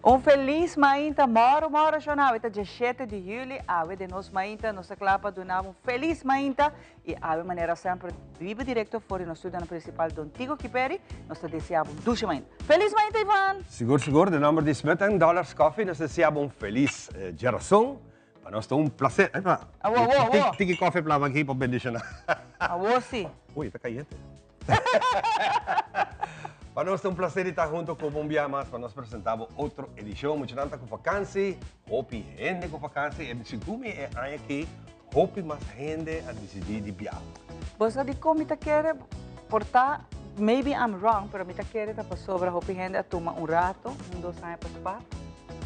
Un felis mainta, moro moro shona, awe ta 17 di juli, awe den nos mainta, nos ta kla pa duna un felis mainta i awe manera semper biba direkto for di nos studionan prinsipal Don Tigo Kiperi, nos ta desea bo un dushi mainta. Felis mainta Ivan! Sigur sigur, den nomber di Smith and Dollars Coffee nos ta desea bo un felis djerason, pa nos ta un placer, epa, Awo awo awo! Tiki koffie plama aki pa bendiciona. Awo si. Uy, ta cayente. Pa nos ta un placer di ta hunto cu bo un bia mas pa nos presenta bo otro edicion. Muchanan ta cu vakantie, hopi hende cu vakantie. E segun mi e aña aki hopi mas hende a dicidi di biaha. Bo sa dicon mi ta kere? Por ta, maybe I'm wrong, pero mi ta kere ta pasobra hopi hende a tuma un rato, un dos aña pa spaar.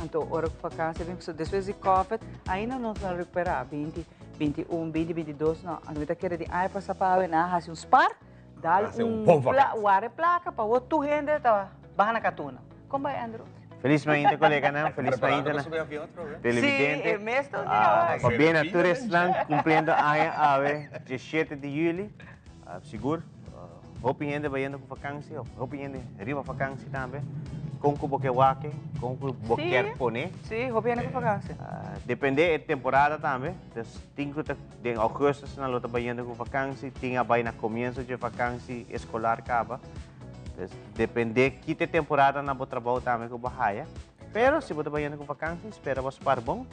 Anto ora cu vakantie bin, pasobra despues di covid ainda nos no a recupera, binti. 21, 20, 22, no. Anto mi ta kere di aña pasa pa awe nan a hasi un spar, dal Hasi un un bon pla, vakantie. ware plaka pa wou tur hende ta baha na katuna. Kon bai Andrew? Felis mainta koleganan, felis Preparando mainta pa na subi avion otro vez. televidente. Sí, e mes ta un dia Ah, awe. pabia na tur esnan cumpliendo aña awe, 17 di juli. Ah, sigur, Hopi hende bayendo ku vakansi of hopi hende riba vakansi tambe. Kon ku bo ke wak, kon ku bo kier pone. Sí, hopi hende ku vakansi. Depende e temporada tambe. Dus tin ku ta den augustus nan lo ta bayendo ku vakansi, tin a bai na komienso dje vakansi eskolar kaba. Dus depende ki ta e temporada na bo trabou tambe ku bo haya. Pero si bo ta bayendo ku vakansi, spera bo spar bon.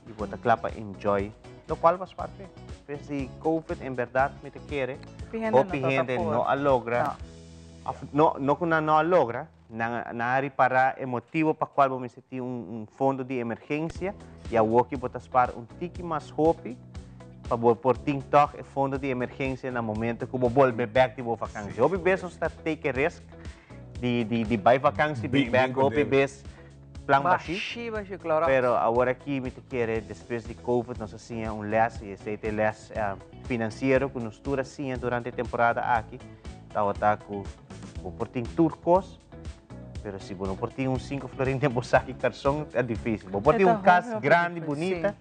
Y bo ta cla pa enjoy locual bo a spar p'e. Despues di covid en berdad mi ta kere hopi hende no a logra of no no cu nan no a logra nan nan a ripara e motibo pa cual bo mester tin un un fondo di emergencia y awoki bo ta spar un tiki mas hopi pa bo por tin tog e fondo di emergencia na momento cu bo bolbe bek di bo vakantie. Hopi bes nos ta take e risk di di di bay vakantie bin bek hopi bes plan bashí. Bashí, bashí, Clorox. Pero awor aki mi ta kere despues di Covid nos a siña un les y esey ta e les financiero cu nos tur a siña durante e temporada aki tabata cu bo por tin tur cos pero si bo no por tin un cinco florin den bo saki carson ta dificil. Bo por tin un cas grandi bunita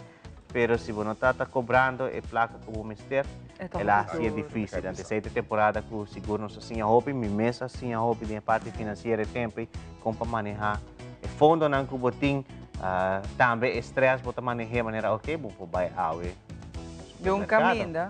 Pero si bo no ta ta cobrando e placa cu bo mester, el a haci e dificil. Anto esey ta e temporada cu sigur nos a siña hopi. Mi mes a siña hopi den e parti financiero e tempo ey, con pa maneha e fondonan cu bo tin. Tambe e stress bo ta manehe manera ok, bo por bay awe Di un caminda.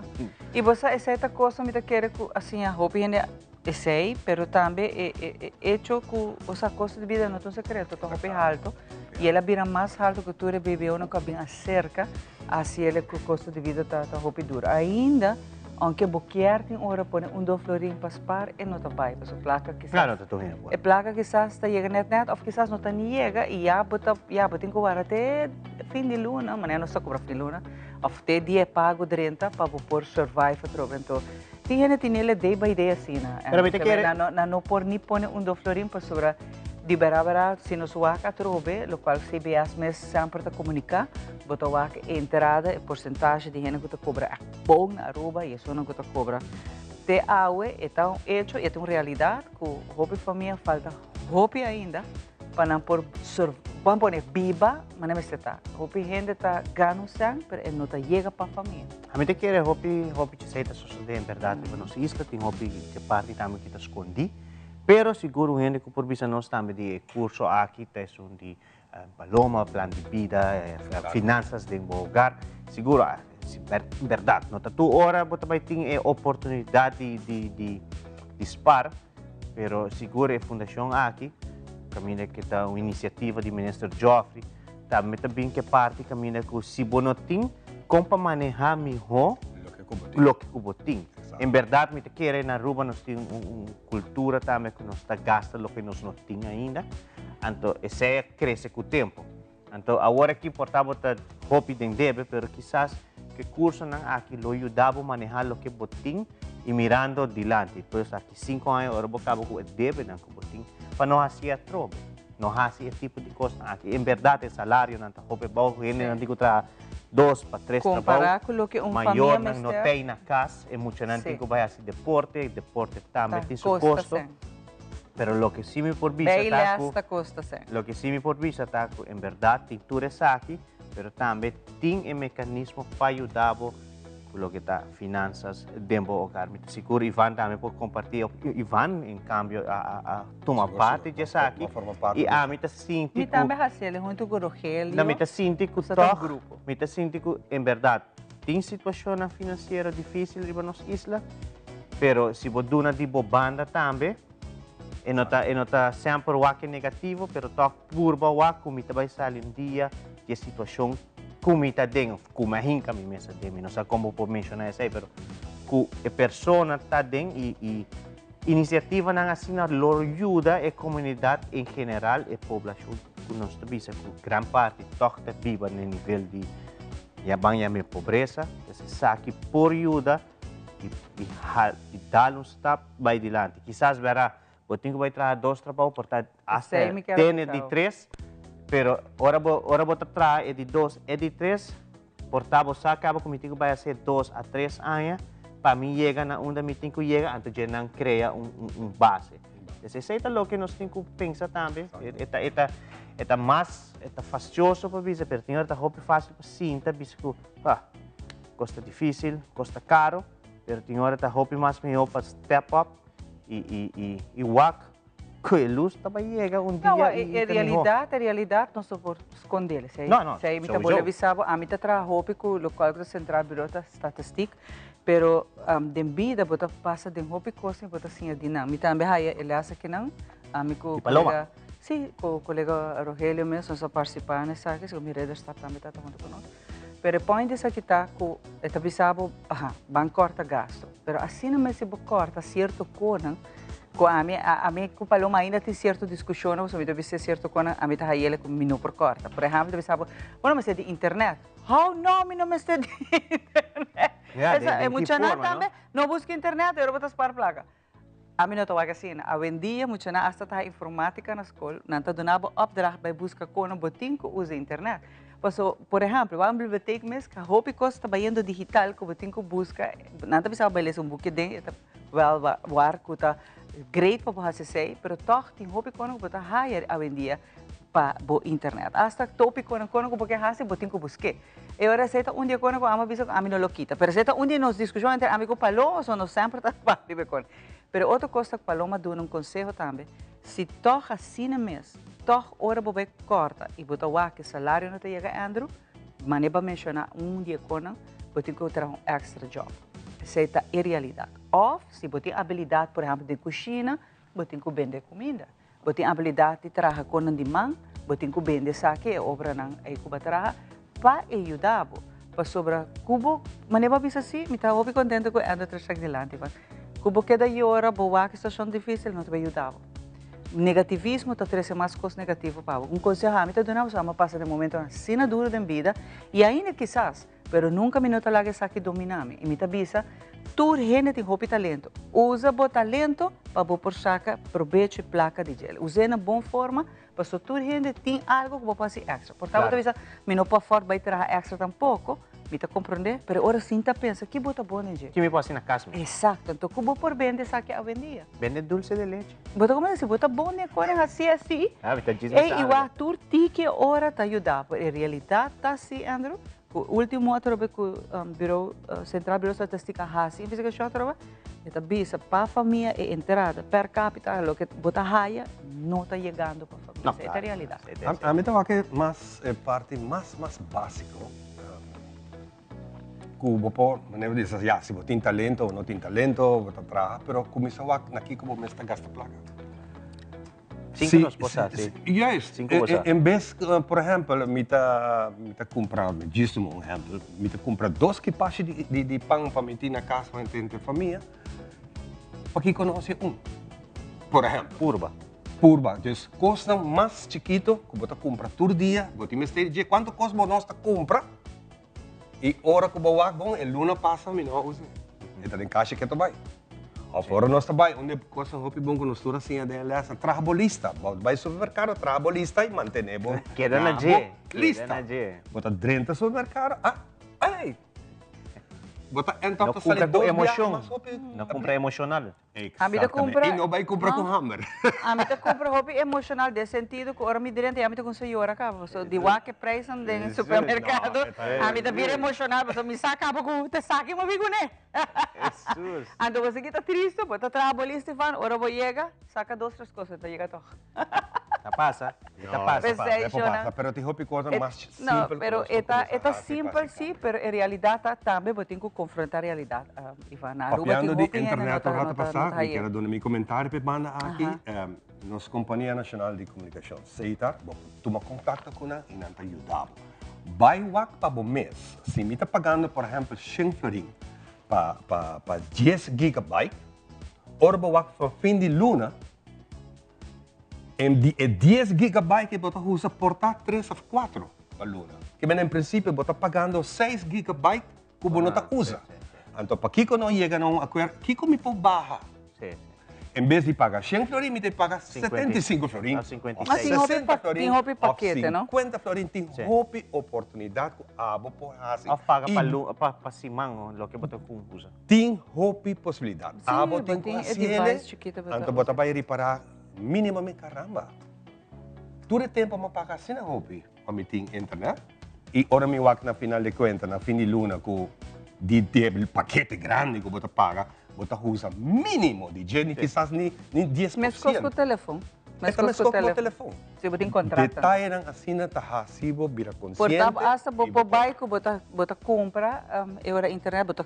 Y bo sa esey ta cosa mi ta kere cu a siña hopi hende esey, pero tambe e e hecho cu bo sa costo di bida no ta un secreto, ta hopi halto. Y el a bira mas halto cu tur e BBOnan cu a bin acerca, haci el cu costo di bida ta ta hopi duro. Ainda, aunke bo kier tin ora pone un dos florin pa spaar, e no ta bay, pasobra placa kisas. Claro, ta tur hende por. E placa kisas ta yega net net of kisas no ta ni yega y ya bo ta, ya bo tin cu warda te fin di luna, manera nos ta cobra fin di luna, of te dia e pago drenta pa bo por survive atrobe. Anto, tin hende tin el e day by day asina. Pero mi ta kere. Nan no por ni pone un dos florin pasobra. Di bera bera si nos wak atrobe, lokual CBS mes semper ta komuniká, bo ta wak e entrada, e porsentahe di hende ku ta kobra ègt bon na Aruba i esunnan ku ta kobra te awe. E ta un echo i e ta un realidat ku hopi famia falta hopi ainda pa nan por sur, ban pone biba manera mester ta. Hopi hende ta gana un sèn pero e no ta yega pa famia. Ami ta kere hopi hopi chesei ta sosodé en bèrdat riba nos isla, tin hopi dje parti tambe ki ta skondí. Pero sigur un hende ku por bisa nos tambe di e kurso aki ta esun di Paloma, plan di bida, finansas den bo hogar. Sigur, si bèrdat no ta tur ora bo ta bai tin e oportunidat di di di di spar, pero sigur e fundashon aki, kaminda ke ta un inisiativa di Minister Geoffrey, tambe ta bin ke parti kaminda ku si bo no tin kon pa manehá mihó loke ku bo tin. En bèrdat mi ta kere na Aruba nos tin un kultura tambe ku nos ta gasta loke nos no tin ainda. Anto esei a krese ku tempu. Anto awor aki por ta bo ta hopi den debe, pero kisas ku e kursonan aki lo yuda bo manehá loke bo tin i mirando dilanti. Pues aki sinku aña ora bo kaba ku e debenan ku bo tin pa no hasi atrobe. No hasi e tipo di kosnan aki. En bèrdat e salarionan ta hopi abou, hendenan tin ku traha dos pa tres trabou. Kompará ku loke un famia Mayornan no mester. ta ei na kas, e muchanan tin Sí. ku bai hasi deporte, deporte tambe Ta tin su kosta kosto. sèn. Pero loke sí mi por bisa Bei ta lès ku ta kosta sèn. loke sí mi por bisa ta ku en bèrdat tin tur esaki, pero tambe tin e mekanismo pa yuda bo. ku loke ta finansas den bo hogar. Mi ta sigur Ivan tambe por kompartí, Ivan en kambio a tuma parti di esaki i ami ta sinti ku. Mi tambe hasiel huntu ku Rogelio. No, mi ta sinti ku tòg, mi ta sinti ku en bèrdat tin situashonnan finansiero difísil riba nos isla, pero si bo duna di bo banda tambe, e no ta e no ta semper wak e negativo, pero tòg purba wak ku mi ta bai sali un dia di e situashon ku mi ta den òf ku mi a hinka mi mes aden. Mi no sa kon bo por menshoná esei, pero ku e persona ta den i i inisiativanan asina lo yuda e komunidat en general, e poblashon ku nos ta bisa ku gran parti tòg ta biba na e nivel di ya ban yam'é pobresa. Esaki por yuda i i i dal un stap bai dilanti. Kisas bera Bo tin ku bai traha dos trabou por ta hasta tene di tres, pero ora bo ora bo ta traha e di dos e di tres por ta bo sa kaba ku mi tin ku bai hasi dos a tres aña pa mi yega na unda mi tin ku yega anto dje nan krea un un base. Entonces esei ta loke nos tin ku pensa tambe, e ta e ta e ta mas e ta fastioso pa bisa pero tin ora ta hopi fásil pa sinta bisa ku ah kos ta difísil, kos ta karo, pero tin ora ta hopi mas mihó pa step up. I i i i wak ku e lus ta bai yega un dia No, i e i ta mihó. realidat, e realidat nos no por skondel. Si No, no, si mi ta sowieso. bolbe bisa bo, ami ta traha hopi ku lokual ku ta Centraal Bureau ta Statistiek, pero den bida bo ta pasa den hopi kos i bo ta siña di nan. Mi tambe haya e les akinan, ami ku Di Paloma? kolega, si, ku kolega Rogelio mes nos a partisipá na esaki, segun mi Ridderstap tambe tabata huntu ku nos. Pero e point di esaki ta ku e ta bisa bo, aha, ban kòrta gasto. Pero asina mes si bo kòrta sierto konan, ku ami, ami ku Paloma ainda tin sierto diskushonnan, pasobra mi ta bisa sierto konan, ami ta hayele ku mi no por kòrta. Por ehèmpel, ta bisa bo, bo no mester di internet. How no mi no mester di internet? Ya, den Esa, e den ki muchanan forma, no? tambe no buska internet, ora bo ta spar plaka. Ami no ta wak asina. Awendia muchanan asta ta haña informatica na skol, nan ta duna bo opdracht bai buska kono bo tin ku usa internet. Paso, por ehèmpel, wak un bibliotek mes ka hopi kos ta bayendo digital ku bo tin ku buska, nan ta bisa bo bai lesa un buki den, e ta wèl war ku ta great pa bo hasi esei, pero tòg tin hopi kono ku bo ta haya awendia pa bo internet. Asta topikonan kono ku bo ke hasi bo tin ku busk'é. E ora esei ta un di e kosnan ku amo a bisa ku ami no lo kita. Pero esei ta un di nos diskushon entre ami ku Paloma, so nos semper ta papia riba e kos. Pero otro kos ta ku Paloma duna un konseho tambe, si tòg asina mes, tòg ora bo bai kòrta i bo ta wak ku e salario no ta yega Andrew, manera bo a menshoná un di e kosnan, bo tin ku traha un èkstra jòb. Esei ta e realidat. Òf si bo tin abilidat, por ehèmpel den kushina, bo tin ku bende kuminda. Bo tin abilidat di traha konan di man, bo tin ku bende esaki, e obranan ei ku bo a traha, pa e yuda bo. Pasobra ku bo, manera bo a bisa si, mi ta hopi kontento ku Ender ta strek dilanti, pa ku bo keda yora, bo wak e situashon difisil, no ta bai yuda bo. Negativismo ta trese mas kos negativo pa bo. Un konseho ami ta duna bo, pasobra ami a pasa den momentonan asina duro den bida, i ainda kisas, Pero nunka mi no ta laga esaki dominá mi. I mi ta bisa, tur hende tin hopi talento. Usa bo talento pa bo por saka probecho i plaka di djel. Us'é na bon forma, pasobra tur hende tin algu ku bo por hasi èkstra. Por ta bo ta bisa, mi no por afòrt bai traha èkstra tampoko, mi ta komprondé, pero e ora sin ta pensa, ki bo ta bon den dje? Ki mi por hasi na kas mi? Esakto. Anto ku bo por bende esaki awendia? Bende dulse de leche. Bo ta kuminsá si bo ta bon den e kos hasi así. Ah, mi ta djis bisa Ey, i algo. wak tur tiki ora ta yuda bo. E realidat ta así, Andrew, ku ultimo atrobe ku Bureau, Centraal Bureau Statistiek a hasi investigashon atrobe, e ta bisa pa famia e entrada per capita, loke bo ta haya, no ta yegando pa famia. No, Esei ta claro. realidat. Esei ta A mi ta wak e mas, e parti mas, mas básiko. Ku bo por, manera bo bisa, ya, si bo tin talento o no tin talento, bo ta traha, pero kuminsá wak na kiko bo mes ta gasta plaka. Sin ku nos por sa, si. Juist. Sin ku bo sa. En bes, por ehèmpel, mi ta, mi ta kumpra, djis un ehèmpel, mi ta kumpra dos kipashi di, di, di pan pa mi tin na kas pa henter famia, pakiko no hasi un? Por ehèmpel. Purba. Purba. Dus kosnan mas chikito ku bo ta kumpra tur dia, bo tin mester dje. Kuantu kos bo nos ta kumpra? I ora ku bo wak bon, e luna pasa mi no a usa. E ta den kashi ke ta bai. Of ora nos ta bai, un di e kosnan hopi bon ku nos tur a siña den e lèsnan, traha bo lista. Bo bai supermerkado, traha bo lista i mantené bo Keda na traha dje. bo lista. Keda na dje. Bo ta drenta supermerkado, ah, ei! Bo ta end up No ta sali kumpra ku dos biaha emoshon. mas hopi. No kumpra emoshonal. Ami ta Exactamente. kumpra. I no bai kumpra ku hamber. Ami ta kumpra hopi emoshonal den sentido ku ora mi drenta ya mi ta kuminsá yora kaba pasobra di wak e prijsnan den supermerkado ami ta bira emoshonal pasobra mi sa kaba ku ta esaki mi a bin kuné. Hesus. Anto bo sigui ta tristu bo ta traha bo lista van ora bo yega saka dos tres kos ta yega tog. Ta pasa, e ta pasa. P'esei E por shona. pasa, pero tin hopi cosa mas simpel No, ku pero nos e por ta kuminsá e ta hasi pa simpel hasi sí, kambio. pero e realidat ta tambe bo tin ku konfrontá realidat, Ivan. Na Aruba Papiando tin di hopi hende no internet ta un no rato ta no pasá, ta mi haye. kier a duna mi komentario p'e banda aki. Nos Kompania Nashonal di Komunikashon, SETAR, bo por tuma kontakto ku nan i nan ta yuda bo. Bai wak pa bo mes. Si mi ta pagando por ehèmpel shen florin pa pa pa dies gigabyte, ora bo wak pa fin di luna, En di e dies gigabyte ke bo ta usa por ta tres of cuatro pa luna. Ke men en principio bo ta pagando seis gigabyte ku bo no ta usa. Anto pakiko no yega na un akuerdo? Kiko mi por baha? En bes di paga shen florin mi ta paga 75 florin of 60 florin of 50 florin. Tin hopi oportunidat ku abo por hasi. Of paga pa siman loke bo ta usa. Tin hopi posibilidat. Abo tin ku hasi hende, anto bo ta bai ripará mínimamente, caramba, tur e tempu mi a paga asina hopi pa mi tin internet i ora mi wak na final di kuenta, na fin di luna ku di e pakete grandi ku bo ta paga, bo ta usa mínimo di dje, ni kisas ni 10%. Meskos ku telefon. Meskos ku telefon. Si bo tin kontrato. Detayenan asina ta hasi bo bira konsiente. Por ta asta bo por bai ku bo ta bo ta kumpra e ora internet bo ta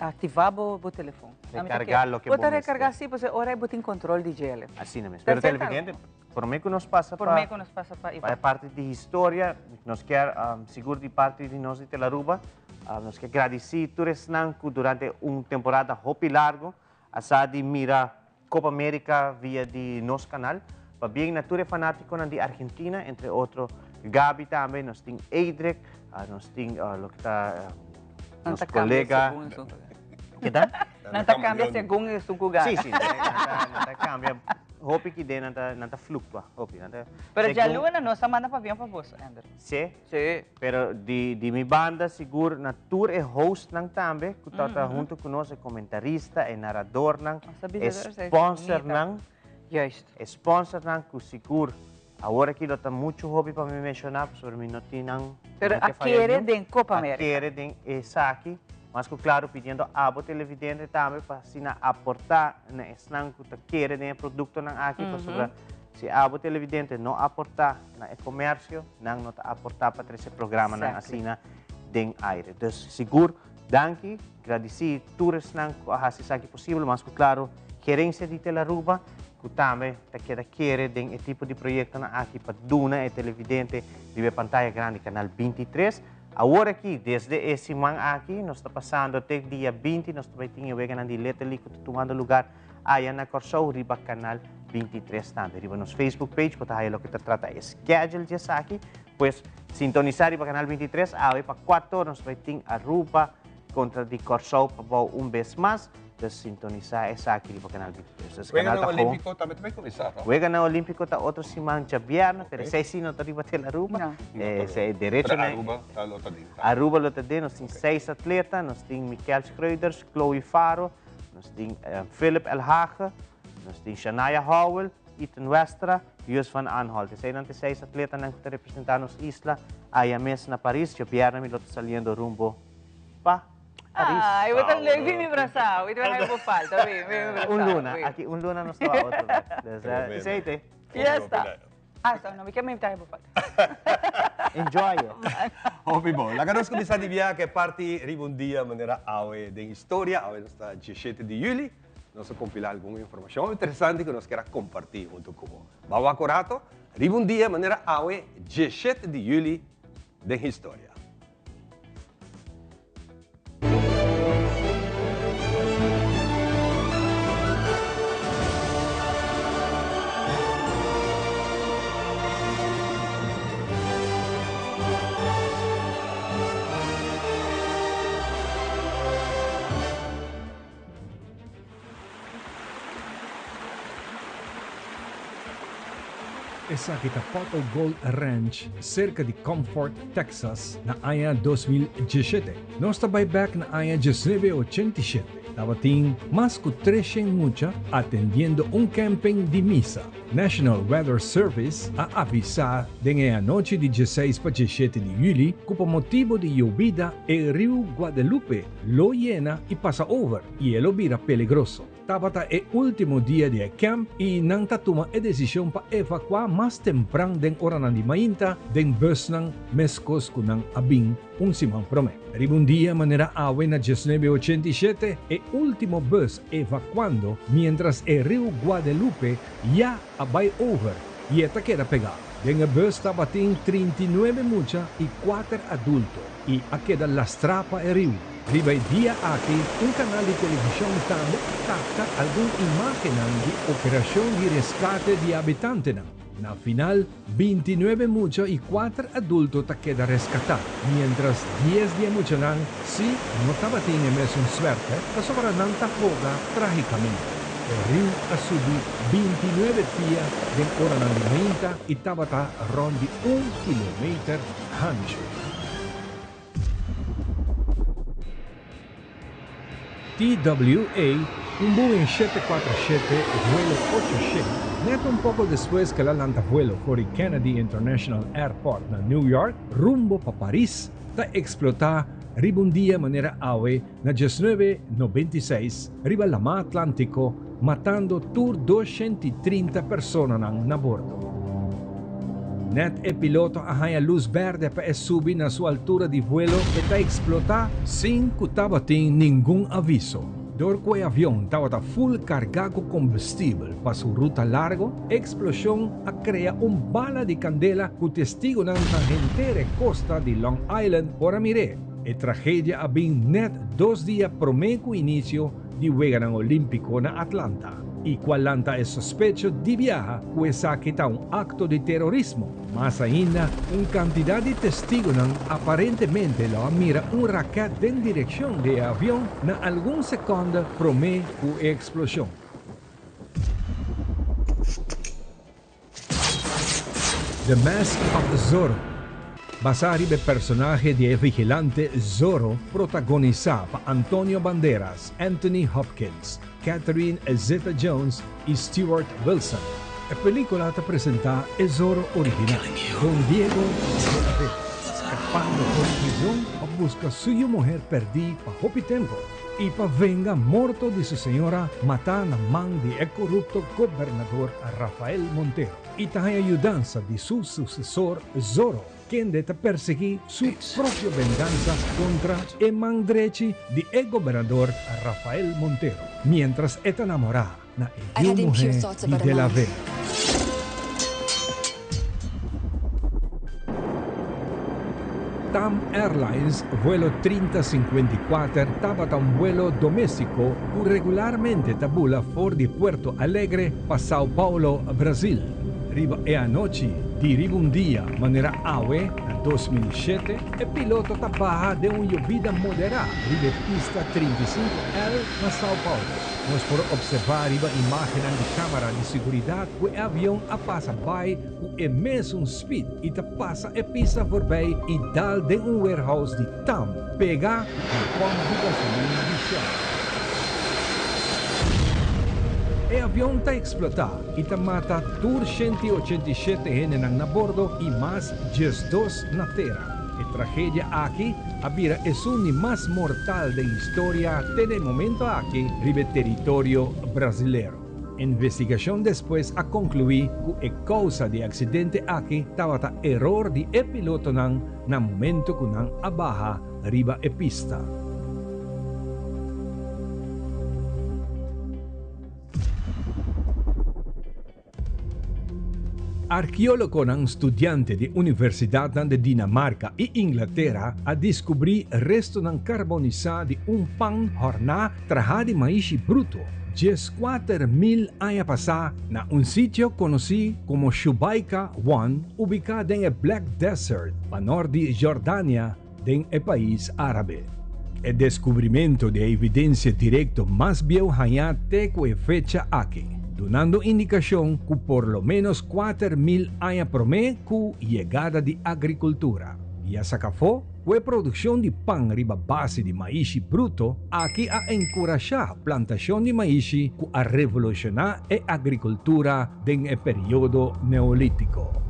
aktivá bo bo telefon. Rekargá loke bo Bo ta mester. rekargá si pasobra e ora ei bo tin kontrol di djele. Asina mes. Pero televidente, promé ku nos pasa pa Promé ku nos pasa pa pa e parti di historia, nos kier sigur di parti di nos di Telaruba, nos kier gradisí tur esnan ku durante un temporada hopi largo a sa di mira Copa America via di nos canal. Pabien na tur e fanaticonan di Argentina, entre otro Gaby tambe, nos tin Edric, nos tin loke ta nos colega. Ke ta? Nan ta cambia segun esun cu gana. Si, si, nan ta cambia. Hopi kide nan ta fluctua, hopi. Pero djaluna nos a manda pabien pa boso, Ender. Si? Si. Pero di di mi banda sigur na tur e hostnan tambe ku tabata huntu ku nos, e komentarista, e naradornan, e sponsornan, Juist. e sponsornan ku sigur awor aki lo ta muchu hopi pa mi menshoná pasobra mi no tin nan, Pero mi no a ke faya kere niun. den Copa A America. kere den esaki, mas ku klaru pidiendo abo televidente tambe pa asina aportá na esnan ku ta kere den e produktonan aki pasobra Si abo televidente no aportá na e komersio, nan no ta aportá pa trese programanan asina den aire. Dus sigur danki, gradisí tur esnan ku a hasi esaki posibel, mas ku klaro gerensia di Telaruba ku tambe ta keda kere den e tipo di proyektonan aki pa duna e televidente riba e pantaya grandi Kanal 23. Awor aki, desde e siman aki, nos ta pasando te dia 20, nos ta bai tin e weganan di Little League ku ta tumando lugar Aya na Kòrsou riba Kanal 23 tambe. Riba nos Facebook page bo ta haya loke ta trata e schedule di esaki. Pues sintonisá riba Kanal 23 awe pa kuator nos bai tin Aruba kontra di Kòrsou pa bou un bes mas. Dus sintonisá esaki riba Kanal 23. Dus kanal Weganan ta gewoon. Olímpiko tambe ta bai kuminsá, no? Weganan Olímpiko ta otro siman djabièrnè, pero esei sí no ta riba Telaruba. No. Esei derecho Pero na Aruba ta lo ta den. Aruba lo ta den. Nos tin seis atleta. Nos tin Mikel Schreuders, Chloe Faro, Nos tin Philip Elhage, nos tin Shania Howell, Ethan Westra, Jus van Aanholt. Eseinan ta e seis atletanan ku ta representá nos isla aya mes na Paris. Djobièrnè mi lo ta saliendo rumbo pa Paris. Ay, bo ta leuk bin mi brasá. Wi ta haña bo falta. Bin, bin mi brasá. Un luna. Aki un luna nos ta wak otro bes. Dus, esei te. Fiesta. Ah, so, no mi ke mi trahe bo foto. Enjoy it. Hopi bon. Laga nos kuminsá di biaha ku e parti riba un dia manera awe den historia. Awe nos ta diesshete di yüli. Nos a kompilá algun informashon interesante ku nos kier a kompartí huntu ku bo. Ban wak un rato riba un dia manera awe diesshete di yüli den historia. Esaki ta Pot of Gold Ranch serka di Comfort, Texas na aña 2017. Nos ta bai bek na aña 1987. Tabatin mas ku 300 mucha atendiendo un camping di misa. National Weather Service a avisá den e anochi di 16 pa 17 di yüli ku pa motibu di yobida e riu Guadalupe lo yena i pasa over i e lo bira peligroso. Tabata e último dia di e camp i nan ta tuma e desishon pa evakuá mas tempran den oranan di mainta den busnan meskos ku nan a bin un siman promé. Riba un dia manera awe na 1987 e último bus evakuando miéntras e riu Guadelupe ya a bai over i e ta keda pegá. Den e bus tabatin 39 mucha i kuater adulto i a keda lastrá pa e riu. Riba e dia aki un kanal di televishon tambe a kapta algun imágennan di operashon di reskate di habitantenan. Na final, 29 mucha i kuater adulto ta keda reskatá, miéntras 10 di e muchanan sí no tabatin e mesun suerte pasobra nan ta hoga trágikamente. E riu a subi 29 pia den oranan di mainta i tabata rònt di un kilometer hanchu. TWA, un Boeing 747 vuelo 800, net un poko despues ku el a lanta vuelo for di Kennedy International Airport na New York rumbo pa Paris, ta eksplotá riba un dia manera awe na 1996 riba Lamá Atlántiko, matando tur 230 personanan na bordo. Net e piloto a haña lus bèrdè pa e subi na su altura di vuelo e ta eksplotá sin ku tabatin ningun aviso. Dor ku e avion tabata ful kargá ku kombustibel pa su ruta largo, e eksploshon a krea un bala di kandela ku testigunan na henter e kosta di Long Island por a mir'é. E tragedia a bin net 2 dia promé ku inisio di Weganan Olímpiko na Atlanta, i kual lanta e sospecho di biaha ku esaki ta un akto di terorismo. Mas ainda, un kantidat di testigunan aparentemente lo a mira un rakèt den direkshon di e avion na algun sekònde promé ku e eksploshon. The Mask of Zorro, basá riba e personahe di e vigilante Zorro protagonisá pa Antonio Banderas, Anthony Hopkins, Catherine Zeta-Jones i Stuart Wilson. E pelíkula ta presentá e Zorro original, Don Diego de la Vega, skapando for di prizon pa buska su yu muher pèrdí pa hopi tempu. I pa venga morto di su señora matá na man di e korupto gobernador Rafael Montero i ta haña yudansa di su susesor Zorro, kende ta persiguí su propio vengansa kontra e man drechi di e gobernador Rafael Montero, miéntras e ta namorá na e yu muhé di De la Vega. TAM Airlines vuelo 3054 tabata un vuelo doméstiko ku regularmente ta bula for di Puerto Alegre pa São Paulo, Brasil. Riba e anochi di riba un dia manera awe na 2007, e piloto ta baha den un yobida moderá riba e pista 35L na São Paulo. Nos por observá riba imágennan di kámara di seguridat ku e avion a pasa bai ku e mesun speed i ta pasa e pista voorbij i dal den un warehouse di TAM pega na pòmp di gasolina di Shell. E avion ta eksplotá i ta mata tur 187 hendenan na bordo i mas 12 na tera. E tragedia aki a bira esun di mas mortal den historia te na e momento aki riba e teritorio brasilero. Investigashon despues a konkluí ku e kousa di e aksidente aki tabata eror di e pilotonan na momento ku nan a baha riba e pista. Arkeólogonan studiante di universidatnan di Dinamarka i Inglatera a deskubrí restonan karbonisá di un pan hòrná trahá di maishi bruto 14,000 aña pasá na un sitio konosí komo Shubayqa One ubiká den e Black Desert panòrt di Jordania den e pais árabe. E deskubrimentu di e evidensia direkto mas bieu hañá te ku e fecha aki. dunando indikashon ku por lo ménos 4000 aña promé ku yegada di agrikultura i a saka afó ku e produkshon di pan riba base di maishi bruto aki a enkurashá plantashon di maishi ku a revolushoná e agrikultura den e periodo neolítiko.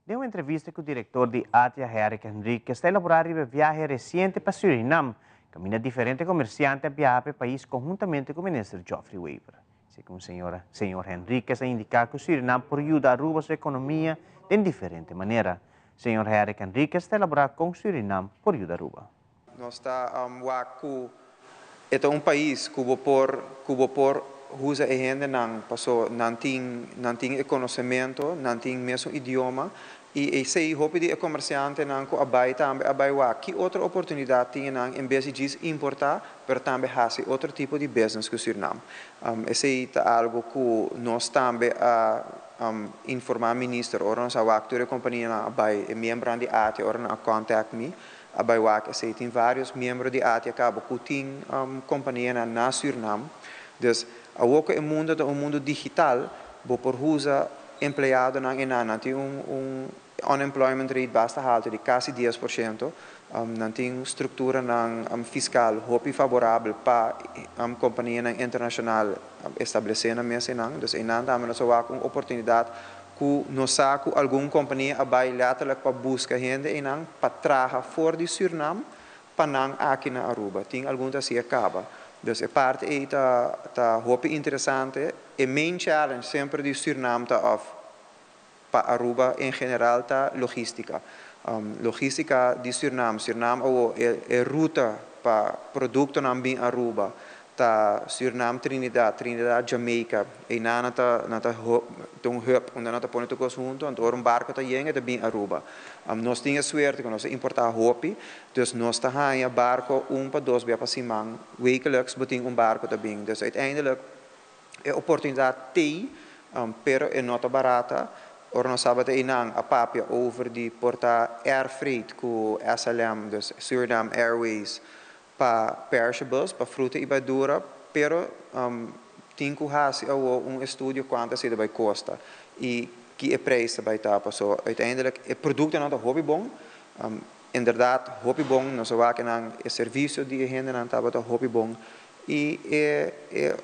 Den un entrevista ku direktor di ATIA Herrick Henriquez ta elaborá riba e viahe resiente pa Surinam, kaminda diferente komersiante a biaha pa e pais konhuntamente ku minister Geoffrey Wever. Segun señora señor Henriquez a indica cu Surinam por yuda Aruba su economia den diferente manera. Señor Herrick Henriquez ta elabora con Surinam por yuda Aruba. Nos ta wak ku e ta un pais ku bo por ku bo por usa e hendenan paso nan tin nan tin e konosementu, nan tin mesun idioma i esei hopi di e komersiantenan ku a bai tambe a bai wak ki otro oportunidat tin nan en bes di djis importá pero tambe hasi otro tipo di business ku Surinam. Esei ta algu ku nos tambe a informá minister ora nos a wak tur e kompanianan a bai, e miembronan di ATIA ora nan a contact mi a bai wak esei. Tin vários miembro di ATIA kaba ku tin kompanianan na Surinam. Dus awor ku e mundu ta un mundu digital bo por usa empleadonan einan. Nan tin un unemployment rate basta haltu di kasi 10%. Nan tin strukturanan fiskal hopi faborabel pa kompanianan internashonal establesé nan mes einan. Dus einan tambe nos a wak un oportunidat ku nos sa ku algun kompania a bai lèterlik pa buska hende einan pa traha for di Sürnam pa nan aki na Aruba. Tin algun ta hasié kaba. Dus e parti ei ta ta hopi interesante. E main challenge semper di Sürnam ta òf pa Aruba en general ta logística. Logística di Sürnam, Sürnam awo e e ruta pa produktonan bin Aruba ta Sürnam Trinidad, Trinidad Jamaica, einan nan ta nan ta ta un hub unda nan ta pone tur kos hunto, anto ora un barko ta yen e ta bin Aruba. Nos tin e suerte ku nos ta importá hopi, dus nos ta haña barko un pa dos bia pa siman, wekelijks bo tin un barko ta bin. Dus uiteindelijk E oportunidat t'ei, pero e no ta barata. Ora nos tabata einan a papia over di por ta air freight ku SLM, dus Suriname Airways, pa perishables, pa fruta i berdura, pero tin ku hasi awor un estudio kuantu esei ta bai kosta i ki e preis ta bai ta. Pasobra uiteindelijk e produktonan ta hopi bon, inderdat hopi bon, nos a wak einan e servisio di e hendenan tabata hopi bon I e e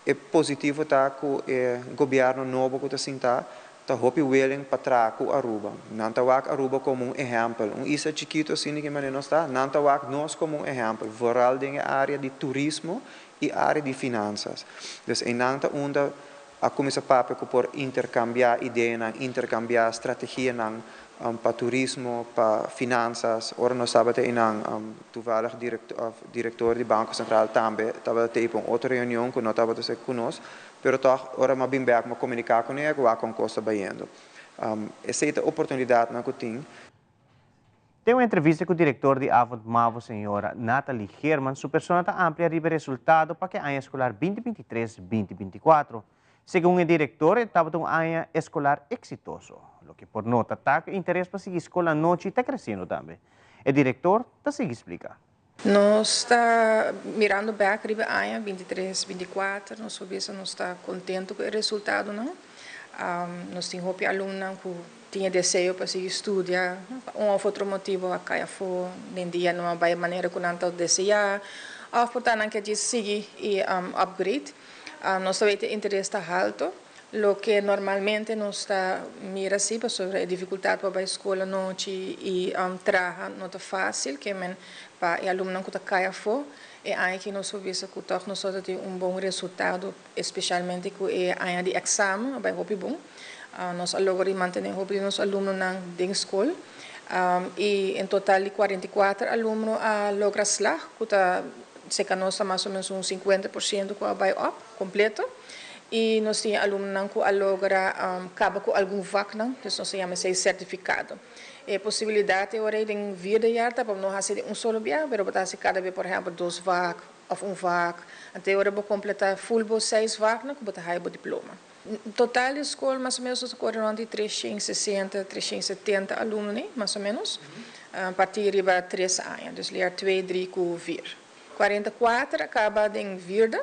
e positivo ta ku e gobièrnu nobo ku ta sintá ta hopi willing pa traha ku Aruba. Nan ta wak Aruba komo un ehèmpel. Un isla chikitu asina di ki manera nos ta, nan ta wak nos komo un ehèmpel, vooral den e área di turismo i área di finansas. Dus einan ta unda a kuminsá papia ku por interkambiá ideanan, interkambiá strategianan pa turismo, pa finansas. Ora nos tabata einan, toevallig direktor di Banko Sentral tambe tabata tei pa un otro reunion ku no tabata ser ku nos, pero tòg ora mi a bin bèk mi a komuniká kuné ku wak kon kos ta bayendo. Esei ta oportunidatnan ku tin. Den un entrevista ku direktor di Avond Mavo señora Nathalie Geerman su persona ta amplia riba e resultado pa ku e aña eskolar 2023, 2024. Segun e direktor e tabata un aña eskolar eksitoso. Loke por nota ta ku e interes pa sigui skol anochi ta kresiendo tambe. E direktor ta sigui splika. Nos ta mirando bek riba e aña 23, 24, nos por bisa nos ta contento cu e resultadonan. Nos tin hopi alumnonan cu tin e deseo pa sigui studia, pa un of otro motibo a cay afo, den dia no a bay manera cu nan ta desea, of por ta nan ke djis sigui y upgrade. Nos ta weten e interes ta halto. Loke normalmente nos ta mira si pasobra e dificultad pa bay school anochi y traha no ta facil, ke men pa e alumnonan cu ta cay afo. E aña aki nos por bisa cu toch nos ta tin un bon resultado, especialmente cu e aña di examen a bay hopi bon. Nos a logra di mantene hopi di nos alumnonan den skol i en total di 44 alumno a logra slag, ku ta serka nos ta mas o menos un 50% ku a bai op kompleto. I nos tin alumnonan ku a logra kaba ku algun vaknan, dus nos ta yama esei sertifikado. E posibilidat e ora ei den vierde jaar ta pa no hasi den un solo biaha, pero bo ta hasi kada be, por ehèmpel, dos vak òf un vak. Anto e ora bo kompletá ful bo seis vaknan ku bo ta haya bo diploma. Total di skol mas o menos nos ta kore rònt di 360, 370 alumno nei, mas o menos, partí riba tres aña, dus leer twee, drie ku vier. 44 a kaba den vierde,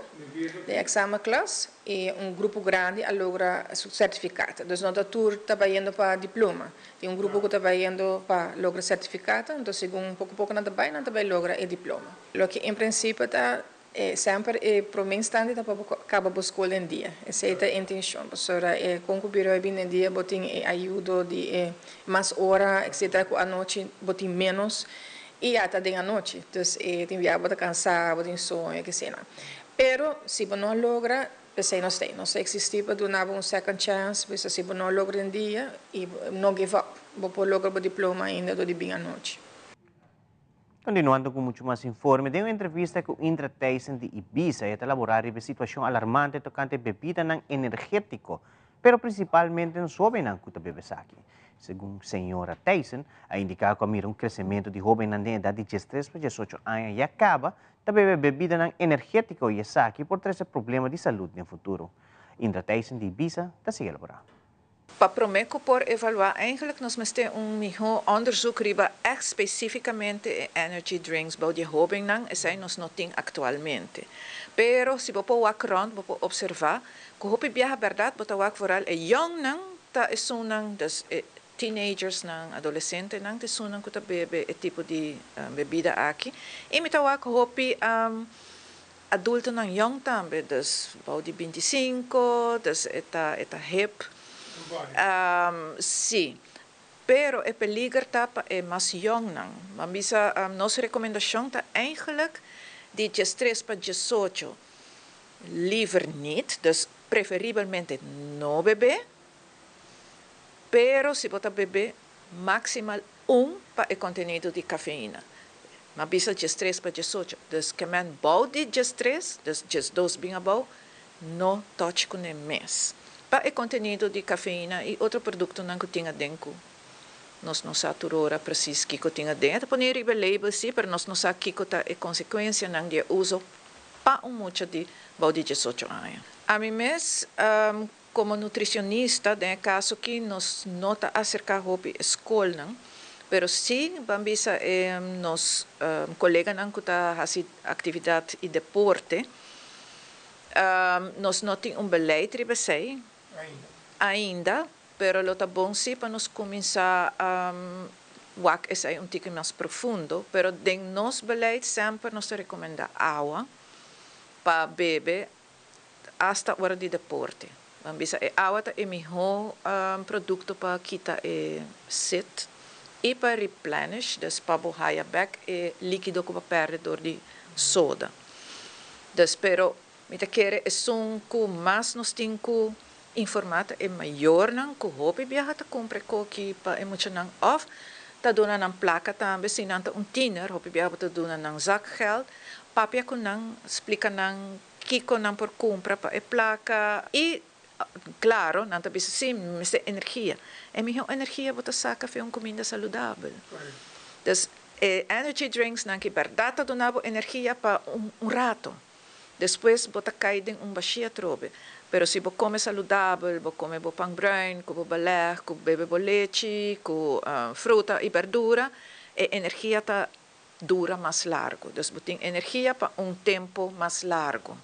den examenklas, i un grupo grandi a logra su sertifikat. Dus no ta tur ta bayendo pa diploma. Tin un grupo ku ta bayendo pa logra sertifikat, anto segun poko poko nan ta bai, nan ta bai logra e diploma. Loke en prinsipio ta E semper e prome instante ta pa bo kaba bo skol den dia. Esei ta e intenshon. Pasobra e kon ku bira bin den dia bo tin e ayudo di e mas ora etcetera ku anochi bo tin menos i ya ta den anochi. Dus e tin bia bo ta kansa, bo tin soño ke sena. Pero si bo no logra, p'esei nos ta ei. Nos ta eksistí pa duna bo un second chance, bisa si bo no logra den dia i no give up. Bo por logra bo diploma ainda dor di bin anochi. Continuando cu mucho mas informe, den un entrevista cu Indra Thijssen di Ibiza, e ta elabora riba e situacion alarmante tocante bebidanan energetico, pero principalmente nos hobennan cu ta bebe esaki. Segun señora Thijssen, a indica cu a mira un crecemento di hobennan den edad di 13 pa 18 aña ya caba ta bebe bebidanan energetico y esaki por trece problema di salud den futuro. Indra Thijssen di Ibiza ta sigui elabora. Pa prome cu por evalua, eigenlijk nos mester un miho onderzoek riba echt specificamente e energy drinks bou di hobennan, esey nos no tin actualmente. Pero si bo por wak rond, bo por observa cu hopi biaha, berdad, bo ta wak vooral e youngnan ta esunnan, dus e teenagersnan, adolescentenan ta esunnan cu ta bebe e tipo di bebida aki. Y mi ta wak hopi adultonan young tambe, dus bou di 25, dus e ta hip. Si, pero e peliger ta pa e mas youngnan. Ban bisa, nos recomendacion ta eigenlijk di 13 pa 18 liever niet, dus preferiblemente no bebe, pero si bo ta bebe, maximal un pa e contenido di cafeina. M'a bisa 13 pa 18, dus ke men bou di 13, dus 12 bin abou, no touch ku mes. Pa e contenido di cafeina y otro productonan cu tin aden cu nos no sa tur ora precies kico tin aden. Ta pone riba label si, pero nos no sa kico ta e consecuencianan di uso pa un mucha di bou di 18 aña. Ami mes, como nutricionista, den caso cu nos no ta acerca hopi scolnan, pero si, ban bisa, nos coleganan cu ta haci actividad y deporte, nos no tin un beleid riba esey ainda, pero lo ta bon si pa nos cuminsa wak esey un tiki mas profundo, pero den nos beleid semper nos ta recomenda awa pa bebe hasta ora di deporte. Ban bisa, e awa ta e miho producto pa kita e sed y pa replenish, dus pa bo haya back e likido cu bo a perde door di soda. Dus pero mi ta kere esun cu mas nos tin cu informa ta e mayornan cu hopi biaha ta cumpra coki pa e muchanan of ta duna nan placa tambe. Si nan ta un tiener, hopi biaha ta duna nan zakgeld, papia cu nan, splica nan kico nan por cumpra pa e placa y claro, nan ta bisa si, mester energia. E miho energia bo ta saca for di un cuminda saludabel. Dus energy drinks nan ki berdad ta duna bo energia pa un rato. Despues bo ta cay den un bashia trobe. Pero si bo come saludabel, bo come bo pan bruin, cu bo beleg, cu bebe bo lechi, cu fruta y berdura, e energia ta dura mas largo. Dus bo tin energia pa un tempo mas largo.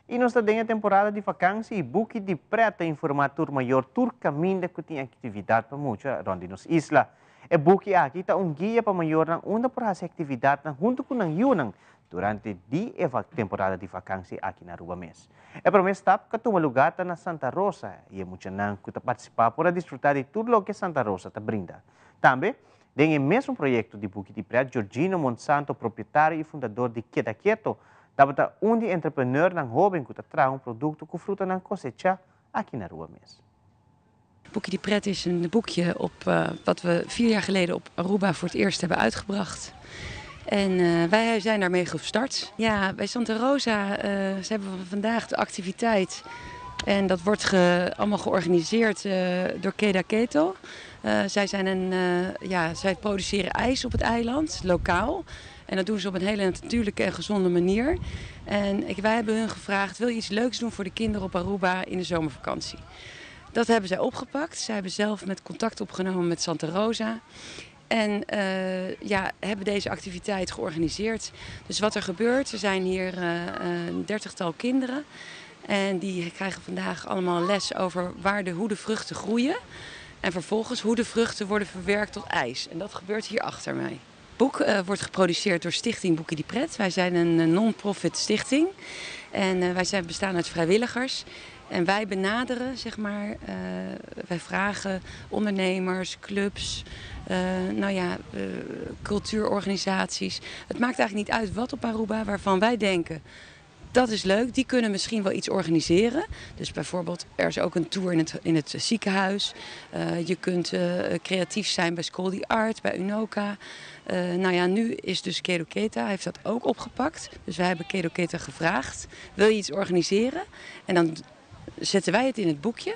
Y nos ta den temporada di vakantie y Buki di Pret ta informa tur mayor tur caminda cu tin actividad pa mucha rond di nos isla. E buki aki ta un guia pa mayornan unda por haci actividadnan hunto cu nan yiunan durante di e temporada di vakantie aki na Aruba mes. E prome stap cu a tuma lugar ta na Santa Rosa y e muchanan cu ta participa por a disfruta di tur loke Santa Rosa ta brinda. Tambe, den e mesun proyecto di Buki di Pret, Georgino Monsanto, propietario y fundador di Keda Keto, tabata un di entrepreneurnan hoben cu ta traha un producto cu frutanan cosecha aki na Aruba mes. Boekje di Pret is een boekje op, wat we 4 jaar geleden op Aruba voor het eerst hebben uitgebracht. En wij zijn daarmee gestart. Ja, bij Santa Rosa ze hebben we vandaag de activiteit. En dat wordt allemaal georganiseerd door Keda Keto. Zij zijn een, ja, zij produceren ijs op het eiland, lokaal. En dat doen ze op een hele natuurlijke en gezonde manier. En wij hebben hun gevraagd, wil je iets leuks doen voor de kinderen op Aruba in de zomervakantie? Dat hebben zij opgepakt. Zij hebben zelf met contact opgenomen met Santa Rosa. En hebben deze activiteit georganiseerd. Dus wat er gebeurt, er zijn hier een 30-tal kinderen. En die krijgen vandaag allemaal les over hoe de vruchten groeien. En vervolgens hoe de vruchten worden verwerkt tot ijs. En dat gebeurt hier achter mij. Het boek wordt geproduceerd door Stichting Boekje di Pret. Wij zijn een non-profit stichting. En wij bestaan uit vrijwilligers. En wij benaderen, zeg maar, wij vragen ondernemers, clubs, cultuurorganisaties. Het maakt eigenlijk niet uit wat op Aruba, waarvan wij denken, dat is leuk, die kunnen misschien wel iets organiseren. Dus bijvoorbeeld, er is ook een tour in het ziekenhuis. Je kunt creatief zijn bij School the Art, bij Unoca. Nu is dus Kedo Keta, heeft dat ook opgepakt. Dus wij hebben Kedo Keta gevraagd, wil je iets organiseren? En dan zetten wij het in het boekje.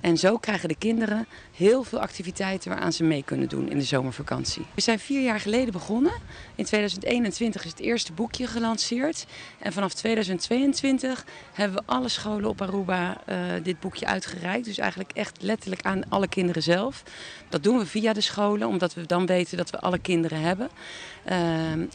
En zo krijgen de kinderen heel veel activiteiten waaraan ze mee kunnen doen in de zomervakantie. We zijn 4 jaar geleden begonnen. In 2021 is het eerste boekje gelanceerd. En vanaf 2022 hebben we alle scholen op Aruba dit boekje uitgereikt. Dus eigenlijk echt letterlijk aan alle kinderen zelf. Dat doen we via de scholen, omdat we dan weten dat we alle kinderen hebben.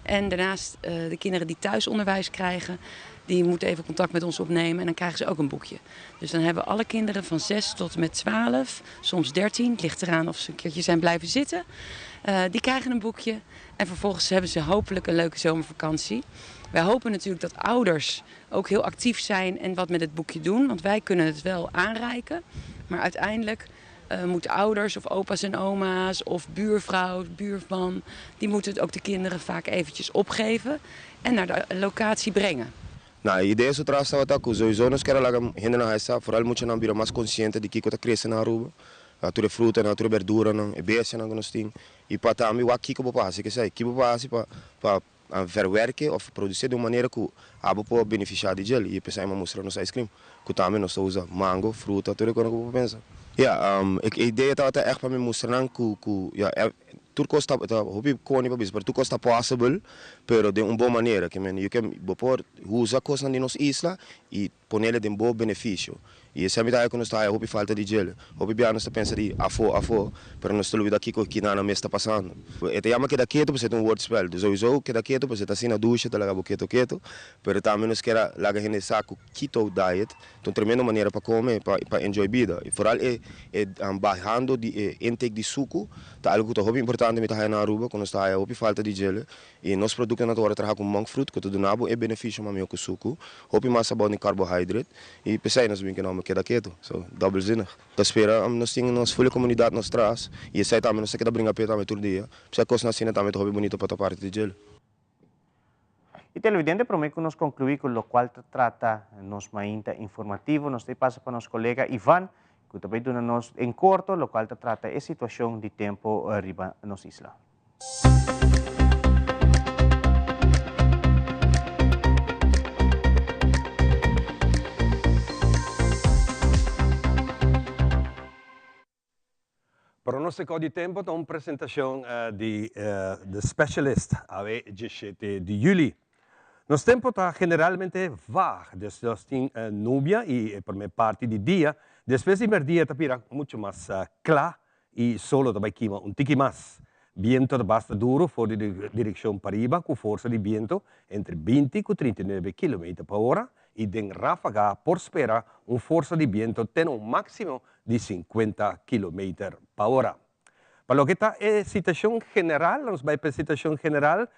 En daarnaast de kinderen die thuisonderwijs krijgen, die moeten even contact met ons opnemen en dan krijgen ze ook een boekje. Dus dan hebben alle kinderen van 6 tot en met 12, soms 13, het ligt eraan of ze een keertje zijn blijven zitten. Die krijgen een boekje en vervolgens hebben ze hopelijk een leuke zomervakantie. Wij hopen natuurlijk dat ouders ook heel actief zijn en wat met het boekje doen, want wij kunnen het wel aanreiken. Maar uiteindelijk moeten ouders of opa's en oma's of buurvrouw, buurman, die moeten het ook de kinderen vaak eventjes opgeven en naar de locatie brengen. E idea is atrás estava com sowieso nos quer lá gente na raça, vooral mucho na bira mais consciente de que tá crescendo na Aruba. A tura fruta, a tura verdura, não, e bestia não nós tem. E para também o que que passa, que sei, que passa para para verwerken of produzir de uma maneira que a pode beneficiar de gel. E pensar em mostrar nosso ice cream, que também nós usa mango, fruta, tudo que nós pensa. Ja, ik idee dat echt para me mostrar que que ja, tur costa hopi koni pa bis, pero tur costa possible, pero de una buena manera, que men, you can por usa cosas de nos isla y ponerle de un buen beneficio. Y esa mitad que nos está hopi falta de gel, hopi bia nos está pensando de afo afo, pero nos está olvidando que que nada me está pasando. E te llama queda quieto, pues es un wordspel, dus sowieso queda quieto, pues está sin la ducha, te la hago quieto quieto, pero también nos quiera la gente saco keto diet, una tremenda manera para comer, para enjoy vida. Y vooral bajando de intake de suco, tá algo que é hopi importante met na Aruba, quando está hopi falta de gel, e nos produtos na hora trabalhar com monk fruit, que tudo nabo é benefício mas meu com suco, hopi massa bom de carboidrato, e pensei nos bem que não queda quieto, so dubbelzinnig. Dat espera, nós temos nossa full comunidade nos traz, e esse aí também nós queda brincar perto também todo dia. Se a coisa assim também hopi bonito para parte de gel. E televidente, prometo que nos concluir com o qual trata nos mainta informativo, nos passa para nosso colega Ivan, que também dona nos em corto, lo qual trata a situação de tempo arriba nos isla. Pronóstico di tempo ta un presentacion di The Specialist, awe 17 di juli. Nos tempo ta generalmente vaag, dus nos tin nubia y prome parti di dia, despues di merdia ta bira mucho mas cla y solo ta bay kima un tiki mas. Biento ta basta duro for di direccion pariba cu forsa di biento entre 20 cu 39 kilometer pa ora y den ráfaga por spera un forsa di biento ten un maximo di 50 kilometer pa ora. Pa loke ta e situacion general, nos bay pa e situacion general,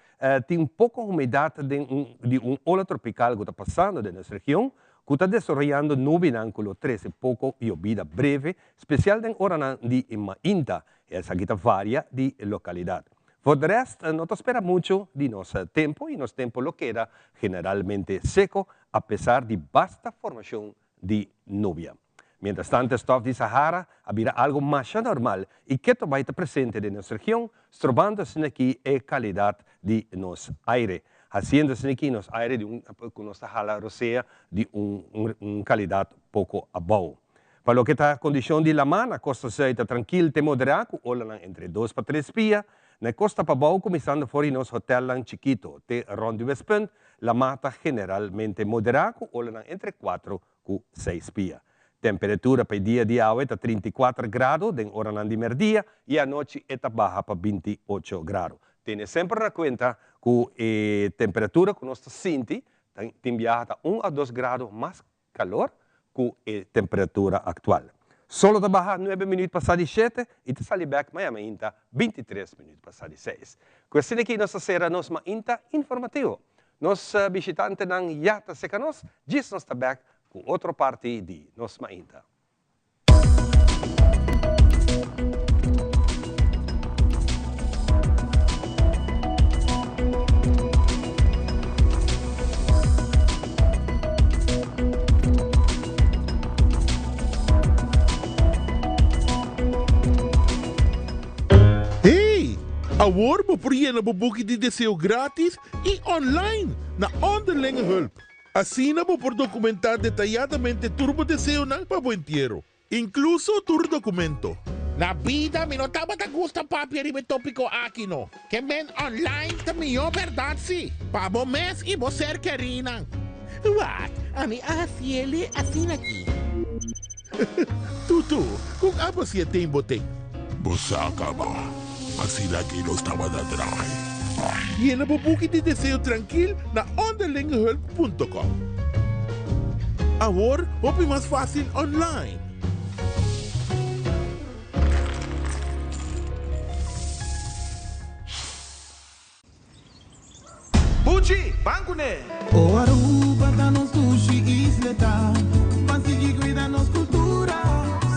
tin poco humedad den un, di un ola tropical cu ta pasando den nos region, cu ta desaroyando nubinan cu lo trece poco yobida breve, special den oranan di mainta. Esaki ta varia di localidad. Voor de rest, no ta spera mucho di nos tempo y nos tempo lo keda generalmente seco a pesar di basta formacion di nubia. Mientrastanto stof di Sahara a bira algo masha normal y keto bay ta presente den nos region, strobando asina aki e calidad di nos aire, haciendo asina aki nos aire di un cu nos ta hala rosea di un un calidad poco abao. Pa loke ta condicion di lama na costa zuid ta trankil te modera cu olanan entre dos pa tres pia, na e costa pabao cuminsando for di nos hotelnan chikito te rond di Westpunt, lama ta generalmente modera cu olanan entre cuatro ku seis pia. Temperatura pa e dia di awe ta 34 grado den oranan di merdia i anochi e ta baha pa 28 grado. Tene semper na kuenta ku e temperatura ku nos ta sinti ta tin biaha ta un a dos grado mas kalor ku e temperatura aktual. Solo ta baha nuebe minuut pasá di shete i ta sali bèk maña mainta 23 minuut pasá di seis. Ku esaki aki nos ta sera nos mainta informativo. Nos bishitantenan ya ta seka nos, djis nos ta bek ku otro parti di nos mainta. Hey! Awor bo por yena bo buki di deseo gratis i online na Onderlinge Hulp. Asina bo por dokumentá detayadamente tur bo deseonan pa bo entiero, inkluso tur dokumento. Na bida mi no tabata gusta papia riba e topiko aki no. Ke men online ta mihó bèrdat si, pa bo mes i bo ser kerínan. Wak, ami a hasiele asina aki. Tutu, kon abo si e ten bo ten? Bo sa kaba, asina ki nos tabata draai. Yena bo buki di deseo trankil na onderlingehulp punto com. Awor hopi mas fásil online. Buchi, ban kuné! O Aruba ta nos dushi isleta, Ban sigui cuida nos cultura,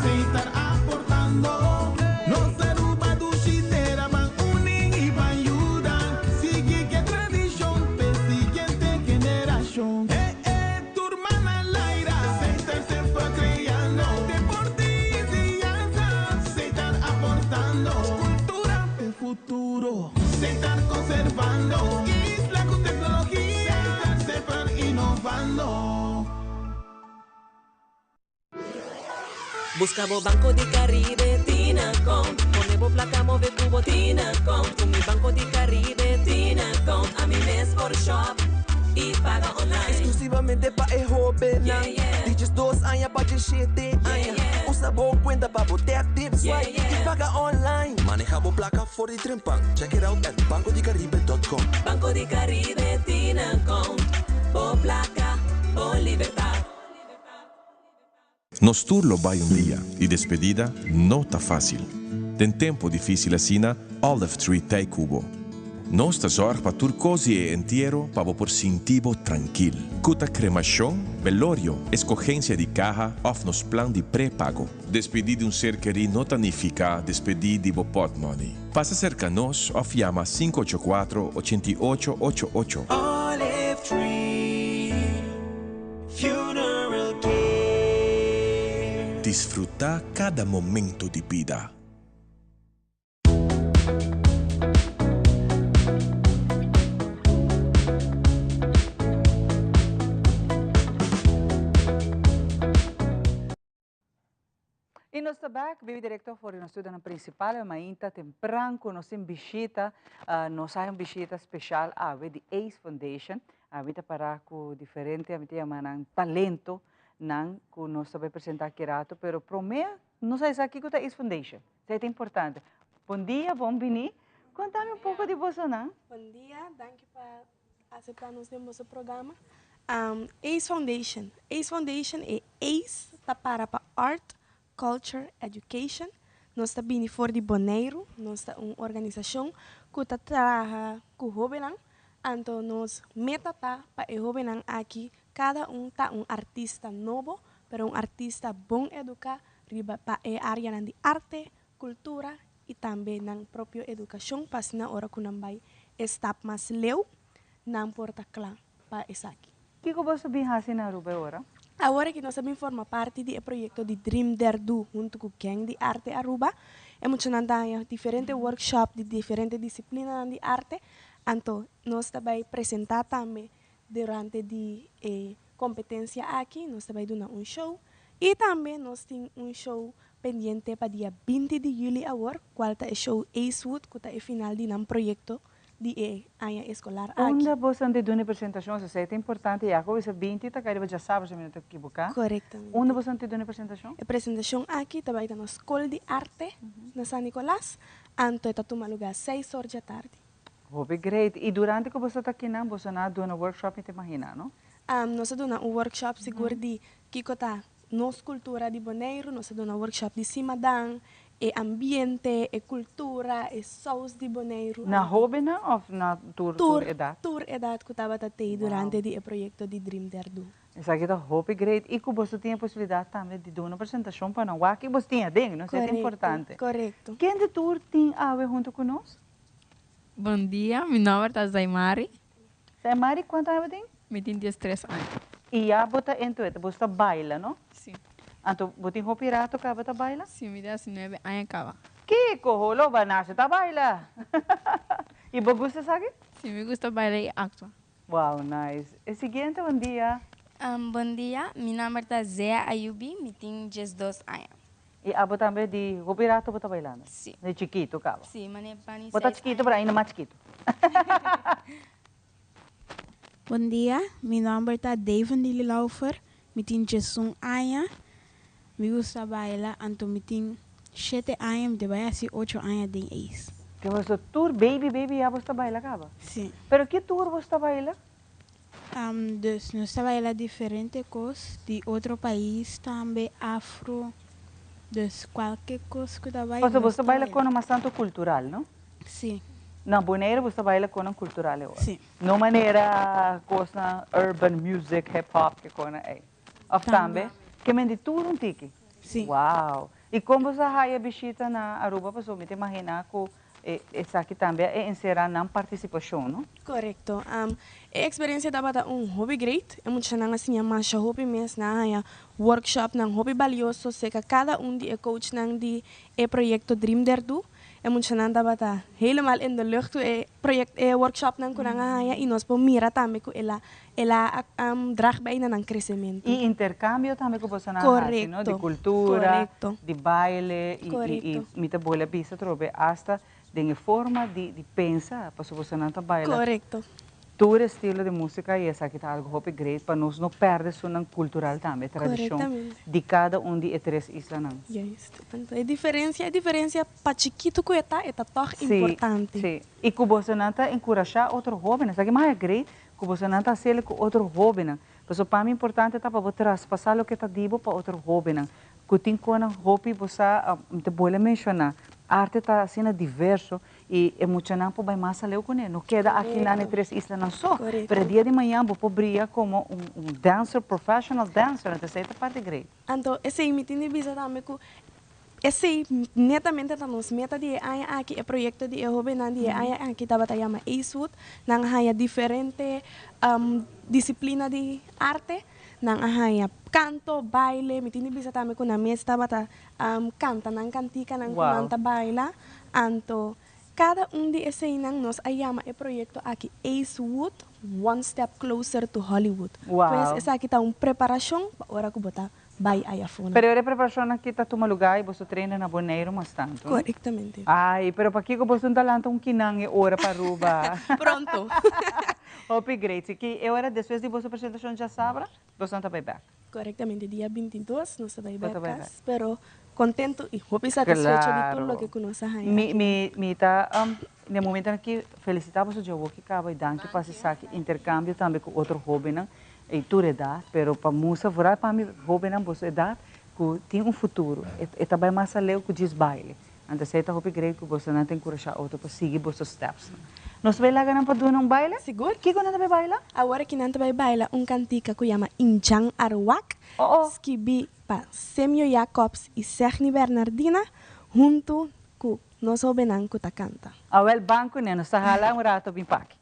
Setar aportando. Nos Aruba dushi tera, Ban uni y ban yuda, Sigui ke tradicion p'e siguiente generacion. Eh eh, tur man al aire, Setar semper creando, Deporte y enseñanza, Setar aportando. Cultura p'e futuro. Setar conservando isla cu tecnologia. Setar semper innovando. Busca bo Banco di Caribe tin account. Pone bo placa move cu bo tin account. Cu mi Banco di Caribe tin account. Ami mes por shop y paga online. Exclusivamente pa e hobennan di 12 aña pa 17 aña. Usa bo cuenta pa bo tap, tip, swipe y paga online. Maneha bo placa for di trempan. Check it out at bancodicaribe.com. Banco di Caribe tin account. Bo placa, bo libertad. Nos tur lo bai un dia y despedida no ta facil. Den tempo dificil asina, Olive Tree t'ey cu bo. Nos ta zorg pa tur cos di e entiero pa bo por sinti bo trankil. Cu ta cremacion, belorio, escogencia di caha of nos plan di prepago. Despedi di un ser kerí no ta nifica despedi di bo potmoney. Pasa cerca nos of yama 584 88 88. Olive Tree Funeral Care. Disfruta cada momento di bida. Y nos ta back, bibi directo for di nos studionan principal, e mainta tempran cu nos tin bishita, nos hay un bishita special awe di ACE Foundation, ami ta para cu diferente, ami ta yama nan talento nan cu nos ta bay presenta aki rato, pero prome nos a sa kico ta ACE Foundation. Esei ta importante. Bon dia, bon bini. Contami un poco di bosonan. Bon dia, danki pa acepta nos den boso programa. ACE Foundation. ACE Foundation, e ACE ta para pa Art, Culture, Education. Nos ta bini for di Boneiru. Nos ta un organisacion cu ta traha cu hobennan. Anto nos meta ta pa e hobennan aki cada un ta un artista nobo, pero un artista bon educa riba pa e áreanan di arte, kultura i tambe nan propio edukashon pa asina ora ku nan bai e stap mas leu nan por ta kla pa esaki. Kiko boso bin hasi na Aruba e ora? Awor aki nos a bin forma parti di e proyecto di Dream Dare Do hunto cu Gang di Arte Aruba. E muchanan ta haña diferente workshop di diferente disciplinanan di arte, anto nos ta bay presenta tambe durante di e competencia aki, nos ta bay duna un show y tambe nos tin un show pendiente pa dia 20 di juli awor, cual ta e show Acewood cu ta e final di nan proyecto di e aña escolar aki. Unda boso ta duna e presentacion? Esei ta importante ya cu bisa 20 ta cay riba djasabra si mi no ta ekiboca. Corectamente. Unda boso ta duna e presentacion? E presentacion aki ta bay ta na Scol di Arte na San Nicolas, anto e ta tuma lugar seis or djatardi. Hopi great. Y durante cu boso ta akinan boso na duna workshop mi ta imagina, no? Nos a duna un workshop sigur di kico ta nos cultura di Boneiru, nos a duna workshop di simadan, e ambiente, e cultura, e saus di Boneiru. Na hobennan of na tur tur edad? Tur edad cu tabata tey durante di e proyecto di Dream Dare Do. Esaki ta hopi great y cu boso tin e posibilidad tambe di duna presentacion pa nan wak y boso tin aden, no? Esey ta importante. Corecto. Ken di tur tin awe hunto cu nos? Bon dia, mi nomber ta Zaimari. Zaimari, cuanto aña bo tin? Mi tin diestres aña. Y ya bo ta into it, bo ta baila, no? Si. Anto, bo tin hopi rato caba ta baila? Si, mi tin nuebe aña caba. Kico, holo ba nace ta baila? Y bo gusta esaki? Si, mi gusta baila y actua. Wow, nice. E siguiente, bon dia. Bon dia, mi nomber ta Zea Ayubi, mi tin 12 aña. Y abo tambe di hopi rato bo ta bailando? Si. Di chikito caba? Si, mane pani Bo ta seis chikito, pero ainda mas chikito. Bon dia, mi nomber ta Daven Lililaufer, mi tin 11 aña, mi gusta baila, anto mi tin 7 aña, mi ta bay haci 8 aña den ACE. Ke boso tur baby baby ya bo ta baila caba? Si. Pero ki tur bo ta baila? Dus nos ta baila diferente cos di otro pais tambe, afro, dus cualke cos cu ta bay Paso nos bo ta ta baila baila. con mas tanto cultural, no? Si. Na Bonaire bo ta baila con cultural awor? Si. No manera cosnan urban music, hip hop, ke con ey. Of Tambe. tambe? Ke men di tur un tiki? Si. Wow. Y con bo sa haya bishita na Aruba? Paso mi ta imagina cu esaki tambe a encera nan participacion, no? Corecto. E experiencia tabata un hopi great. E muchanan a siña masha hopi mes, nan a haya workshopnan hopi balioso cerca cada un di e coachnan di e proyecto Dream Dare Do. E muchanan tabata helemaal in de lucht cu e project, e workshopnan cu nan a haya y nos por mira tambe cu el a el a draag bij na nan crecemento. Y intercambio tambe cu bosonan a haci, no? Di cultura, di baile y mi ta bolbe bisa atrobe hasta den e forma di di pensa pasobra bosonan ta baila tur estilo di musica y esaki ta algo hopi great pa nos no perde esunnan cultural tambe, tradicion di cada un di e tres islanan. Juist. Anto e diferencia, e diferencia pa chikito cu e ta, e ta toch importante. Si, si. Y cu bosonan ta encurasha otro hobennan, esaki mas great cu bosonan ta haciele cu otro hobennan. Pasobra pa mi importante ta pa bo traspasa loke ta di bo pa otro hobennan. Cu tin conan hopi bo sa, mi ta bolbe menciona, arte ta asina diverso y e muchanan por bay mas aleu cune, no keda aki na e tres islanan so. Pero e dia di mañan bo por bria como un dancer, professional dancer, entonces esey ta parti great. Anto esey mi tin di bisa tambe cu esey netamente ta nos meta di e aña aki, e proyecto di e hobennan di e aña aki tabata yama Acewood. Nan a haya diferente disciplina di arte, nan a haya canto, baile, mi tin di bisa tambe cu nan mes tabata canta nan canticanan cu nan ta baila. Anto cada un di eseynan nos a yama e proyecto aki Acewood, One Step Closer to Hollywood. Pues esaki ta un preparacion pa ora cu bo ta bay aya fona. Pero e preparacion aki ta tuma lugar y boso traina na Boneiru mas tanto, no? Corectamente. Ay, pero pakico boso no ta lanta un kinan e ora pa Aruba? Pronto. Hopi great. Si ki e ora despues di boso presentacion djasabra, boso no ta bay bek? Corectamente, dia 22 nos ta bay bek cas, pero contento y hopi satisfecho di tur loke cu nos a haya aki. Mi ta na e momentonan aki felicita boso dje awo ki caba y danki pa haci esaki intercambio tambe cu otro hobennan y tur edad, pero pa musa vooral pa mi hobennan boso edad cu tin un futuro, e ta bay mas aleu cu djis baile. Anto esey ta hopi great cu bosonan ta encurasha otro pa sigui boso steps. Nos ta bay laga nan pa duna un baile? Sigur. Kico nan ta bay baila? Awor aki nan ta bay baila un cantica cu yama Injan Aruwak, skibi pa Semio Jacobs y Segni Bernardina hunto cu nos hobennan cu ta canta. Awel ban cune, nos ta hala un rato bin paki.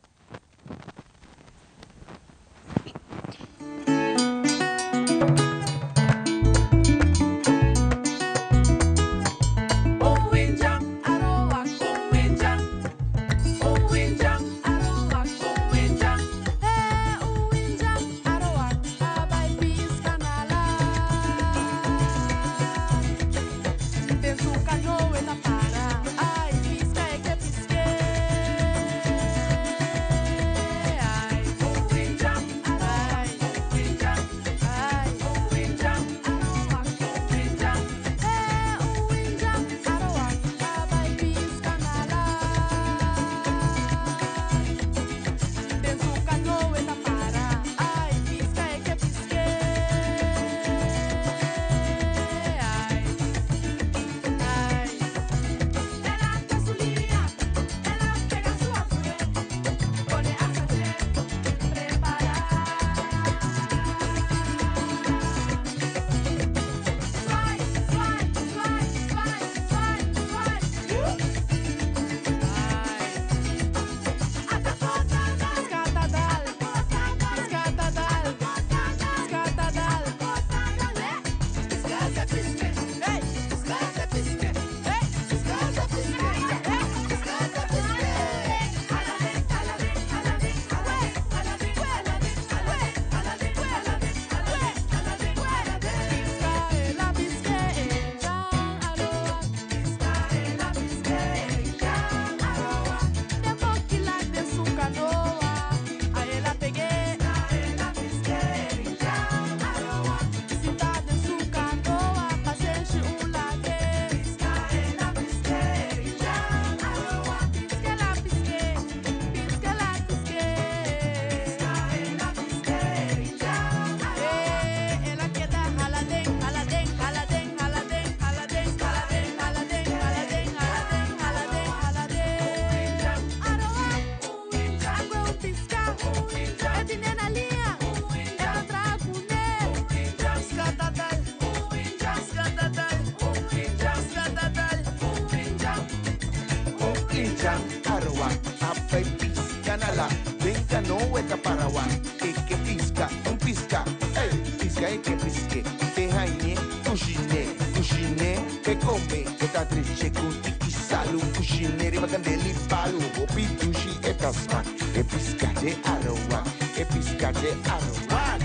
ta smak E pisca de Arawak E pisca de Arawak.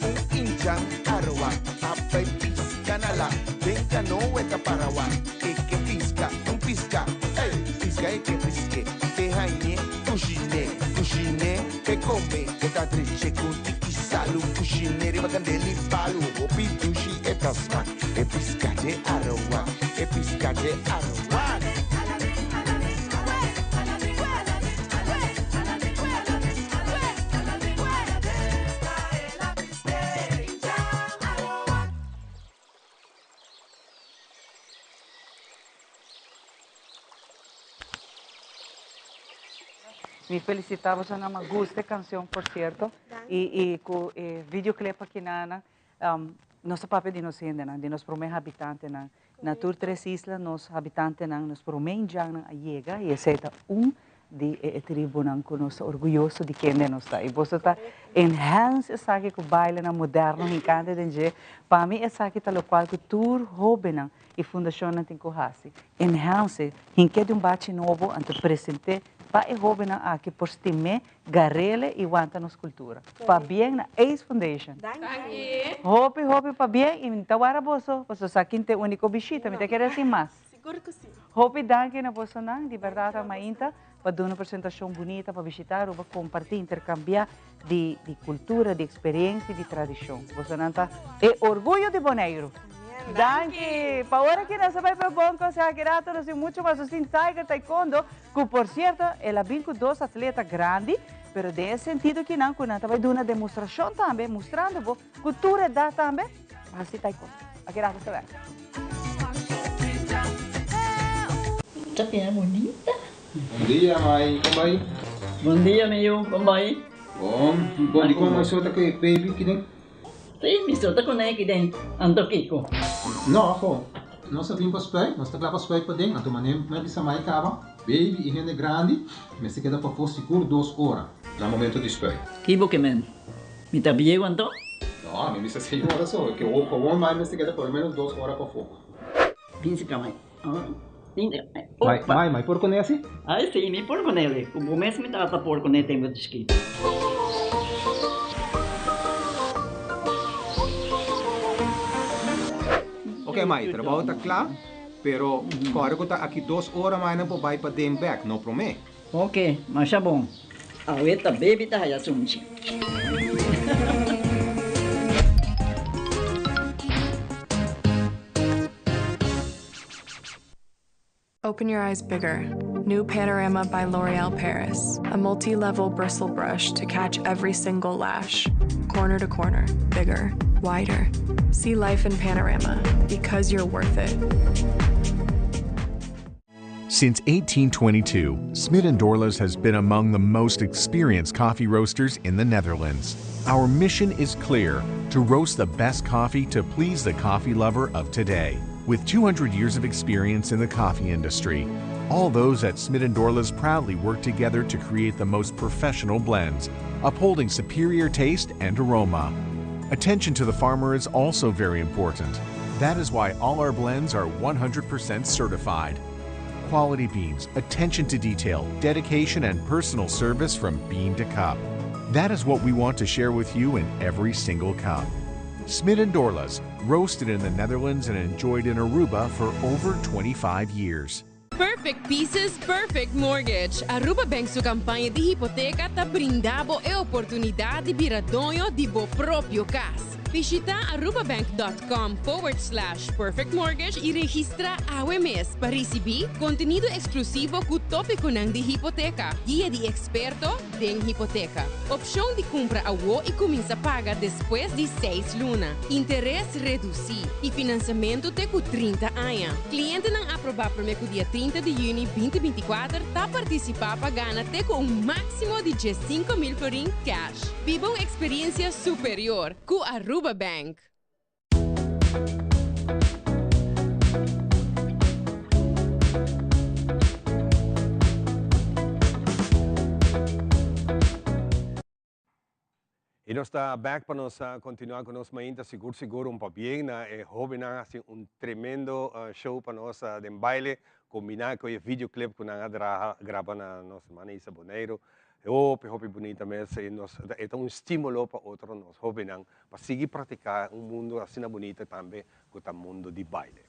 Un indjan Arawak a bai piska na la Den kanoe ta parawa E ke piska un piska Ey piska e ke piske Te hañ'é kushiné Kushiné p'e kome E ta dreche ku tiki salu Kushiné riba kandel i palu Hopi dushi e ta smak E piska dje Arawak E piska dje Arawak. Mi felicita boso nan, mi gusta e cancion por cierto y y cu e videoclip aki nan nos ta papia di nos hendenan, di nos prome habitantenan. Na tur tres isla nos habitantenan, nos prome indjannan a yega y esey ta un di e tribunan cu nos ta orguyoso di kende nos ta. Y boso ta enhance esaki cu bailenan moderno hincante den dje. Pa mi esaki ta locual cu tur hobennan y fundacionnan tin cu haci. Enhance, hink'e di un bachi nobo anto present'e pa e hobennan aki por stim'e, gar'ele y wanta nos cultura. Pabien na ace Foundation. Hopi hopi pabien y mi ta wara boso, pasobra sa kin ta e unico bishita, mi ta kere haci mas. Sigur ku si. Hopi danki na bosonan, di bèrdat a mainta pa duna un presentashon bunita, pa bishitá Aruba, kompartí, interkambiá di di kultura, di eksperensia i di tradishon. Bosonan ta e orguyo di Boneiru. Danki! Pa ora ki nos a bai pa e bon konseho aki rato nos tin muchu mas. Nos tin Tiger Taekwondo, ku por sierto el a bin ku dos atleta grandi, pero den e sentido kinan ku nan ta bai duna demostrashon tambe, mustrando bo ku tur edat tambe hasi taekwondo. Aki rato ta bek. Ta bira bunita. Bon dia mai, kon bai? Bon dia mi yu, kon bai? Bon, bon di kon mai so ta ku e baby kiden? Si, mi so ta kuné kiden, anto kiko? No, ho, nos a bin pa spuit, nos ta kla pa spuit paden, anto manera mi a bisa mai kaba, baby i hende grandi mester keda pafó sigur dos ora na momento di spuit. Ki bo ke men? Mi ta bieu anto? No, mi bisa seis ora so, ke gewoon mai mester keda por lo menos dos ora pafó. Binse ka mai. Mai, mai, mai por kuné asi? Ai si, mi por kuné li. Ku bo mes mi tata por kuné tempu di chikito. Ok mai, trabou ta kla, pero kòrda ku ta aki dos ora mai nan por bai paden bèk, no promé. Ok, masha bon. Awe ta baby ta haya sunchi. Open your eyes bigger. New Panorama by L'Oreal Paris. A multi level bristle brush to catch every single lash. Corner to corner, bigger, wider. See life in panorama because you're worth it. Since 1822, Smit & Dorlas has been among the most experienced coffee roasters in the Netherlands. Our mission is clear, to roast the best coffee to please the coffee lover of today. With 200 years of experience in the coffee industry, all those at Smit & Dorlas proudly work together to create the most professional blends, upholding superior taste and aroma. Attention to the farmer is also very important. That is why all our blends are 100% certified. Quality beans, attention to detail, dedication, and personal service from bean to cup. That is what we want to share with you in every single cup. Smit and Dorlas, roasted in the Netherlands and enjoyed in Aruba for over 25 years. Perfect Pieces, Perfect Mortgage. Aruba Bank su campaña di hipoteca ta brinda bo e oportunidad di bira doño di bo propio cas. Bishita arubabank.com forward slash perfect mortgage y registra awe mes pa ricibi contenido exclusivo cu topiconan di hipoteca, guia di experto den hipoteca, opcion di cumpra awo y cuminsa paga despues di seis luna, interes reduci y financiamento te cu 30 aña. Clientenan aproba prome cu dia 30 di juni 2024 ta participa pa gana te cu un maximo di 15,000 florin cash. Biba un experiencia superior cu Aruba Bank. Y nos ta back pa nos continua cu nos mainta sigur sigur un pabien na e hobennan haci un tremendo show pa nos den baile combina cu e videoclip cu nan a draha graba na nos hermana Isa Boneiro. Hopi hopi bunita mes y nos e ta un stimulo pa otro nos hobennan pa sigui practica un mundo asina bunita tambe cu ta mundo di baile.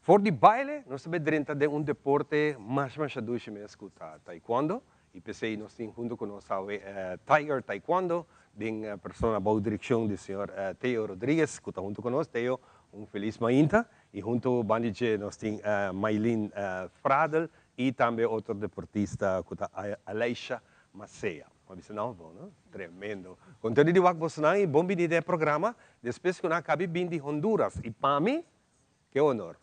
For di baile nos ta bay drenta den un deporte masha masha dushi mes cu ta taekwondo y p'esey nos tin hunto cu nos awe Tiger Taekwondo den persona bou direccion di señor Theo Rodriguez cu ta hunto cu nos. Theo un feliz mainta y hunto bandi dje nos tin Maylin Fradel Y tambe otro deportista cu ta Aleisha Macea. Bo a bisa nan bon, no? Tremendo. Contento di wak bosonan y bon bini den e programa. Despues cu nan a cabi bin di Honduras. Y pa mi, ke honor.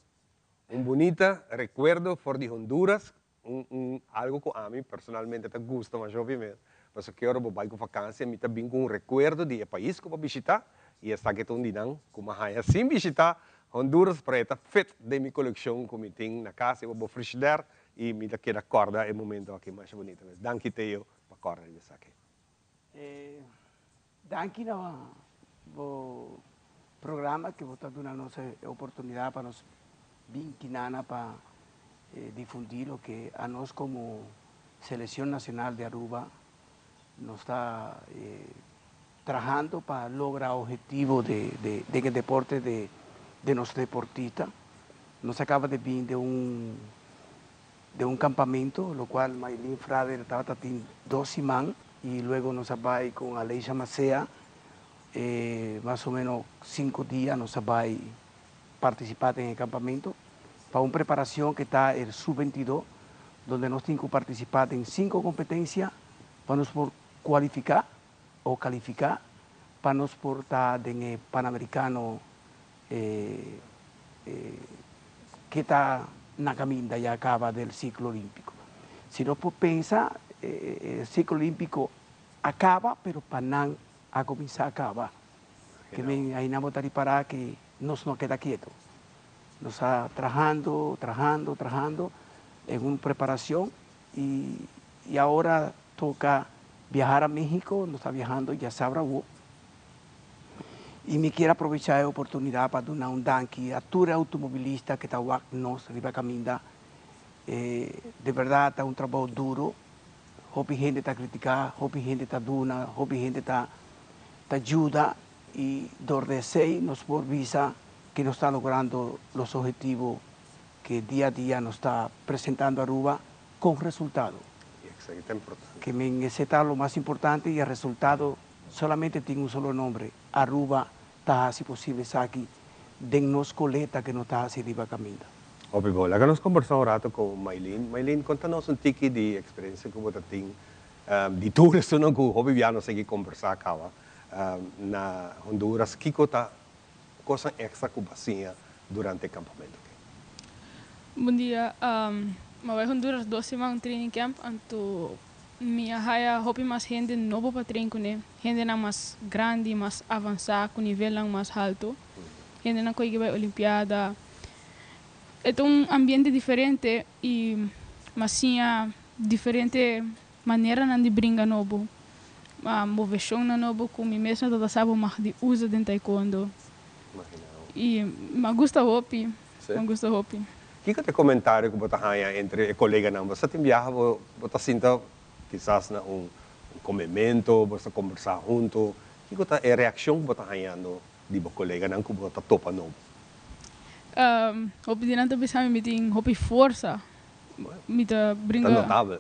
Un bunita recuerdo for di Honduras. Un, un algo cu ami personalmente ta gusta masha hopi mes. Pasobra ke ora bo bay cu vakantie mi ta bin cu un recuerdo di e pais cu bo a bishita. Y esaki ta un di nan cu mi a haya sin bishita Honduras pero e ta fit den mi coleccion cu mi tin na cas e bo frigidaire y mi ta keda corda e momento aki masha bunita mes. Danki Theo pa corda riba esaki. Danki na bo programa cu bo ta duna nos e oportunidad pa nos bin kinana pa difundi loke anos como Seleccion Nacional di Aruba nos ta trahando pa logra objetivo de den e deporte de de nos deportista. Nos a caba de bin de un de un campamento lo cual Maylin Frader tabata tin dos siman y luego nos a bay con Aleisha Macea mas o menos cinco dia nos a bay participa den e campamento pa un preparacion que ta el sub 22 donde nos tin cu participa den cinco competencia pa nos por cualifica o califica pa nos por ta den e Panamericano ke ta na caminda ya caba del ciclo olimpico. Si nos por pensa e ciclo olimpico a caba pero pa nan a cuminsa caba. Ke men aina bo ta ripara ke nos no a keda keto. Nos a trahando, trahando, trahando en un preparacion y ahora toca viajar a Mexico, nos ta viahando djasabra awo y mi kier aprovecha e oportunidad pa duna un danki a tur e automobilista ke ta wak nos riba caminda. De berdad ta un trabou duro, hopi hende ta critica, hopi hende ta duna, hopi hende ta yuda y dor di esey nos por bisa ke nos ta logrando los obhetivo ke dia a dia nos ta presentando Aruba con resultado. Esaki ta importante. Ke men ese ta lo mas importante y e resultado solamente tin un solo nombre, Aruba ta haci posible esaki den nos coleta ke nos ta haci riba caminda. Hopi bon. Laga nos combersa un rato cu Maylin. Maylin, conta nos un tiki di experiencia cu bo ta tin di tur esunnan cu hopi bia nos sigui combersa caba na Honduras. Kico ta Kosnan extra ku bo a siña durante e kampamentu aki? Bon dia. Mi a bai Honduras dos siman training camp, anto mi a haya hopi mas hende nobo pa train kuné. Hendenan mas grandi, mas avansá, ku nivelnan mas haltu. Hendenan ku a yega bai olimpiada. E ta un ambiente diferente i mi a siña diferente Maneranan di bringa nobo, moveshonnan nobo ku mi mes no tabata sa bo mag di usa den taekwondo. I mi a gusta hopi, mi a gusta hopi. Kiko ta e komentario ku bo ta haña entre e koleganan? Bo sa tin biaha bo bo ta sinta kisas na un komemento, bo ta kombersá huntu. Kiko ta e reakshon ku bo ta hañando di bo koleganan ku bo ta topa nobo? Hopi di nan ta bisa mi mi tin hopi forsa. Mi ta bringa. Ta notabel.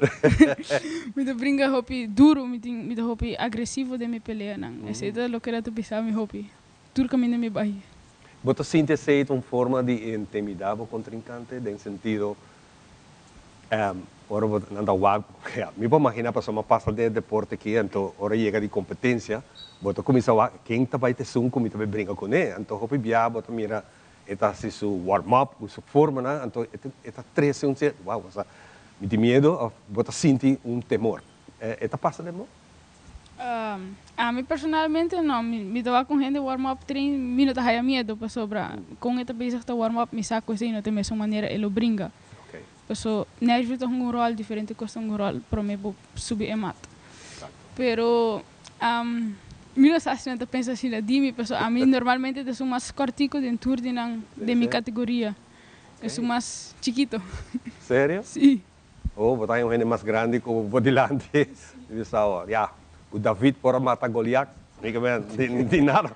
Mi ta bringa hopi duro, mi tin, mi ta hopi agresivo den mi peleanan. Esei ta loke nan ta bisa mi hopi. Tur kaminda mi bai. Bo ta sinti esei ta un forma di intimidá bo kontrinkante? Den sentido, ora bo nan ta wak, ya, mi por maginá pasobra mi a pasa den e deporte aki, anto ora yega di kompetensia, bo ta kuminsá wak ken ta bai ta esun ku mi ta bai bringa kuné. Anto hopi bia bo ta mira e ta hasi su warm up ku su formanan, anto e ta trese un sierto, wou, osea, mi tin miedu òf bo ta sinti un temor. E ta pasa den bo? Ami personalmente no, mi ta wak un hende warm up train mi no ta haya miedo pasobra con e ta bezig ta warm up mi sa cu esey no ta e mesun manera e lo bringa. Paso nervio ta hunga un rol, diferente cos ta hunga un rol prome bo subi e mat. Pero mi no sa si nan ta pensa asina di mi paso ami normalmente ta esun mas cortico den tur di nan den mi categoria, esun mas chikito. Serio? Si. Oh, bo ta haña un hende mas grandi ku bo dilanti. Mi bisa, oh, ya, ku David por a mata Goliat, mi ke men, di nada.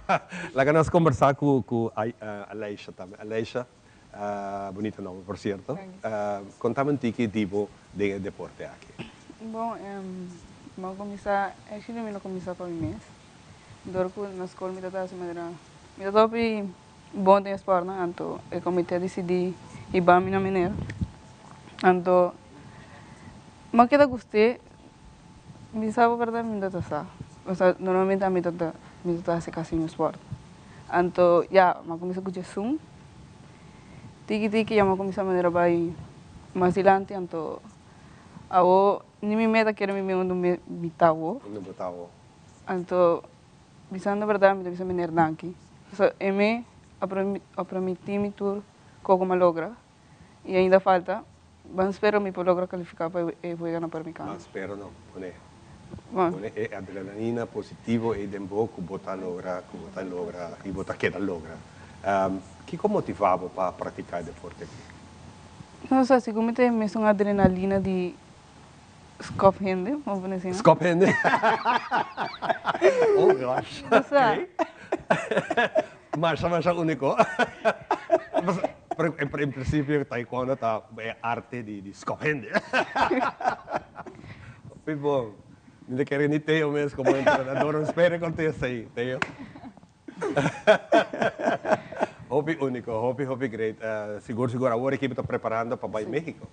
Laga nos kombersá ku ku Aleisha tambe. Aleisha, bunita nomber por sierto. Kontami un tiki di bo den e deporte aki. Bon, mi a kuminsá, actually mi no kuminsá pa mi mes. Dor ku na skol mi tabata hasi manera, mi tabata hopi bon den e sportnan, anto e komité a disidí hiba mi na Minera. Anto mi a keda gust'é, mi sa bo berdad mi no ta sa, pasobra normalmente ami ta ta mi ta hasi kasi mi sport. Anto ya mi a kuminsá ku djesun, tiki tiki ya mi a kuminsá manera bai mas dilanti anto awo ni mi meta kere mi bin unda mi ta awo. Unda bo ta awo. Anto bisando berdad mi ta bisa meneer danki, pasobra e me a promití mi tur koko mi a logra. Y ainda falta. Ban spera mi por logra califica pa e weganan Panamericano. Ban spera no. Pone. Pone e adrenalina positivo ey den bo cu bo ta logra, cu bo ta logra y bo ta keda logra. Kico motiva bo pa practica e deporte aki? No sa, segun mi ta e mesun adrenalina di scop hende, bo pone asina. Scop hende? Oh gosh. No sa. Masha masha unico. Pero en principio taekwondo ta e arte di scop hende. Hopi bon. Mi ta kere ni Teo mes como entrenador no spera e contesta ayi. Teo. Hopi unico, hopi hopi great. Sigur sigur awor ekipo ta preparando pa bay Mexico.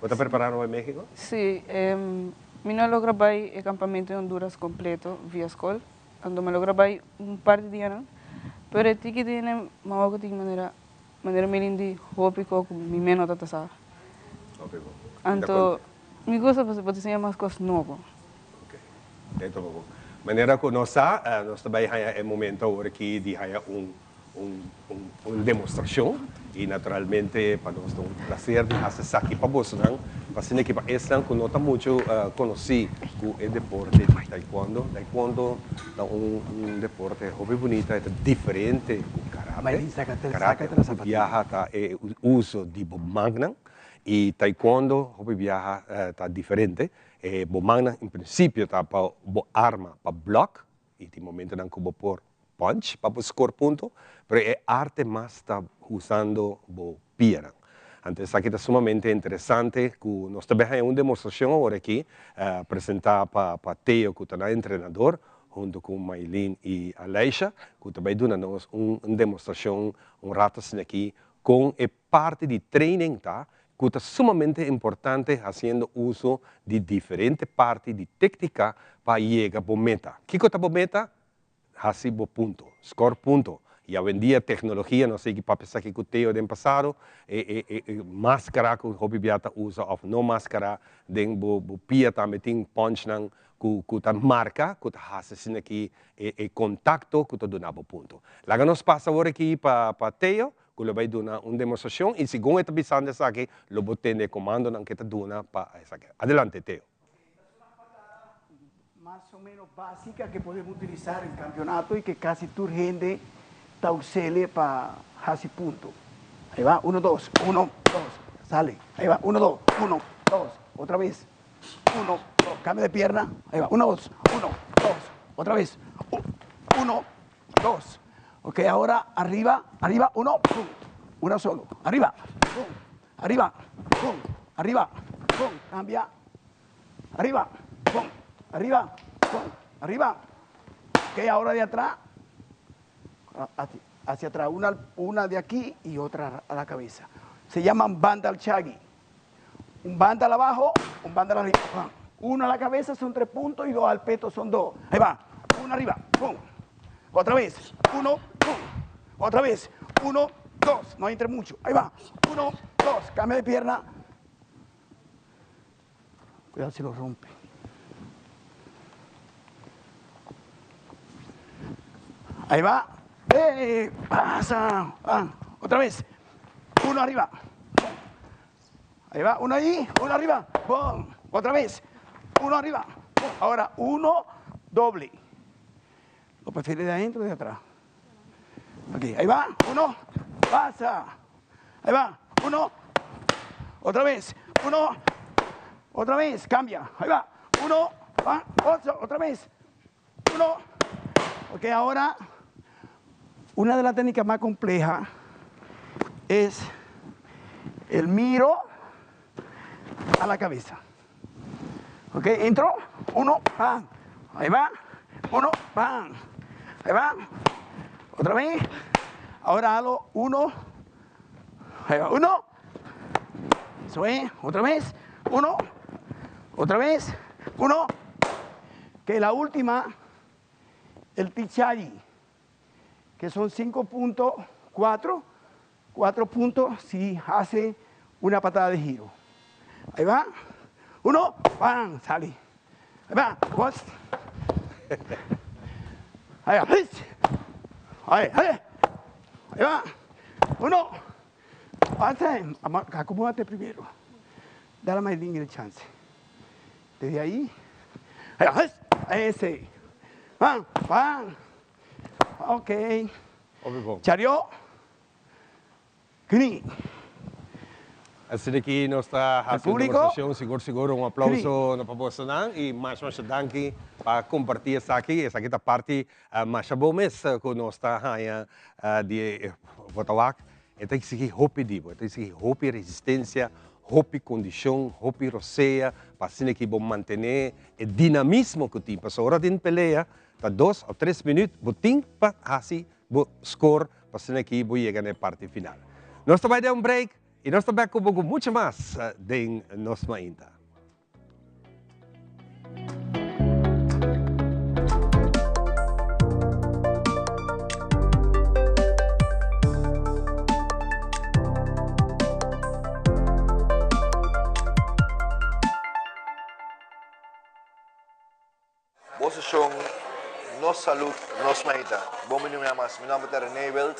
Bo ta preparando pa bay Mexico? Si, mi no a logra bay e campamento en Honduras completo via scol. Anto mi a logra bai un par di dianan, pero e tiki dianan mi a wak tin manera manera mi rindi hopi kos ku mi mes no ta ta sa. Hopi bon. Anto mi gusta pasobra bo ta siña mas kos nobo. Ok, e ta bon. Manera ku nos sa, nos ta bai haña e momento awor aki di haña un un demostracion y naturalmente pa nos ta un placer di haci esaki pa bosonan, pa asina ki pa esnan cu no ta mucho conoci cu e deporte di taekwondo. Taekwondo ta un deporte hopi bunita, e ta diferente cu karate. Karate hopi biaha ta e uso di bo mannan y taekwondo hopi biaha ta diferente, e bo mannan en principio ta pa bo arma pa block y tin momentonan cu bo por punch pa bo score punto, pero e arte mas ta usando bo pianan. Anto esaki ta sumamente interesante cu nos ta bin haña un demostracion awor aki presenta pa pa Theo cu ta nan entrenador hunto cu Maylin y Aleisha cu ta bay duna nos un demostracion un rato asina aki con e parti di training ta cu ta sumamente importante haciendo uso di diferente parti di tecnica pa yega bo meta. Kico ta bo meta? Hasi bo punto. Score punto. Y awendia tecnologia, no sé ki papia esaki cu Theo den pasado, e e e e mascara cu hopi bia ta usa of no mascara den bo bo pia tambe tin punchnan cu cu ta marca cu ta hasi asina ki e e contacto cu ta duna bo punto. Laga nos pasa awor aki pa pa Theo cu lo bay duna un demostracion y segun e ta bisando esaki lo bo tende e comandonan cu e ta duna pa esaki. Adelante Theo. Mas o menos básica que podemos utilizar en campeonato y que casi tur hende ta usele pa haci punto. Ahí va, uno, dos, uno, dos, sale. Ahí va, uno, dos, uno, dos, otra vez. Uno, dos, cambio de pierna. Ahí va, uno, dos, uno, dos, otra vez. Uno, dos. Ok, ahora arriba, arriba, uno, pum, uno solo. Arriba, pum, arriba, pum, arriba, pum, cambia. Arriba, pum, arriba, pum, arriba. Ok, ahora de atrás. Hacia atrás, una, una de aquí y otra a la cabeza. Se llaman banda al chagui. Un banda abajo, un banda arriba. Uno a la cabeza son tres puntos y dos al peto son dos. Ahí va. Uno arriba. Pum. Otra vez. Uno, pum. Otra vez. Uno, dos. No entre mucho. Ahí va. Uno, dos. Cambia de pierna. Cuidado si lo rompe. Ahí va. ¡Eh! Pasa. Ah, otra vez. Uno arriba. Ahí va. Uno ahí. Uno arriba. ¡Pum! Otra vez. Uno arriba. Ahora, uno doble. ¿Lo prefiere de adentro o de atrás? Ok, ahí va. Uno. Pasa. Ahí va. Uno. Otra vez. Uno. Otra vez. Cambia. Ahí va. Uno. Va. Ocho. Otra vez. Uno. Ok, ahora, una de las técnicas más complejas es el miro a la cabeza. Ok, entro, uno, pam, ahí va, uno, pam, ahí va, otra vez. Ahora hago uno, ahí va, uno, eso es, otra vez, uno, otra vez, uno, que la última, el tichari, que son 5.4, 4 puntos si hace una patada de giro. Ahí va. Uno, ¡pam! Sale. Ahí va. Dos. Ahí va. Ahí, ahí. Ahí va. Uno. Acomódate primero. Dale a Maylin el chance. Desde ahí. Ahí va. Ese. ¡Pam! ¡Pam! Ok. Chario. Kni. Asina aki nos ta hasi un demostrashon, sigur sigur un aplauso na pa bosonan i masha masha danki pa kompartí esaki. Esaki ta parti masha bon mes ku nos ta haña di e bo ta wak. E ta eksigí hopi di bo, e ta eksigí hopi resistensia, hopi kondishon, hopi rosea pa asina ki bo mantené e dinamismo ku tin. Pasobra ora tin pelea ta dos òf tres minüt bo tin pa hasi bo score pa asina ki bo yega na e parti final. Nos ta bai den un break y nos ta bek cu bo cu mucho mas den nos mainta. Bo seshon Nos Salud, Nos Maita. Bon bini un mas. Mi nomber ta Rene Wild,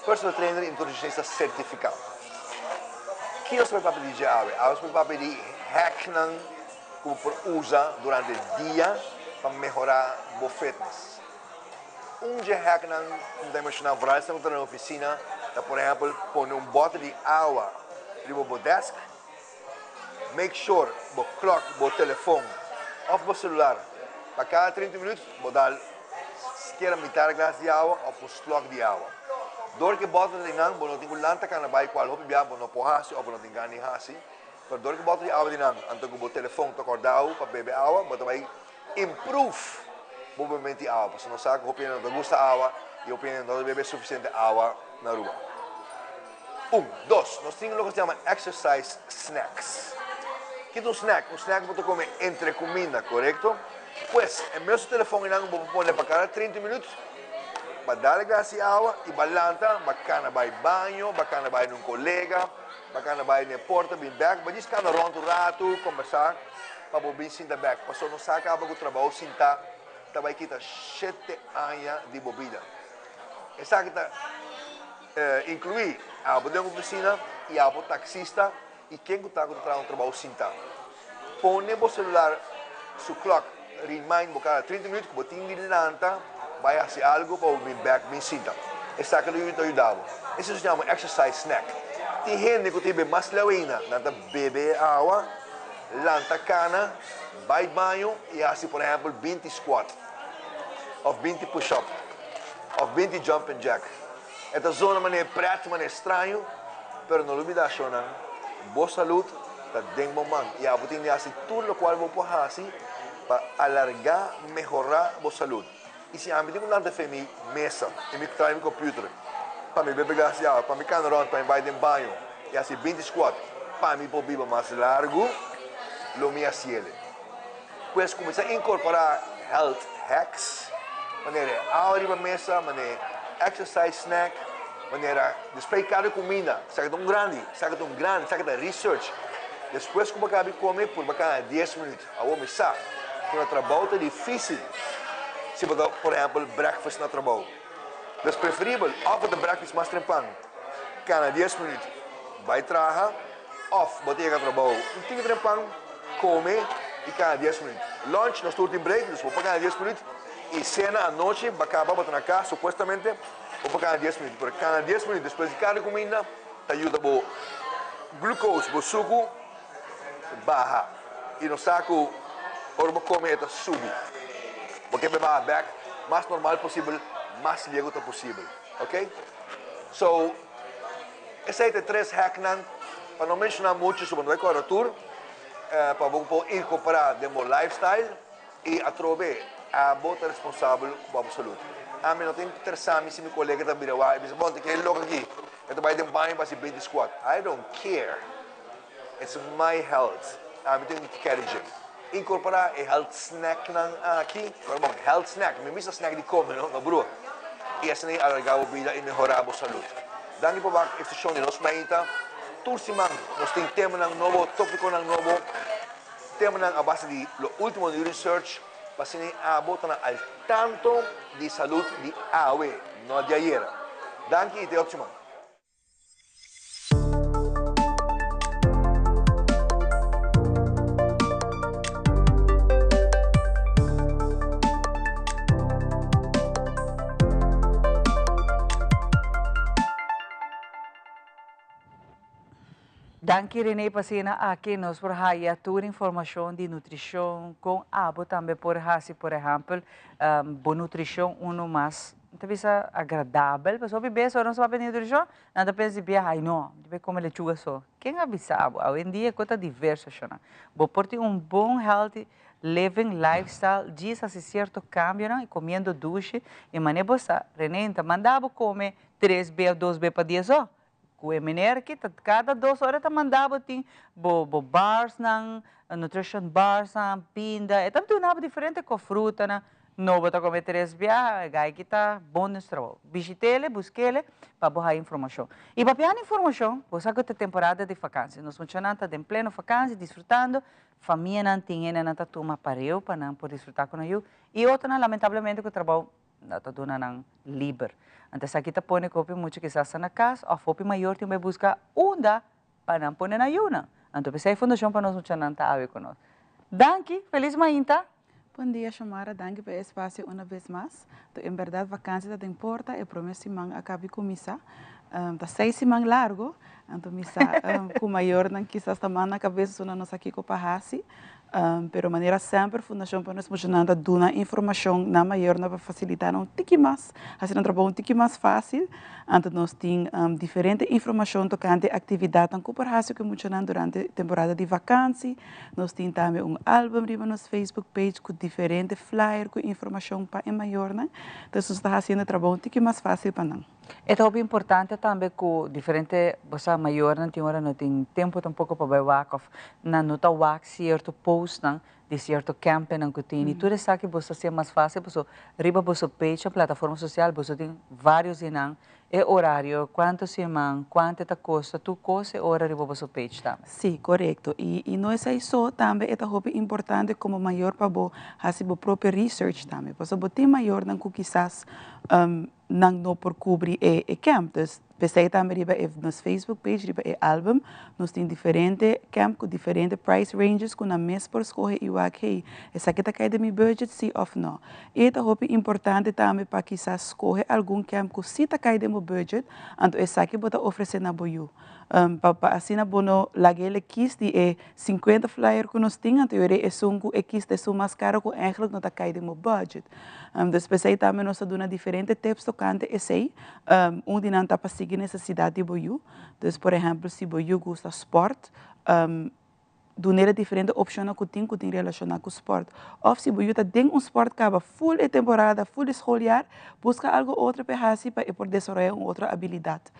personal trainer y nutricionista certificado. Ki nos por papia di dje awe? Awe nos por papia di hacknan ku bo por usa durante dia pa mehora bo fitness. Un dje hacknan ku mi ta menshona vooral esnan ku ta na oficina ta por ehempel pone un bote di awa riba bo desk. Make sure bo clock bo telefon of bo celular pa cada 30 minuut bo dal sikiera mitar glas di awa of un slok di awa. Door ke bottle ta dinan bo no tin cu lanta cana bay cual hopi bia bo no por haci of bo no tin gana di haci, pero door ke bottle di awa dinan anto cu bo telefon ta corda bo pa bebe awa bo ta bay improve bo bebemento di awa pasobra nos sa cu hopi hende no ta gusta awa y hopi hende no ta bebe suficiente awa na Aruba. Un, dos, nos tin loke se yama exercise snacks. Ki ta un snack? Un snack bo ta come entre cuminda, corecto? Pues, e mesun telefon einan bo por pone pa cada 30 minuut, ba dal glas di awa y ba lanta, ba cana bay baño, ba cana bay na un colega, ba cana bay na e porta bin bek, ba djis cana rond un rato, combersa, pa bo bin sinta bek. Pasobra nos sa caba cu trabao sinta ta bay kita shete aña di bo bida. Esaki ta Inclui abo den oficina y abo taxista y ken cu ta cu ta traha un trabao sinta. Pone bo celular su clock remind bo cada 30 minuut cu bo tin di lanta bay haci algo pa bo bin bek bin sinta. Esaki lo ta yuda bo. Esaki su yama exercise snack. Tin hende cu ta hib'e mas leu ainda. Nan ta bebe e awa, lanta cana, bay baño y haci por ehempel binti squat of binti push up of binti jumping jack. E ta zona manera pret, manera straño, pero no lubida shownan, bo salud ta den bo man y abo tin di haci tur locual bo por haci pa alarga, mehora bo salud. I si ami tin ku lanta fe mi mesa i mi trae mi computer pa mi bebe glas di awa, pa mi kana rònt, pa mi bai den baño i hasi binti squat pa mi por biba mas largu, lo mi hasiele. Pues kuminsá inkorporá health hacks, manera e awa riba mesa, manera exercise snack, manera display kada kuminda, esaki ta un grandi, esaki ta un grandi, esaki ta research. Despues ku bo a kaba di kome, purba kana dies minüt. Awor mi sa ku na trabou ta difísil si bo ta, por ehèmpel, breakfast na trabou. Dus preferibel òf bo ta breakfast mas trempan, kana dies minüt bai traha, òf bo ta yega trabou un tiki trempan, kome i kana dies minüt. Lunch nos tur tin break, dus bo por kana dies minüt i sena anochi bo a kaba bo ta na kas supuestamente bo por kana dies minüt. Pero kana dies minüt despues di kada kuminda ta yuda bo glucose, bo suku. Baha y nos sa cu ora bo come e ta subi. Bo ke baha bek mas normal posibel, mas liego ta posibel. Ok? So, esey ta e tres hacknan, pa no menciona mucho so bo no bay corda tur, pa bo por incorpora den bo lifestyle y atrobe abo ta responsabel cu bo salud. Ami no ta interesa mi si mi colega ta bira wak y bisa, bon, ta ke loco aki, e ta bay den baño pa haci 20 squat. I don't care. It's my health. Ami tin ku kere dje. Inkorporá e health snacknan aki. Pero bon, health snack, mi misa snack di kome no, no brua. I asina i alargá bo bida i mehorá bo salud. Danki pa wak e seshon di nos mainta. Tur siman nos tin temanan nobo, tópikonan nobo, temanan a base di lo último di research pa asina i abo ta na al tanto di salud di awe, no di ayera. Danki i te otro siman. Danki Rene pa asina aki nos por haya tur informacion di nutricion con abo tambe por haci por ehempel bo nutricion uno mas Nan ta bisa agradabel, pasobra hopi bes ora nos papia di nutrishon, nan ta pensa di biaha, ay no, mi ta bai kome lechuga so. Ken a bisa bo? Awendia ku ta diverso shonnan. Bo por tin un bon healthy living lifestyle djis hasi sierto kambionan i komiendo dushi i manera bo sa, Rene ta manda bo kome tres be of dos be pa dia so. Ku e meneer aki ta kada dos ora ta manda bo tin bo bo barsnan, nutrition barsnan, pinda, e ta duna bo diferente ko frutanan, no bo ta kome tres biaha, e gai ki ta bon den su trabou. Bishitele, buskele pa bo haya informashon. I papiando informashon, bo sa ku ta temporada di fakansi, nos muchanan ta den pleno fakansi disfrutando, famianan tin hendenan ta tuma pareu pa nan por disfruta ku nan yu, i otronan lamentablemente ku trabou No ta duna nan liber. Anto esaki ta pone ku hopi mucha kisas ta na kas òf hopi mayor tin bai buska unda pa nan pone nan yunan. Anto p'esei Fundashon pa Nos Muchanan ta awe ku nos. Danki, felis mainta! Bon dia Shomara, danki pa e espasio una bes mas. To en berdad vakansi ta den porta, e prome siman a kabi kuminsá. Ta seis siman largo, anto mi sa ku mayornan kisas ta manda kabes esuna no sa kiko pa hasi. Pero manera semper Fundashon pa Nos Muchanan ta duna informashon na mayornan pa fasilitá nan un tiki mas, hasi nan trabou un tiki mas fásil. Anto nos tin diferente informashon tokante aktividatnan ku por hasi ku e muchanan durante temporada di vakansi. Nos tin tambe un álbum riba nos Facebook page ku diferente flyer ku informashon pa e mayornan. Entonces nos ta hasiendo e trabou un tiki mas fásil pa nan. E ta hopi importante tambe ku diferente bo sa mayornan tin ora no tin tempu tampoko pa bai wak of nan no ta wak sierto postnan di sierto campingnan ku tin i tur esaki bo sa hacié mas fácil pasobra riba boso page na plataforma social boso tin varios di nan e orario, kuantu siman, kuantu e ta kosta, tur kos e ora riba boso page tambe. Sí, korekto. I i no esei so, tambe e ta hopi importante komo mayor pa bo hasi bo propio research tambe. Pasobra bo tin mayornan ku kisas nan no por kubri e e camp. Dus p'esei tambe riba e nos Facebook page, riba e album, nos tin diferente camp ku diferente price ranges ku nan mes por skohe i wak, hey, esaki ta kai den mi budget si òf no. I e ta hopi importante tambe pa kisas skohe algun camp ku si ta kai den bo budget, anto esaki bo ta ofresé na bo yu. Pa pa asina bo no lag'el e kis di e 50 flyer ku nos tin, anto yora esun ku e kis ta esun mas karo ku eigenlijk no ta kai den bo budget. Dus p'esei tambe nos ta duna diferente tips tokante esei. Un di nan ta pa sigui nesesidat di bo yu. Dus por ehèmpel si bo yu gusta spòrt, Dun'é diferente opshonnan ku tin ku tin relashoná ku spòrt. Òf si bo yu ta den un spòrt kaba ful e temporada, ful e skoljaar, buska algu otro pa e hasi pa e por desaroyá un otro abilidat.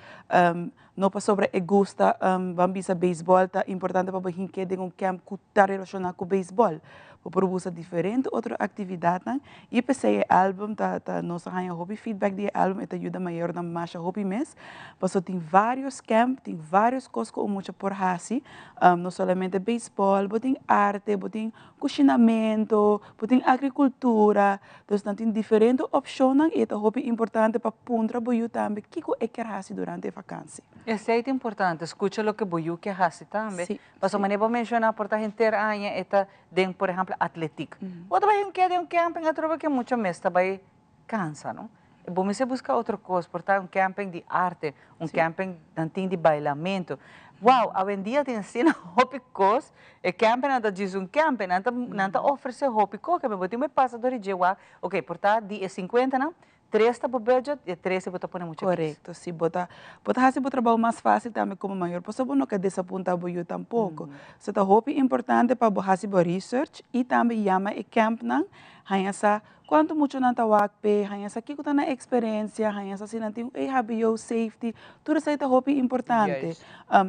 No pasobra e gusta, ban bisa beisbòl ta importante pa bo hink'é den un kèmp ku ta relashoná ku beisbòl. Bo por buska diferente otro aktividatnan i p'esei e álbum ta ta nos a haña hopi feedback di e álbum, e ta yuda mayornan masha hopi mes, pasobra tin vários kèmp, tin vários kos ku un mucha por hasi. No solamente beisbòl, bo tin arte, bo tin kushinamentu, bo tin agrikultura. Dus nan tin diferente opshonnan i e ta hopi importante pa puntra bo yu tambe kiko e kier hasi durante e vakansi. Esei ta importante, skucha loke bo yu ke hasi tambe. Pasobra manera bo menshoná por ta henter aña e ta den por ehèmpel atletik. Bo ta bai un ke den un kèmping atrobe ke mucha mes ta bai kansa no. Bo mester buska otro kos, por ta un kèmping di arte, un kèmping nan tin di bailamentu. Wow, awendia tin asina hopi kos, e kèmpingnan ta djis un kèmping, nan ta nan ta ofresé hopi kos, kende bo tin bo pasa dor di dje wak, oke, por ta di e sinkuentanan, tres ta bo budget i e tres bo ta pone mucha kis. Korekto, si bo ta bo ta hasi bo trabou mas fásil tambe komo mayor, pasobra bo no ke desapuntá bo yu tampoko. So ta hopi importante pa bo hasi bo research i tambe yama e kèmpnan, haña sa Kuantu muchu nan ta wak p'e, haña sa kiko ta nan eksperensia, haña sa si nan tin un EHBO safety, tur esei ta hopi importante.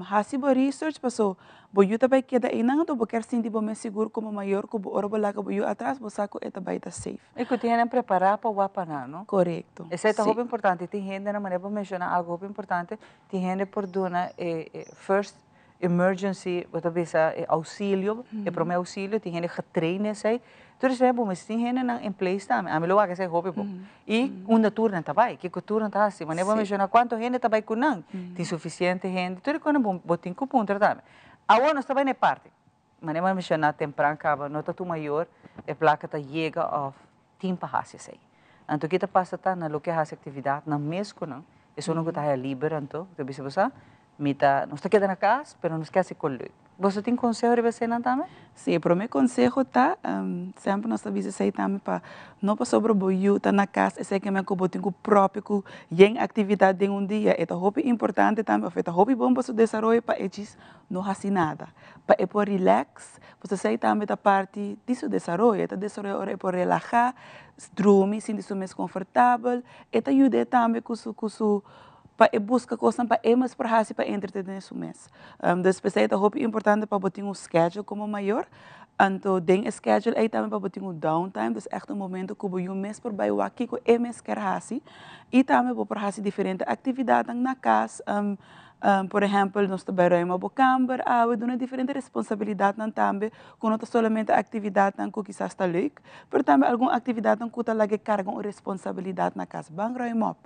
Hasi bo research paso bo yu ta bai keda einan anto bo kier sinti bo mes sigur komo mayor ku bo ora bo laga bo yu atras bo sa ku e ta bai ta safe. I ku tin hendenan prepará pa wak pa nan, no? Korekto, Esei ta si. hopi importante. Tin hendenan, manera bo menshoná algu hopi importante, tin hende por duna e first emergency, bo ta bisa e auxilio, e prome auxilio, tin hende getrain esei. Tur esei bo mester tin hendenan in place tambe. Ami lo wak esei hopi bo. I unda tur nan ta bai, kiko tur nan ta hasi. Manera bo a menshoná kuantu hende ta bai ku nan, tin sufisiente hende, tur e kosnan bo tin ku puntra tambe. Awor nos ta bai na e parti, manera bo a menshoná tempran kaba, no ta tur mayor e plaka ta yega òf tin pa hasi esei. Anto ki ta pasa ta nan lo ke hasi aktividat nan mes ku nan, esun ku ta haya liber anto ta bisa bo sa mi ta nos ta keda na kas pero nos ke hasi kos leuk. Boso tin konseho riba eseinan tambe? Si, e prome konseho ta, semper nos ta bisa esei tambe pa no pasobra bo yu ta na kas esei ke men ku bo tin ku propio ku yen aktividat den un dia. E ta hopi importante tambe òf e ta hopi bon pa su desaroyo pa e djis no hasi nada, pa e por relax, pasobra esei tambe ta parti di su desaroyo. E ta desaroya ora e por relaha, drumi, sinti su mes konfortabel. E ta yud'é tambe ku su ku su pa e buska kosnan pa e mes por hasi pa entretené su mes. Dus p'esei ta hopi importante pa bo tin un schedule komo mayor, anto den e schedule ei tambe pa bo tin un downtime, dus ègt un momento ku bo yu mes por bai wak kiko e mes kier hasi i tambe bo por hasi diferente aktividatnan na kas, por ehèmpel nos ta bai ruima bo kamber awe, duna diferente responsabilidatnan tambe ku no ta solamente aktividatnan ku kisas ta leuk, pero tambe algun aktividatnan ku ta laga e karga un responsabilidat na kas, ban ruima op.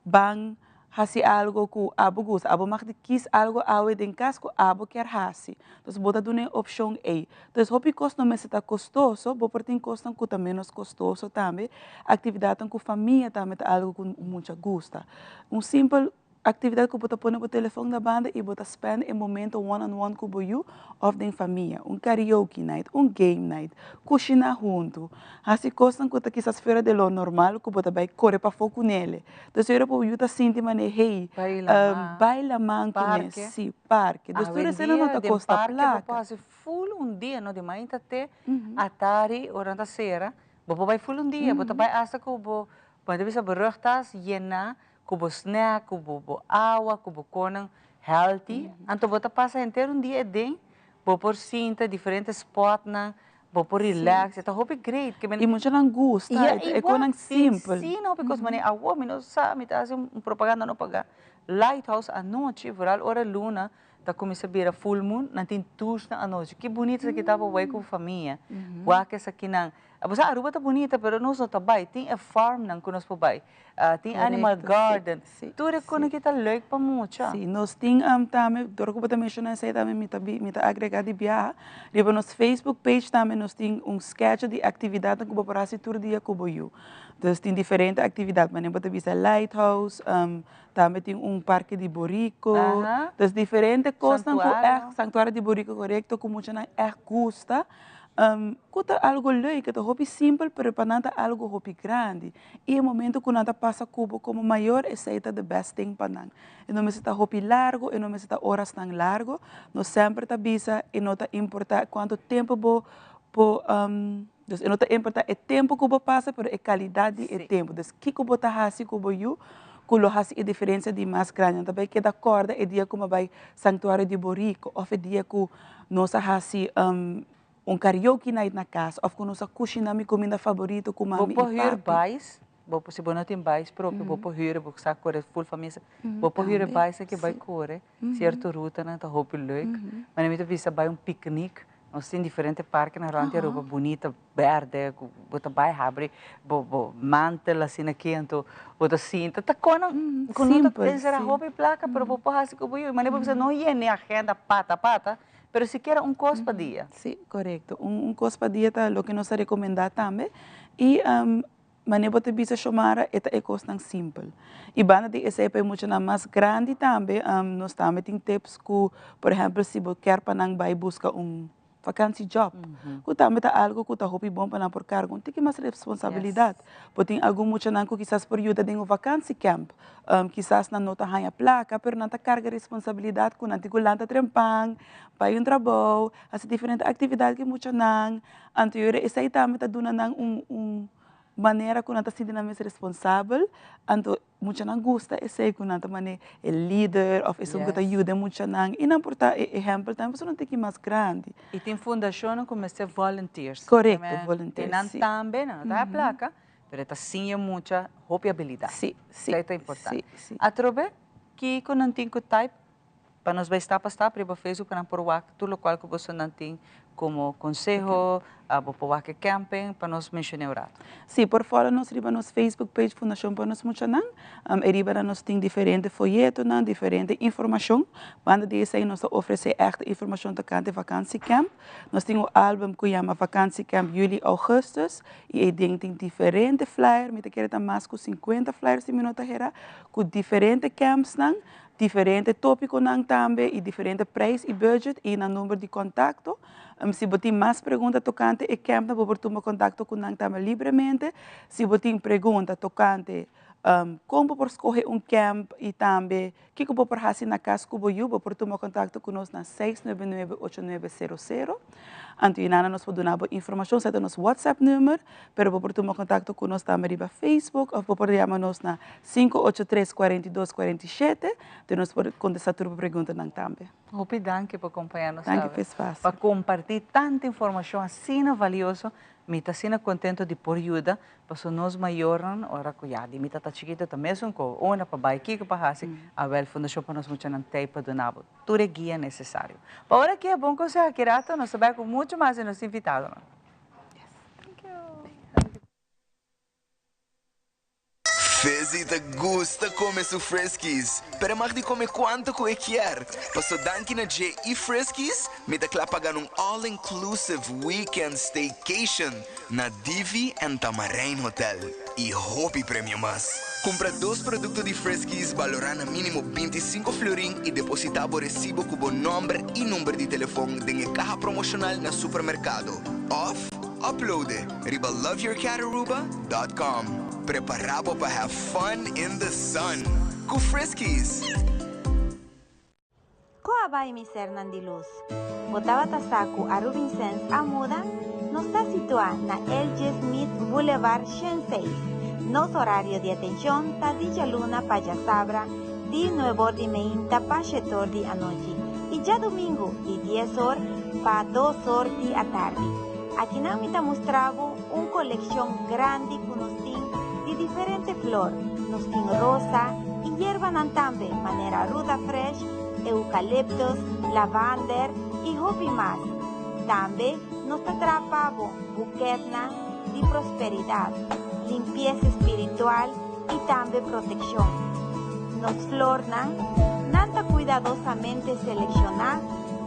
Ban hasi algo ku abo gusta. Abo mag di kis algo awe den kas ku abo kier hasi. Entonces bo ta duna e opshon ei. Entonces hopi kos no mester ta kostoso, bo por tin kosnan ku ta ménos kostoso tambe. Aktividatnan ku famia tambe ta algo ku mucha gusta. Un simpel Actividad cu bo ta pone bo telefon na banda y bo ta spend e momento one on one cu bo yu of den famia. Un karaoke night, un game night, cushina hunto, haci cosnan cu ta kisas fuera de lo normal cu bo ta bay core pafo cu nele. Entonces ora bo yu ta sinti mane hey, bay laman cu ne, si, parke. Dus tur esena no ta costa placa. Awendia den parke bo por haci full un dia, no, di mainta te atari ora nan ta cera, bo por bay full un dia, bo ta bay hasta cu bo, bo ta bisa bo rugtas yena Ku bo snack, ku bo bo awa, ku bo konan healthy. Anto bo ta pasa henter un dia eden, bo por sinta diferente spotnan, bo por relax, e ta hopi great. Ke men I muchanan gusta, Ya, e konan igual, simpel. Si, no, because manera awor mi no sa, mi ta hasi un propaganda no paga. Lighthouse anochi, vooral ora luna ta kuminsa bira full moon, nan tin tours-nan anochi. Ki bunita esaki ta pa bai ku famia, wak esakinan. Bo sa Aruba ta bunita pero nos no ta bai, tin e farmnan ku nos por bai, tin animal garden, tur e kono ki ta leuk pa mucha. Si, nos tin tambe, dor ku bo ta menshoná esei tambe mi ta mi ta agregá di biaha, riba nos Facebook page tambe nos tin un schedule di aktividatnan ku bo por hasi tur dia ku bo yu. Dus tin diferente aktividat, manera bo ta bisa lighthouse, tambe tin un parke di boriko, dus diferente kosnan ku ègt, santuario di boriko korekto ku muchanan ègt gusta. Ku ta algu leuk, e ta hopi simpel, pero pa nan ta algu hopi grandi. I e momento ku nan ta pasa ku bo komo mayor, esei ta the best thing pa nan. E no mester ta hopi largu, e no mester ta orasnan largu. Nos semper ta bisa e no ta importá kuantu tempu bo bo dus e no ta importá e tempu ku bo pasa, pero e kalidat di e tempu. Dus kiko bo ta hasi ku bo yu ku lo hasi e diferensia di mas grandi. Nan ta bai keda kòrda e dia ku mi a bai Santuario di Borico òf e dia ku nos a hasi un karaoke night na kas òf ku nos a kushiná mi kuminda faborito ku mami i Bo por hür papi. bais, bo por si bo no tin bais propio bo por hür, bo sa kore ful famia, bo por hür e bais aki bai kore sierto rutanan ta hopi leuk. Manera mi ta bisa bai un piknik, nos tin diferente parkenan rònt di Aruba bunita, berde, ku bo ta bai habri bo bo mantel asina aki anto bo ta sinta, ta konan ku no ta pensera hopi plaka pero bo por hasi ku bo yu. Manera bo bisa no yena e agenda pata pata. Pero sikiera un kos pa dia. Sí, korekto. Un un kos pa dia ta loke nos ta rekomendá tambe. I manera bo ta bisa Shomara, e ta e kosnan simpel. I banda di esei pa e muchanan mas grandi tambe, nos tambe tin tips ku, por ehèmpel, si bo kier pa nan bai buska un vakantie job, ku tambe ta algu ku ta hopi bon pa nan por karga un tiki mas responsabilidat. Bo tin algun muchanan ku kisas por yuda den un vakantie camp. Kisas nan no ta haña plaka, pero nan ta karga responsabilidat ku nan tin ku lanta trempan, bai un trabou, hasi diferente aktividat ku e muchanan. Anto yora esei tambe ta duna nan un un manera ku nan ta sinti nan mes responsabel. Anto muchanan gusta esei ku nan ta mane e lider òf esun ku ta yuda e muchanan i nan por ta e ehèmpel tambe pasobra nan tin ki mas grandi. I tin fundashonnan ku mester volunteers. Korekto, volunteers, I nan si. tambe, nan no ta haña plaka, Pero e ta siña mucha hopi abilidat. Sí, sí. Esei ta importante. Sí, sí. Atrobe, kiko nan tin ku type pa nos bai stap pa stap riba Facebook pa nan por wak tur lokual ku bosonan tin komo konseho, bo por wak e camping pa nos menshoné un rato. Sí, por follow nos riba nos Facebook page Fundashon pa Nos Muchanan. E riba nan nos tin diferente foyetonan, diferente informashon. Banda di esei nos ta ofresé ègt informashon tokante vakansiecamp. Nos tin un album ku yama Vakansiecamp juli augustus i eiden tin diferente flyer, mi ta kere ta mas ku sinkuenta flyer si mi no ta hera, ku diferente campsnan, diferente tópikonan tambe i diferente prijs i budget i nan number di kontakto. Si bo tin mas pregunta tokante e campnan bo por tuma kontakto ku nan tambe libremente. Si bo tin pregunta tokante kon bo por skohe un camp i tambe Kiko bo por hasi na kas ku bo yu? Bo por tuma kontakto ku nos na 699 8900. Anto yinana nos por duna bo informashon, esei ta nos WhatsApp number, pero bo por tuma kontakto ku nos tambe riba Facebook òf bo por yama nos na 583 42 47, anto nos por kontestá tur bo preguntanan tambe. Hopi danki pa kompañá nos Danki awe, pa e spasio. pa kompartí tantu informashon asina valioso. Mi ta asina kontento di por yuda Pasobra nos mayornan ora ku ya di mi tata chikito ta mesun ku unda pa bai kiko pa hasi, awel Fundashon pa Nos Muchanan t'ei pa duna bo tur e guia nesesario. Pa ora aki e bon konseho aki rato nos ta bai ku muchu mas di nos invitadonan. Fizzy ta gusta come su Friskies, pero e mag di come cuanto cu e kier. Paso danki na dje y Friskies, mi ta cla pa gana un all inclusive weekend staycation na Divi and Tamarijn Hotel y hopi premio mas. Cumpra dos producto di Friskies balora na minimo 25 florin y deposita bo recibo cu bo nomber y number di telefon den e caha promocional na supermercado of upload e riba loveyourcataruba.com. Prepara bo pa have fun in the sun cu Friskies! Ko a bai mi sernan di lus? Bo tabata sa ku Arubinsens a muda? Nos ta situá na LG. Smith Boulevard 106. Nos horario di atenshon ta di djaluna pa djasabra di nuebor di meinta pa shetor di anochi i djadumingu di dies or pa dos or di atardi. Akinan mi ta mustra bo un kolekshon grandi ku nos tin di diferente flor. Nos tin rosa i yerbanan tambe manera ruda fresh, eukaliptus, lavander i hopi mas. Tambe nos ta traha pa bo buketnan di prosperidat, limpiesa spiritual i tambe protekshon. Nos flornan nan ta kuidadosamente selekshoná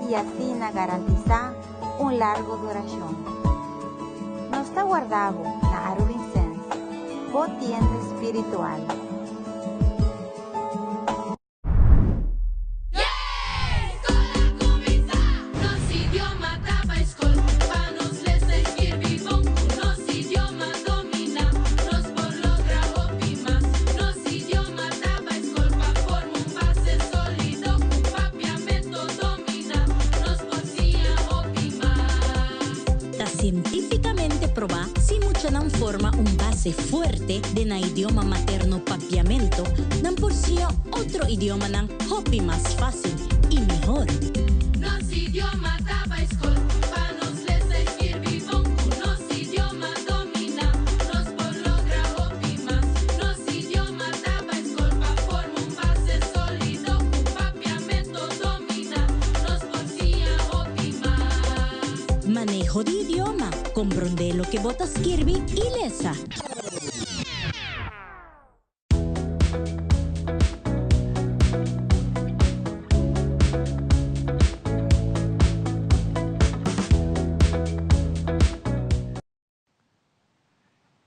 i asina garantisá un largo durashon. Nos ta warda bo na Arubinsens, bo tienda spiritual. base fuerte den nan idioma materno Papiamento, nan por siña otro idiomanan hopi mas fácil y mihor. Nos idioma ta bai skol pa nos lesa i skirbi bon. Ku nos idioma dominá nos por logra hopi mas. Nos idioma ta bai skol pa forma un base sólido. Ku papiamento dominá nos por siña hopi mas. Maneho di idioma, komprondé loke bo ta skirbi i lesa.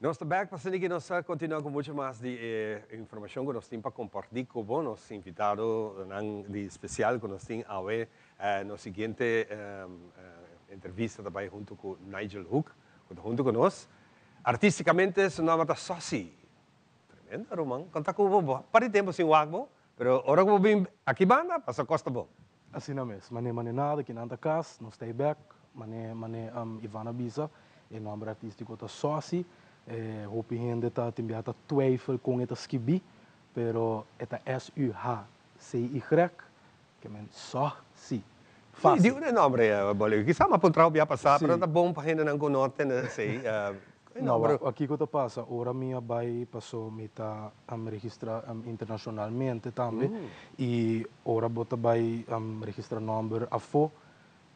Nos ta bek pa asina ki nos ta continua cu mucho mas di e informacion cu nos tin pa comparti cu bo, nos invitadonan di special cu nos tin awe. Nos siguiente entrevista ta bay hunto cu Nigel Hoek cu ta hunto cu nos. Artisticamente su nomber ta Sossi. Tremendo ruman. Con ta cu bo? Bo par di tempo sin wak bo, pero ora cu bo bin aki banda, pasa cos ta bon. Asina mes. Mane mane nada, kinan ta cas, nos ta ei bek. Mane mane Ivan a bisa, e nomber artistico ta Sossi. E hopi hende ta tin bia ta twijfel con e ta skibi, pero e ta S-U-H-C-Y, ke men Soh-si. Fácil. Di un e nomber ei, Bolio. Kisas mi a puntra bo bia pasá, pero ta bon pa hendenan ku no tende esei. No, wak, kiko ta pasa? Ora mi a bai paso mi ta registra internacionalmente tambe y ora bo ta bai registra nomber afo,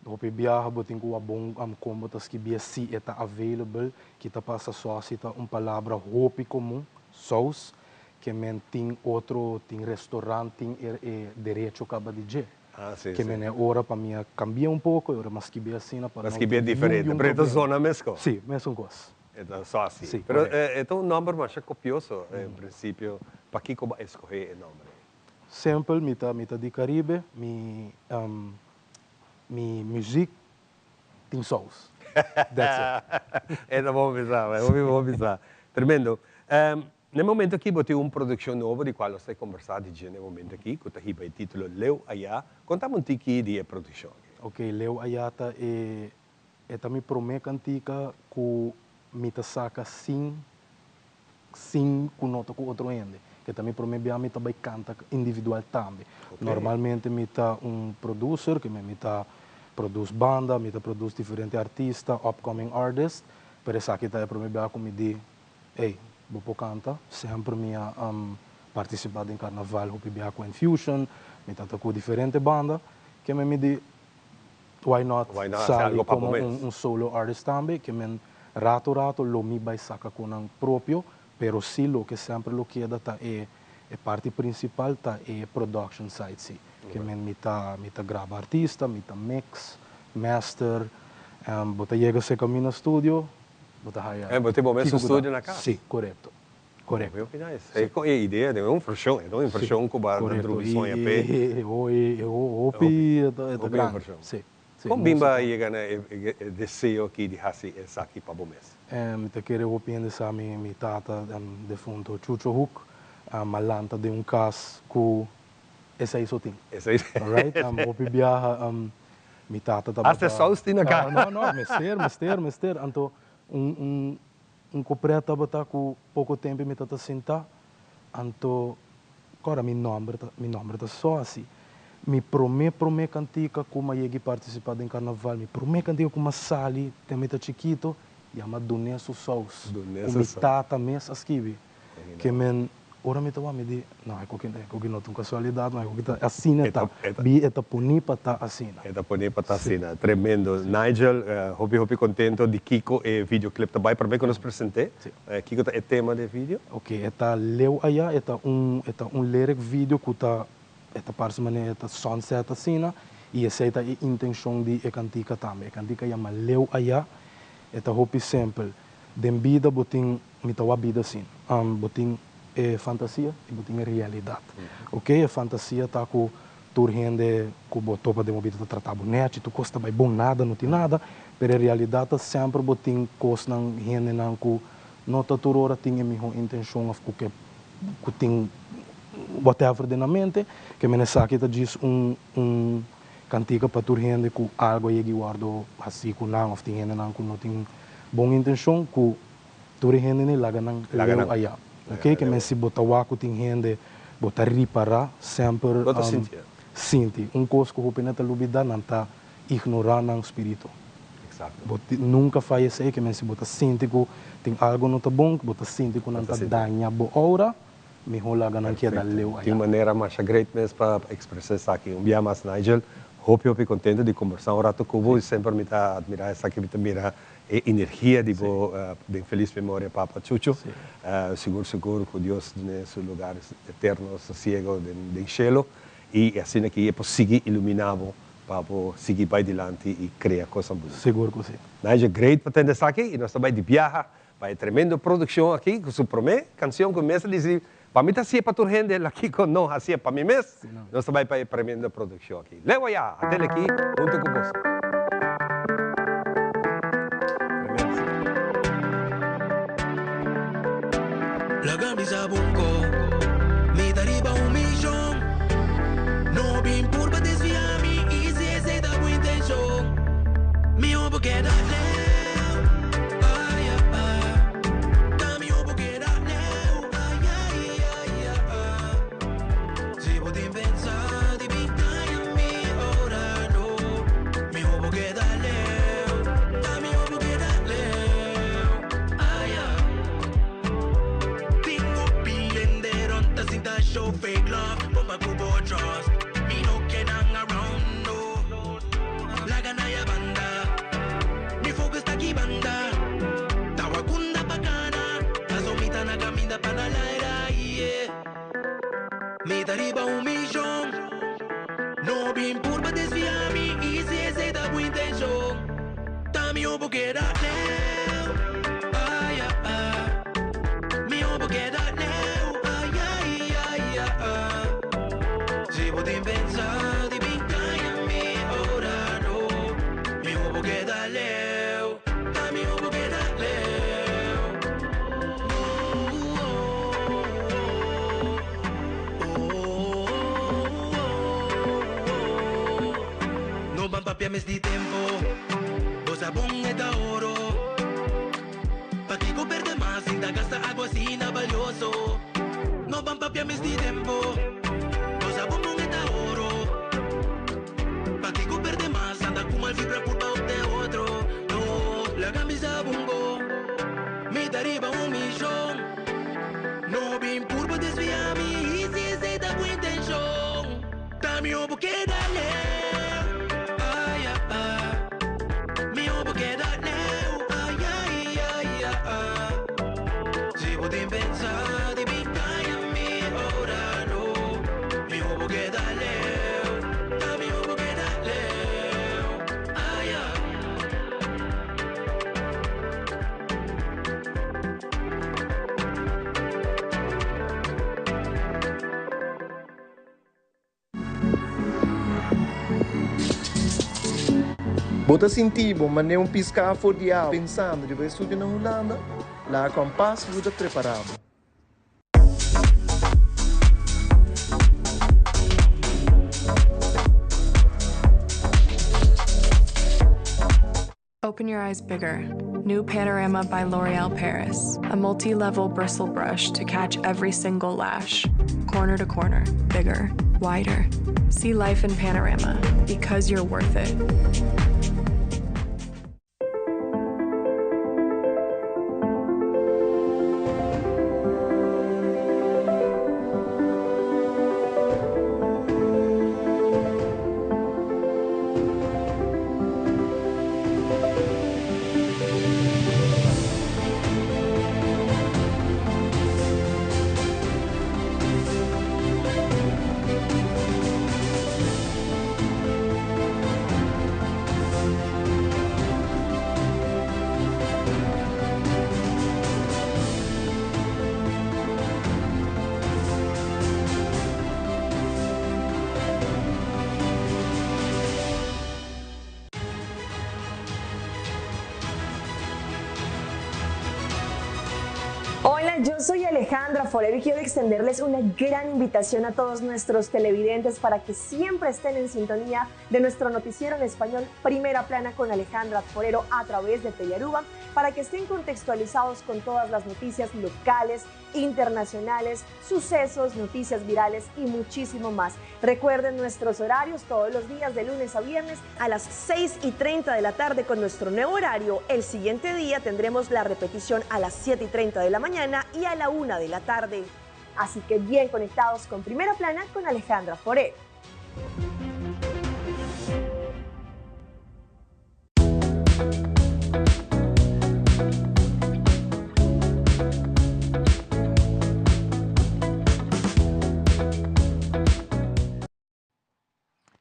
hopi biaha bo tin cu wak bon con bo ta skibié si e ta available. Ki ta pasa sosi ta un palabra hopi comun, saus, ke men tin otro, tin restaurant tin e derecho caba di dje. Ah, sí, Ke sí. men e ora pa mi a cambia un poco, e ora mi a skibi asina pa Pa no skibi tin diferente, ningun pero e ta problema. zona mesco. Sí, mesun cos. E ta so asi. Sí, Pero correcto. e ta un nomber masha copioso en principio. Pakico bo a escoge e nomber ei? Simpel, mi ta mi ta di Caribe, mi mi muziek tin saus. That's it. E ta bon bisa, e hopi bon bisa. Tremendo. Na e momento aki bo tin un produccion nobo di cual nos ta conversa di dje na e momento aki cu ta hiba e titulo Leu Ayá. Contami un tiki di e produccion aki. Ok, Leu Ayá ta e e ta mi prome cantica cu mi ta saca sin sin cu no ta cu otro hende. E ta mi prome bia mi ta bay canta individual tambe. Normalmente mi ta un producer, ke mi ta produce banda, mi ta produce diferente artista, upcoming artist, pero esaki ta e prome bia cu mi di Ey, bo por canta. Semper mi a participa den carnaval hopi bia cu Enfusion, mi ta ta cu diferente banda. Ke men mi di, why not Why not haci sali algo pa bo como mes? un solo artist tambe. Ke men rato rato lo mi bay saca cu nan propio, pero si loke semper lo keda ta e e parti principal ta e production side si. Ke men mi ta mi ta graba artista, mi ta mix, master, bo ta yega seca mi na studio, Bo ta haya. Eh, bo tin bo mes Kiko ku ta. studio na kas? Sí, korekto. Korekto. Hopi nice. E kon e idea den un vershon, e ta un invershon ku bo a drumi soña p'e. E hopi e ta Hopi grandi. invershon. Sí, sí. Kon bin bo a yega na e deseo aki di hasi esaki pa bo mes? Mi ta kere hopi hende sa mi mi tata defunto Chucho Hoek a lanta den un kas ku esei so tin. Esei. Alright, hopi biaha Mi tata tabata. Hasta e saus tin na ka. No, no, mester, mester, mester. Anto un, un, un koprè tabata ku poko tempu mi tata sintá. Anto, kòrda mi nòmber ta, mi nòmber ta Sòsi. Mi promé, promé kantika ku m'a yega i partisipá den karnaval, mi promé kantika ku m'a sali ten mi ta chikito, yama Dun'é su sous, Dun'é ku su mi sous. tata mes a skibi. Ke men ora mi ta wak mi di, no e koki e koki no ta un kasualidat, no e koki ta asina e ta, bi e ta poni pa ta asina. E ta poni pa ta asina, tremendo. Nigel, hopi hopi kontento di kiko e videoclip ta bai, prome ku nos present'é, kiko ta e tema di e video? Ok, e ta leu aya, e ta un e ta un lyric video ku ta e ta parse manera e ta sunset asina, i esei ta e intenshon di e kantika tambe. E kantika yama Leu Aya, e ta hopi simpel. Den bida bo tin Mi ta wak bida asin. Bo tin e fantasia i bo tin e realidat. Ok, e fantasia ta ku tur hende ku bo topa den bo bida ta trata bo nèchi, tur kos ta bai bon, nada no tin nada. Pero e realidat ta semper bo tin kosnan, hendenan ku no ta tur ora tin e mihó intenshon òf ku ke ku tin whatever den nan mente. Ke men esaki ta djis un un kantika pa tur hende ku algu a yega i wòrdu hasí ku nan òf tin hendenan ku no tin bon intenshon ku. Tur e hendenan laga nan leu aya. Ok, ke men si bo ta wak ku tin hende, bo ta ripará semper. Bo ta sinti. Sinti. Un kos ku hopi nan ta lubidá, nan ta ignorá nan spiritu. Bo nunka faya esei, ke men si bo ta sinti ku tin algu no ta bon, bo ta sinti ku nan ta daña bo oura, mihó laga nan keda leu aya. Tin manera masha great mes pa ekspresá esaki. Un bia mas Nigel, hopi hopi kontento di kombersá un rato ku bo. Semper mi ta admirá esaki, mi ta mira E energia di bo den felis memoria papa Chucho. Sigur sigur cu Dios dune su lugar eterno sosiego den cielo y asina ki e por sigui ilumina bo pa bo sigui bay dilanti y crea cosnan bunita. Sigur cu si. Nigel great pa tende esaki y nos ta bay di biaha pa e tremendo produccion aki cu su prome cancion cu mes a dicidi pa mi ta haci'e pa tur hende lakico no haci'e pa mi mes nos ta bay pa e tremendo produccion aki. Leu aya atende aki hunto cu boso. Laga mi sa bon ko mi ta riba un mishon No bin purba desvia mi i si esei ta bo intenshon Mihó bo keda leu, ai ah Ta mihó bo keda leu, ai ai ai ah Si bo tin pensa di bin kaña mi ora no Mihó bo keda leu, ta mihó bo keda leu, ai ah Tin hopi hende rond ta sinta show fake love Bomba ku bo trust, mi no ke nan around no Laga na ya banda, mi focus ta ki banda Ta wakunda pa kana, paso mi ta na kaminda pa na laira, yeah. Mi ta riba un mishon. No bin purba desvia mi i si esei ta bo intenshon ta mihó bo keda leu, ai ah. Mihó bo keda leu, ai ai ai ah. Si bo tin pensa di bin kaña mi ora no mihó bo keda leu, ta mihó bo keda leu. No ban papia mes di tempo, bo sa bon e ta oro. Pakiko perde mas sin ta gasta agua asina balioso? No ban papia mes di tempo, bo sa bon bon e ta oro. Pakiko perde mas anda ku mal vibra purba op den otro? No, laga mi sa bon bo. Mi ta riba un mishon. No bin purba desvia mi i si esei ta bo intenshon ta mihó bo keda leu, ai ah. Mihó bo keda leu, ai ai ai ah. Si bo tin pensa di bin kaña mi ora no mihó bo keda leu, ta mihó bo keda leu, ai ah. Bo ta sinti bo manera un piská for di awa pensando riba e studio na Hulanda? Laga Kompas yuda prepará bo. Open your eyes bigger. New Panorama by L'Oreal Paris. A multi level bristle brush to catch every single lash. Corner to corner, bigger, wider. See life in panorama because you're worth it. Hola, yo soy Alejandra Forero y quiero extenderles una gran invitación a todos nuestros televidentes para que siempre estén en sintonía de nuestro noticiero en español Primera Plana con Alejandra Forero a través de Telearuba. para que estén contextualizados con todas las noticias locales, internacionales, sucesos, noticias virales y muchísimo más. Recuerden nuestros horarios todos los días de lunes a viernes a las 6 y 30 de la tarde con nuestro nuevo horario. El siguiente día tendremos la repetición a las 7 y 30 de la mañana y a la 1 de la tarde. Así que bien conectados con Primera Plana con Alejandra Foré.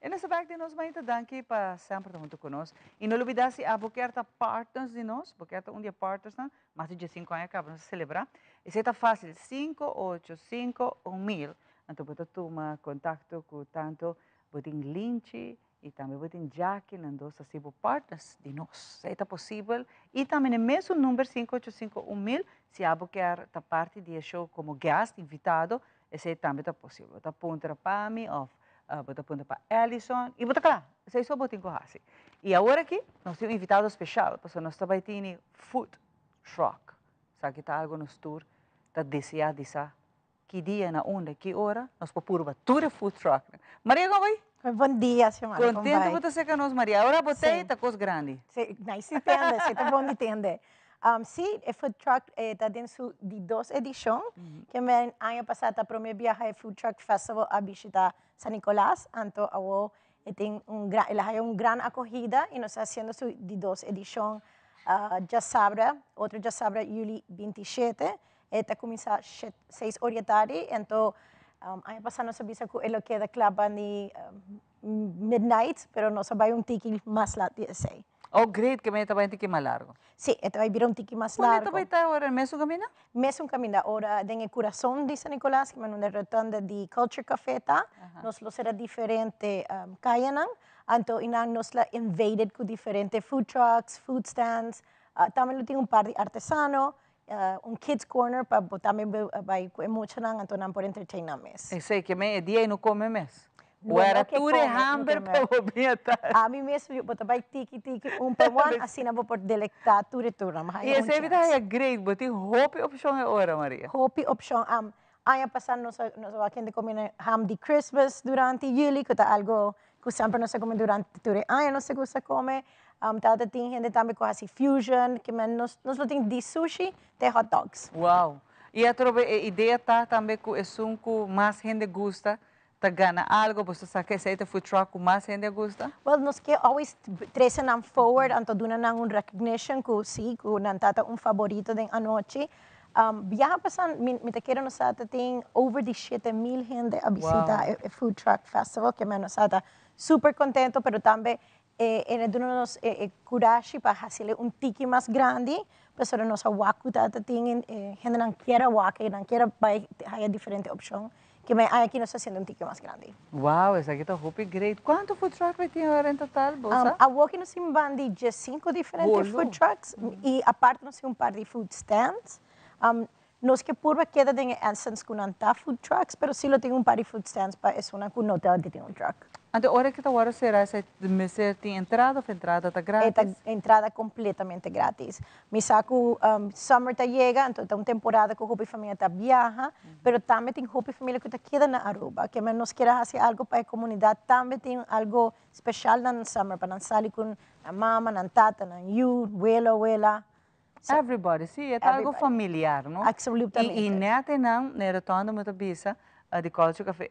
E nos ta bek den nos mainta danki pa semper ta hunto cu nos y no lubida si abo kier ta partners di nos bo kier ta un di e partnersnan mas di diescinco aña caba nos a celebra esey ta facil cinco ocho cinco un mil anto bo ta tuma contacto cu tanto bo tin Linchi Y tambe bo tin Jackie nan dos ta si bo partners di nos. Esey ta posibel. Y tambe n'e mesun number cinco ocho cinco un mil si abo kier ta parti di e show como guest, invitado, esey tambe ta posibel. Bo ta puntra pa mi of bo ta puntra pa Alison y bo ta cla. Esey so bo tin cu haci. Y awor aki nos tin un invitado special pasobra nos ta bay tini food truck. Esaki ta algo nos tur ta desea di sa. Ki dia, na unda, ki ora nos por purba tur e food trucknan. Maria con bai? Bon dia, Xiomara, con bai? Contento bo ta cerca nos, Maria. Ora bo tei ta cos grandi. Si, nice di tende, si ta bon di tende. Si, e food truck ta den su di dos edicion. Ke men aña pasa ta prome biaha e food truck festival a bishita San Nicolas, anto awo e tin un gran, el a haya un gran acogida y nos ta haciendo su di dos edicion djasabra, otro djasabra juli 27. E ta kuminsá seis or di tardi, anto aña pasá nos a bisa ku e lo keda kla pa ni midnight, pero nos a bai un tiki mas lat di esei. Oh great, ke mei ta bai un tiki mas largo. Sí, e ta bai bira un tiki mas largo. Unda e ta bai ta ora? Mesun kaminda? Mesun kaminda, ora den e kurason di San Nicolas, ke unda e rotonda di Culture Café ta, nos lo sera diferente kayanan, anto einan nos la invaded ku diferente food trucks, food stands, tambe lo tin un par di artesano, Un kids corner pa bo tambe bai ku e muchanan anto nan por entertain nan mes. Esei ke men e dia ei no kome mes. Wera tur e hamber pa bo bin atrás. Ami mes bo ta bai tiki tiki un pa wan asina bo por delektá tur e turnan. I esei mi ta haya great bo tin hopi opshon e ora Maria. Hopi opshon. Aña pasá nos a nos a wak hende kome ham di Christmas durante juli ku ta algo ku semper nos a kome durante tur e aña nos ta gusta kome. Tabata tin hende tambe ku hasi fusion, ke men nos nos lo tin di sushi te hot dogs. Wow! I atrobe e idea ta tambe ku esun ku mas hende gusta ta gana algo, boso sa ke esei ta food truck ku mas hende a gusta? Well, nos ke always trese nan forward anto duna nan un recognition ku si, ku nan ta ta un faborito den anochi. Biaha pasa mi mi ta kere nos sa ta tin over di 7000 hende a bisita e food truck festival, ke men nos sa ta super contento, pero tambe E e duna nos e e kurashi pa hasiel un tiki mas grandi, pasobra nos a wak ku ta ta tin e hendenan kier a wak i nan kier a bai haya diferente opshon, ke mei aña aki nos ta hasiendo un tiki mas grandi. Wow, esaki ta hopi great. Kuantu food truck bay tin awor en total, bo sa? Awor ki nos tin ban di diesinko diferente food trucks i aparte nos tin un par di food stands. Nos ke purba keda den e essence ku nan ta food trucks, pero si lo tin un par di food stands pa esunnan ku no ta di tin un truck. Anto ora ki ta wòrdu sera esei mester tin entrada of entrada ta gratis? E ta entrada completamente gratis. Mi sa ku summer ta yega, anto ta un temporada ku hopi famia ta biaha, pero tambe tin hopi familia ku ta keda na Aruba. Ke men nos kier a hasi algo pa e komunidat tambe tin algo special na summer pa nan sali ku nan mama, nan tata, nan yu, welo, wela. Everybody, si, e ta algo familiar, no? Absolutamente. I net einan, na e rotonda mi ta bisa, di Culture Café,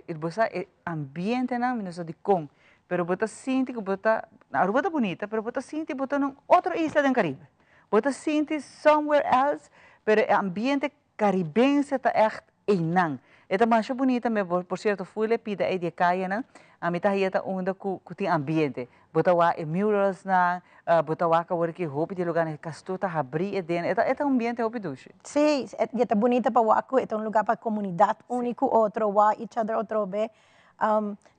e bo sa e ambientenan, mi no sa dikon, pero bo ta sinti ku bo ta, Aruba ta bunita, pero bo ta sinti bo ta na un otro isla den Caribe. Bo ta sinti somewhere else, pero e ambiente Caribense ta echt einan. E ta masha bunita me, por cierto full e pida ei di e cayenan, ami ta haya ta unda cu cu tin ambiente. Bo ta wak e muralsnan, bo ta wak awor ki hopi di e lugarnan e casto ta habri e den, e ta e ta un ambiente hopi dushi. Sí, e ta bunita pa wak cu e ta un lugar pa comunidad uni cu otro, wak each other otro be.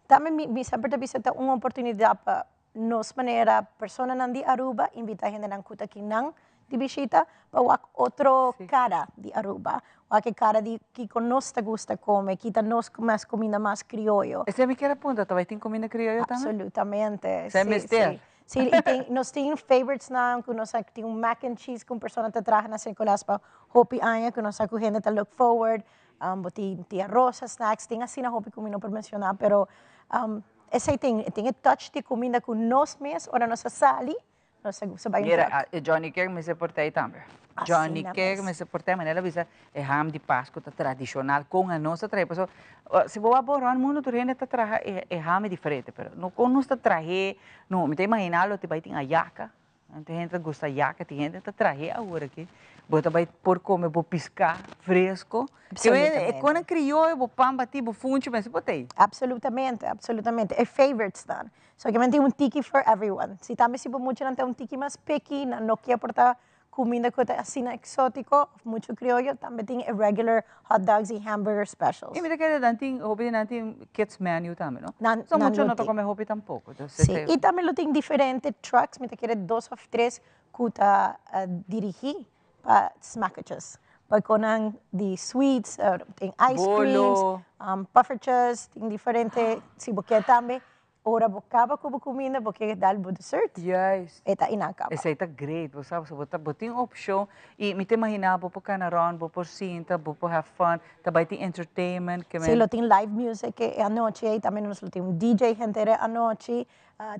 Tambe mi mi semper ta bisa ta un oportunidad pa Nos manera personanan di Aruba invita hendenan cu ta kinan di bishita pa wak otro cara di Aruba, wak e cara di kico nos ta gusta come, kita nos mas cuminda mas crioyo. Esei mi kier a punta, ta bay tin cuminda crioyo tambe? Absolutamente, si, si. Si, y tin, nos tin favorites nan, cu nos tin un mac and cheese cu un persona ta traha na San Nicolas pa hopi aña, cu nos sa cu hende ta look forward. Bo tin Tia Rosa snacks, tin asina hopi cu mi no por menciona, pero esey tin, tin e touch di cuminda cu nos mes, ora nos a sali, nos a gusta bay un Mira, truck. E Johnny Cake mester por ta ahí tambe. Johnny Asina Cake mes. mester por ta ahí, manera el a bisa e ham di Pascu ta tradicional, con a nos ta traha, pasobra si bo wak bo rond mundo tur hende ta traha e ham diferente, pero no con nos ta trah'é, no, mi ta imagina lo ta bay tin ayaca, tin hende ta gusta ayaca, tin hende ta trah'é awor aki, bo ta bay por come bo pisca fresco, Absolutamente. E con a crioyo, bo pan bati, bo funchi, mester por ta ahí. Absolutamente, absolutamente, e favorites nan. So kimen tin un tiki for everyone. Si tambe si bo muchanan ta un tiki mas picky, nan no kier por ta cuminda cu ta asina exotico of mucho crioyo, tambe tin e regular hot dogs y hamburger specials. Y mi ta kere nan tin, hopi di nan tin kids menu tambe, no? Nan, So nan mucho lo no ta tin. come hopi tampoco. Entonces, Si, te y tambe lo tin diferente trucks, mi ta kere dos of tres cu ta dirigi pa smaakjes. Pa con nan di sweets, tin ice creams, Bolo. puffertjes, tin diferente, si bo kier tambe, ora bo caba cu bo cuminda, bo kier dal bo dessert, e ta einan caba. Esey ta great, bo sa, bo ta, bo tin opcion y mi ta imagina bo por cana rond, bo por sinta, bo por have fun, ta bay tin entertainment, ke Si, men. lo tin live music e anochi ey, tambe nos lo tin un DJ henter e anochi,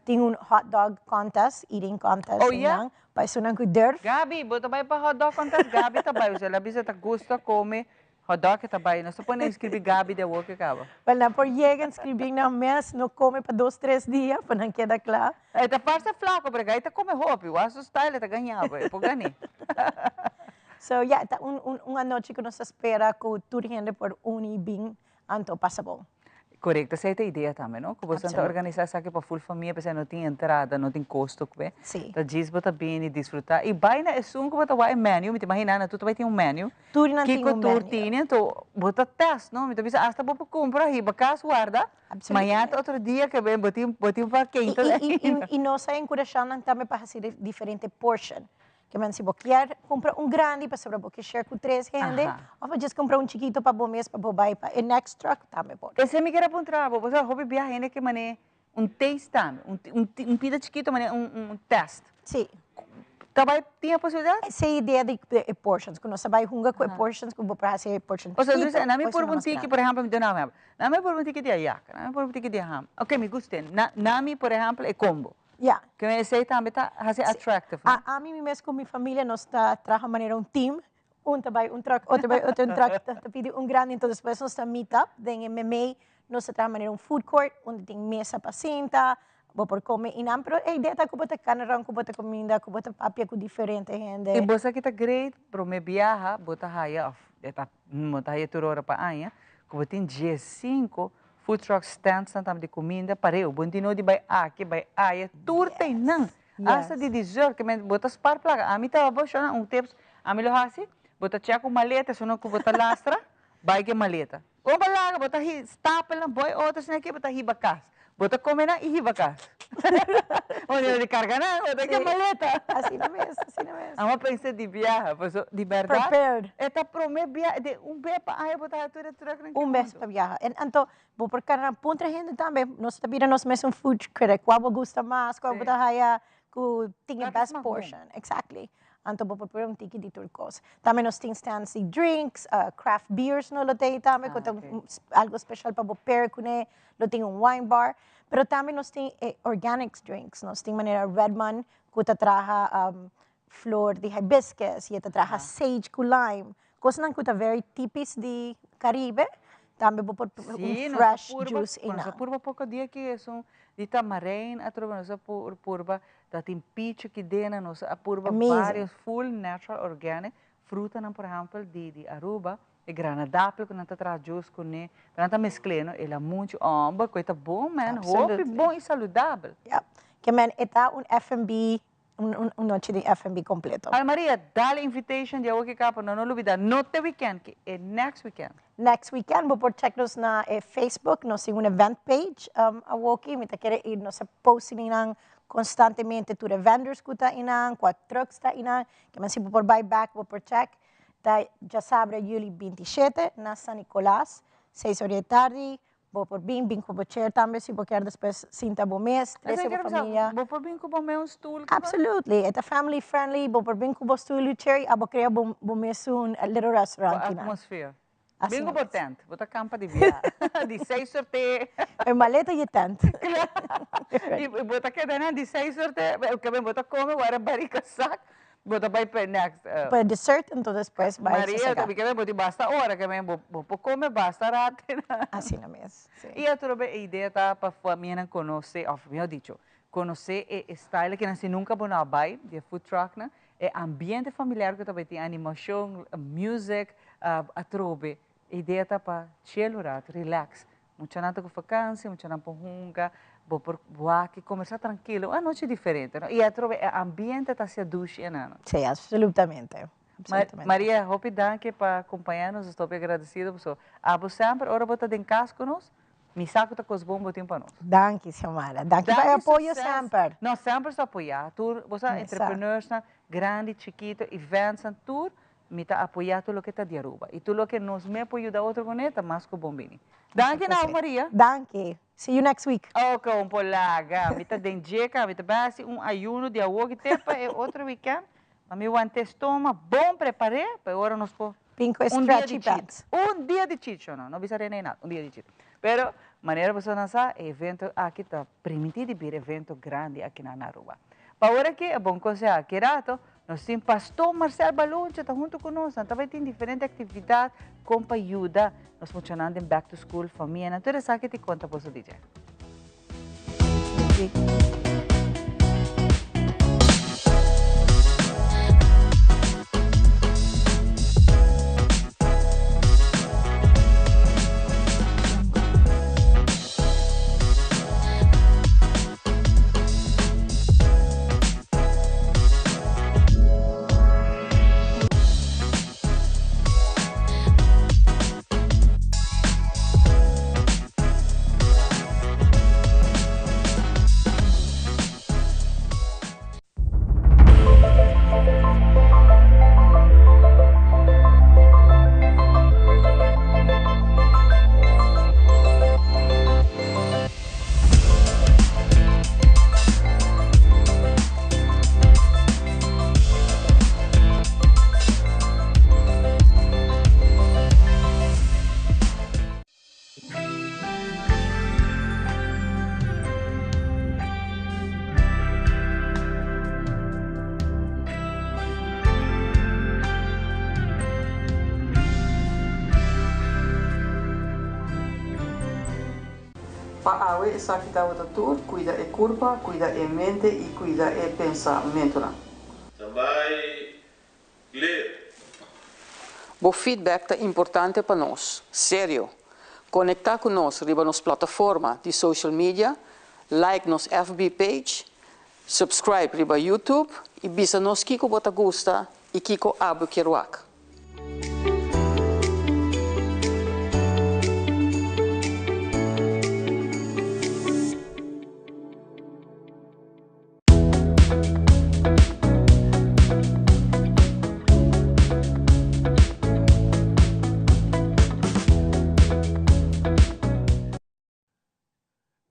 tin un hot dog contest, eating contest Oh, yeah? einan, pa esunnan cu durf. Gaby, bo ta bay pa hot dog contest? Gaby ta bay, el a bisa ta gusta come Hot dog ta bay, nos ta pone inscribi Gaby di awor ke caba. Wel nan por yega inscribi nan mes, no come pa dos tres dia pa nan keda cla. E ta parce flaco pero Gaby ta come hopi, wak su style e ta gaña bo, e por gani. So ya, ta un un un anochi cu nos ta spera cu tur hende por uni bin anto pasa bon. Corecto, esey ta e idea tambe, no? Cu boso ta organisa esaki pa full famia, p'esey no tin entrada, no tin costo cu be. Ta djis bo ta bini disfruta. Y bay na esun cu bo ta wak e menu, mi ta imagina na tur ta bay tin un menu. Tur nan tin Kico un tur menu. tini, anto bo ta test, no? Mi ta bisa hasta bo por cumpra, hiba cas warda. Mañana ta otro dia ke bo tin, bo tin pa keinta. Y nos a encurasha nan tambe pa haci diferente portion. Ke men si bo kier kumpra un grandi pasobra bo ke share ku tres hende of bo just kumpra un chikito pa bo mes pa bo bai pa e next truck tambe por. Esei mi kier a puntra bo, pasobra hopi biaha hende ke manera un taste tambe, un un pida chikito manera un un test. Si. Ta bai tin e posibilidat? Esei idea di e portions, ku nos ta bai hunga ku e portions ku bo por hasi e portion chikito. Osea, na mi purba un tiki, por ehempel, mi duna un ehempel, na mi purba un tiki di ayaka, na mi purba un tiki di ham, ok mi gusta e, na mi por ehempel e combo. Ya. Ke esei tambe ta hasi attractive, no? Ami mi mes ku mi familia nos ta traha manera un team. Un ta bai un truck, otro bai otro un truck, ta pidi un grandi, enton despues nos ta meet up den e memey, nos ta traha manera un food court unda tin mesa pa sinta, bo por come einan, pero e idea ta ku bo ta kana rond, ku bo ta kuminda, ku bo ta papia ku diferente hende. I bo sa ki ta great, prome biaha bo ta haya of e ta bo ta haya tur ora pa aña, ku bo tin diesinco Food truck stands nan tambe di cuminda pareu. Bo no di bay aki, bay aya, tur ta eynan. Hasta di dessert, ke men bo ta spar placa. Ami ta bo shona un tips, ami lo haci, bo ta check un maleta, esun cu bo ta lastra, bay cu e maleta. Ora bo laga, bo ta stapel nan boy otro esnan aki, bo ta hiba cas. Bo ta come nan y hiba cas. Bo no di carga nan, bo ta cu e maleta. Asina mes, asina mes. Amo pensa di biaha, paso di berdad. Prepared. E ta prome bia, di un bes pa aña bo ta haci tur e trucknan Un bes pa biaha. En anto bo por carga nan puntra hende tambe. Nos ta bira nos mes un food critic. Cua bo gusta mas, cua bo ta haya cu tin e best portion. Exactly. Anto bo por pone un tiki di tur cos. Tambe nos tin stands di drinks, craft beers no lo tin tambe cu ta algo special pa bo pair cune. Lo tin un wine bar. Pero tambe nos tin e organics drinks. Nos tin manera Redmond cu ta traha flor di hibiscus y e ta traha sage cu lime. Cosnan cu ta very tipis di Caribe. Tambe bo por un fresh juice einan. Nos a purba poco dia aki esun di tamarijn atrobe nos a purba ta tin pichi aki dena nos a purba varios full natural organic frutanan por ehempel di Aruba E granadapel ku nan ta traha juice kuné, pero nan ta meskl'é no, el a muchu, homber, ku e ta bon man, hopi bon i saludabel. Ya, ke men e ta un FNB, un nochi di FNB kompleto. Ana Maria, dal e invitation di awo ki kaba, no no lubida, no te weekend ki, e next weekend. Next weekend, bo por check nos na e Facebook, nos tin un event page awoki, mi ta kere i nos a post nan konstantemente tur e vendors ku ta einan, kua trucks ta einan, ke men si bo por bai back bo por check. Ta djasabra juli 27 na San Nicolas, seis ora di tardi. Bo por bin, bin cu bo chair tambe si bo kier despues sinta bo mes, trece bo familia. Bo por bin cu bo mes un stoel? Absolutely, e ta family friendly, bo por bin cu bo stoel y chair y abo crea bo bo mes un little restaurant Bo atmosfeer. Bin cu bo tent, bo ta campa di bia, di seis or te. E maleta y e tent. Claro, y bo ta keda nan di seis or te, bo ta come, wara barica sak. Bo ta bai p'e next. P'e dessert enton despues bai Maria, sosega. Mi kere bo tin basta ora ke men bo bo por come basta rato. Asina mes, si. I atrobe e idea ta pa famianan conoce, of mihor dicho, conoce e style kinan si nunca bo no a bai di e food trucknan, e ambiente familiar ku ta bai tin animacion, music, atrobe e idea ta pa chill un rato, relax. Muchanan ta ku vakansi, muchanan por hunga, bo por wak i kombersá trankilo, un anochi diferente, no? I atrobe e ambiente ta hacia dushi enan. Sí, absolutamente. Absolutamente. Maria, hopi danki pa kompañá nos, nos ta hopi agradesido pasobra abo semper ora bo ta den kas ku nos, mi sa ku ta kos bon bo tin pa nos. Danki, Xiomara. Danki pa e apoyo semper. Nos semper sa apoyá tur, bo sa, entrepreneursnan, grandi, chikito, eventsnan, tur Mi ta apoyá tur loke ta di Aruba y tur loke nos me por yuda otro con e ta mas cu bon bini. Danki nau Maria. Danki. See you next week. Ok un por laga. Mi ta den djeka, mi ta bai haci un ayuno di awoki te pa e otro weekend. Pa mi wanta e stoma bon prepar'é pa e ora nos por Pinko e stretchy pants. Un dia di chicho no, no bisa Rene nada, un dia di chicho. Pero manera boso nan sa e evento aki ta primintí di bira evento grandi aki na Aruba. Pa ora aki e bon conseha aki rato Nos tin Pastor Marcel Baloncha ta hunto cu nos. Nan ta bay tin diferente actividad con pa yuda nos muchanan den back to school, famianan. Tur esaki ti conta boso di dje. Pa awe esaki tabata tur, cuida e curpa, cuida e mente y cuida e pensamentonan. Tambay clear. Bo feedback ta importante pa nos. Serio! Conecta cu nos riba nos plataforma di social media, like nos FB page, subscribe riba YouTube y bisa nos kico bo ta gusta y kico abo kier wak.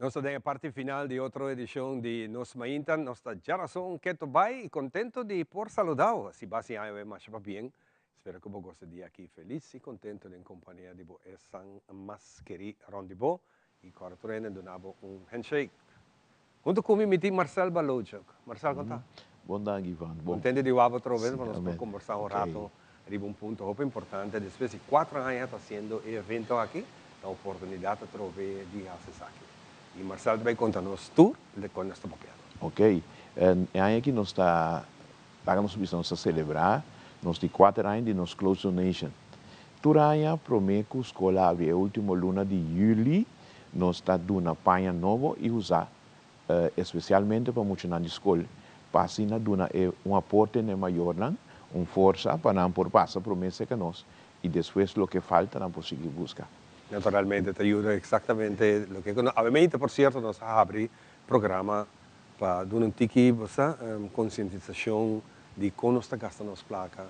Nos ta den e parti final di otro edicion di Nos Mainta. Nos ta djarason keto bai y contento di por saludao. Si bas y aña masha pabien. Spero cu bo gosa di aki feliz y contento den compania di bo esan mas keri rond di bo y cora tur hende duna bo un handshake. Hunto cu mi mi tin Marcel Balochuk. Marcel con ta? Bon danki Ivan. Bon. Contento di wak bo otro vez pa nos por combersa un rato riba un punto hopi importante. Despues di cuatro aña ta haciendo e evento aki, ta oportunidad atrobe di haci esaki. Y Marcel ta bay conta nos tur de con nos ta papiando. Ok. E aña aki nos ta, laga nos bisa nos ta celebra nos di cuater aña di nos clothes donation. Tur aña prome cu scol habri e ultimo luna di juli nos ta duna paña nobo y usa especialmente pa muchanan di scol pa asina duna e un aporte na e mayornan, un forsa pa nan por pasa prome cerca nos y despues loke falta nan por sigui busca. Naturalmente ta yuda exactamente loke cu nos, awe por cierto nos a habri programa pa duna un tiki bosa concientisacion di con nos ta gasta nos placa,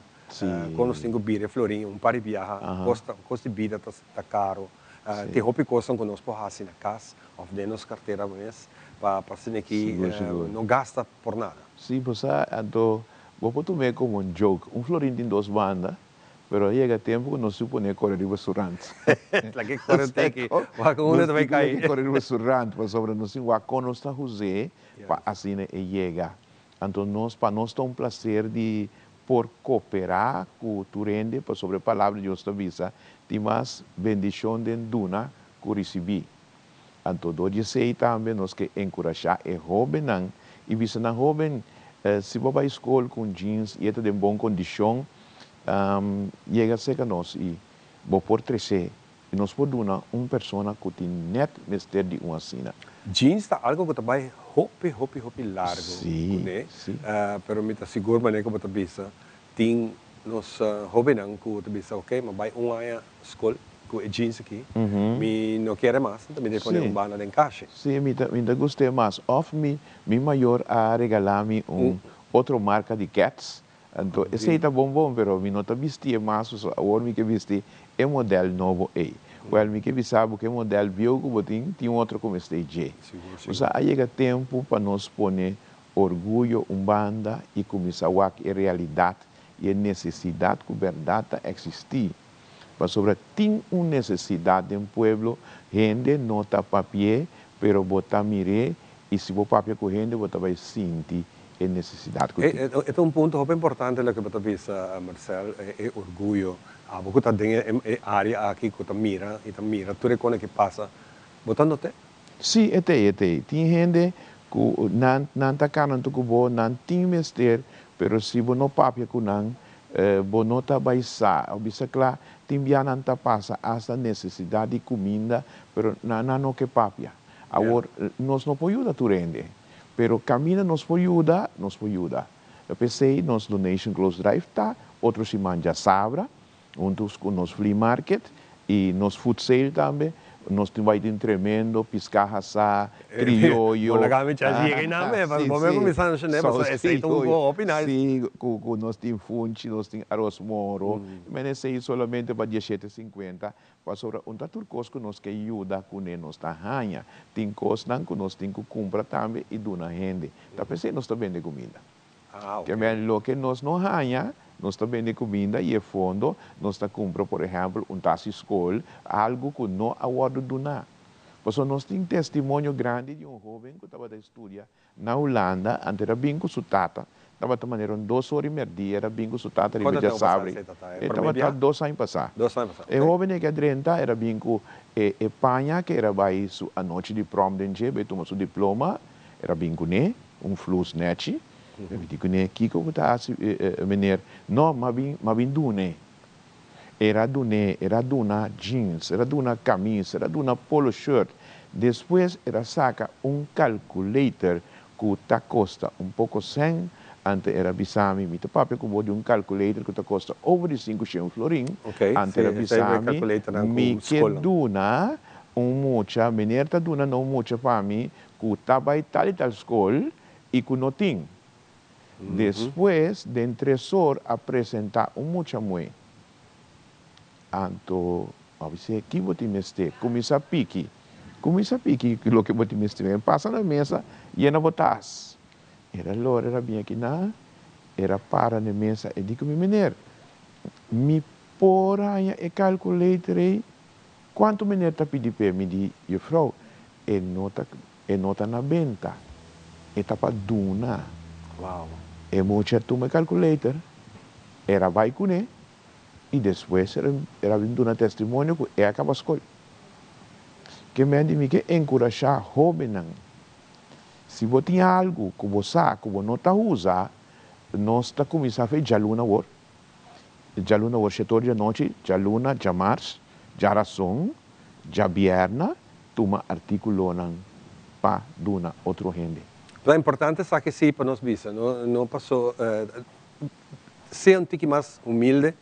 con nos tin cu bira e florin un par di biaha, cos di bida ta caro. Tin hopi kosnan ku nos por hasi na kas òf den nos kartera mes pa pa asina ki no gasta por nada. Sí, bo sa, anto bo por tum'é komo un joke. Un florin tin dos banda, pero a yega tempu ku nos suponé kore riba su rant. Laga e kore tiki, wak unda ta bai kai. Nos tin ku kore riba su rant, pasobra nos tin wak kon nos ta huz'é pa asina e yega. Anto nos, pa nos ta un placer di por cooperá cu tur hende, pasobra e Palabra di Dios ta bisa, Tin mas bendicion den duna cu ricibí. Anto dor di esey tambe nos ke encurashá e hobennan y bisa nan, Hoben, si bo bai scol cu un jeans y e ta den bon condicion, yega cerca nos y bo por trecé I nos por duna un persona ku tin nèt mester di un asina. Jeans ta algo ku ta bai hopi hopi hopi largo kuné, pero mi ta sigur manera ku bo ta bisa tin nos hobennan ku ta bisa ok mi a bai un aña skol ku e jeans aki, mi no kere mas, mi ta pone un banda den kashi. Sí, mi ta mi ta gust'é mas. Òf mi mi mayor a regalá mi un otro marka di Keds Anto esei ta bon bon, pero mi no ta bistié mas pasobra awor mi ke bisti e modèl nobo ei. Wèl, mi ke bisa bo ku e modèl bieu ku bo tin, tin un otro ku mester dje. Osea, a yega tempu pa nos pone orguyo un banda i kuminsá wak e realidat i e nesesidat ku bèrdat ta eksistí. Pasobra tin un nesesidat den pueblo, hende no ta papi'é, pero bo ta mir'é i si bo papia ku hende bo ta bai sinti e nesesidat ku tin. E ta un punto hopi importante loke bo ta bisa, Marcel, e orguyo. Abo ku ta den e área aki ku ta mira i ta mira tur e kosnan ki pasa, bo ta not'é? Sí, e t'ei, e t'ei. Tin hende ku nan nan ta kana huntu ku bo, nan tin mester, pero si bo no papia ku nan, bo no ta bai sa. Bo bisa kla, tin bia nan ta pasa asta nesesidat di kuminda, pero nan nan no ke papia. Awor, nos no por yuda tur hende. Pero caminda nos por yuda, nos por yuda. P'esey nos Donation Clothes Drive ta otro siman djasabra, hunto cu nos Flea Market y nos Food Sale tambe. Nos tin bay tin tremendo pisca hasá, crioyo. Bo laga mi chance yega eynan me, pasobra bo me cuminsa mencion'é, pasobra esey ta un hopi nice. Si, cu nos tin funchi, nos tin aros moro. Men esey solamente pa dieshete cincuenta. Pasobra un ta tur kos ku nos ke yuda kuné nos ta haña. Tin kosnan ku nos tin ku kumpra tambe i duna hende. Ta p'esei nos ta bende kuminda. Ke men loke nos no haña, nos ta bende kuminda i e fondo nos ta kumpra por ehèmpel un tas di skol, algu ku no a wòrdu duná. Pasobra nos tin testimonio grandi di un hóben ku tabata studia Na Hulanda, anto era bin ku su tata. Tabata manera un dos ora i merdia era bin ku su tata riba Cuanto tempo pasá djasabri. esei tata? E E promé tabata bia? dos aña pasá. Dos aña pasá, E ok. hóben ei ke a drenta era bin ku e e paña ke era bai su anochi di prom den dje, bai tuma su diploma, era bin kuné, un flus nèchi. Mi di kuné, Kiko bo ta hasi, meneer? No, m'a bin, m'a bin dun'e. Era dun'é, era duna jeans, era duna kamis, era duna polo shirt. Despues era saka un calculator ku ta kosta un poko sèn, anto era bisa mi, mi ta papia ku bo di un calculator ku ta kosta over di sinku shen florin, Ok, anto sí, era esei bisa e mi, calculatornan ku mi ke skolnan. duna un mucha, meneer ta duna na un mucha pa mi ku ta bai tal i tal skol i ku no tin. Despues den tresor a presenta un mucha muhé. Anto a bis'é, Ki bo tin mester? Kuminsá piki. Kuminsá piki loke bo tin mester. E pasa na mesa, yena bo tas. Era lora, era bin akinan, era para na e mesa, e di ku mi, Meneer, mi por haña e calculator ei? Kuantu meneer ta pidi p'e? Mi di, Jufrou, e no ta E no ta na benta, e ta pa duna. Wow. E mucha tuma e calculator, era bai cune y despues era bin duna testimonio cu e a caba scol. Ke men di mi ke encurasha hobennan, si bo tin algo cu bo sa cu bo no ta usa, nos ta cuminsa fe djaluna awor, djaluna awor shetor di anochi, djaluna, djamars, djarason, djabierna, tuma artíkulonan pa duna otro hende. Ta importante esaki sí pa nos bisa, no no paso sea un tiki mas humilde,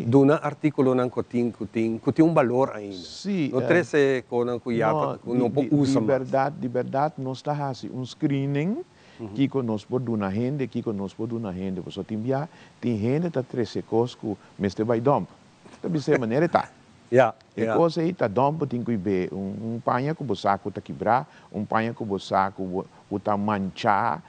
duna artíkulonan ku tin ku tin ku tin un balor ainda. No trese konan ku ya ta ku no por usa Di mas. bèrdat di bèrdat nos ta hasi un screening kiko nos por duna hende, kiko nos por duna hende, pasobra tin bia tin hende ta trese kos ku mester bai dòmp. Ta bisa e manera e ta. E kos ei ta dòm bo tin ku be un paña ku bo sa ku ta kibrá, un paña ku bo sa ku bo ta manchá,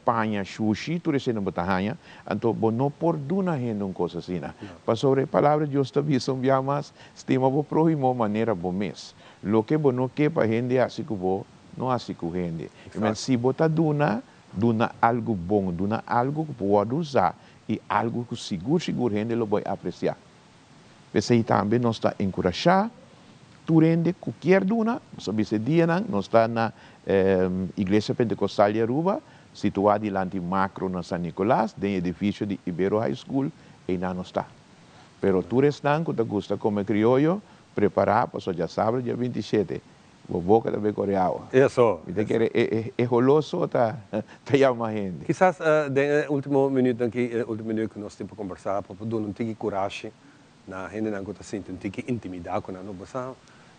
paña shushi, tur esei bo ta haña. Anto bo no por duna hende un kos asina. Pasobra e Palabra di Dios ta bisa un bia mas, Stima bo próhimo manera bo mes. Loke bo no ke pa hende hasi ku bo, no hasi ku hende. Si bo ta duna, duna algu bon, duna algu ku por wòrdu usá i algu ku sigur sigur hende lo bai apresiá. P'esei tambe nos ta enkurashá tur hende ku kier duna, nos a bisa e dianan, nos ta na Iglesia Pentekostal di Aruba, situá dilanti Makro na San Nicolas, den edifisio di Ibero High School, einan nos ta. Pero tur esnan ku ta gusta kome krioyo, prepará pasobra djasabra dia 27 Bo boca ta bay core awa. Eso. Mi ta kere e e holó so ta ta yama hende. Kisas den e ultimo minuutnan aki, e ultimo minuut ku nos tin pa kombersá, pa por duna un tiki kurashi na hendenan ku ta sinti un tiki intimidá ku nan. No bo sa,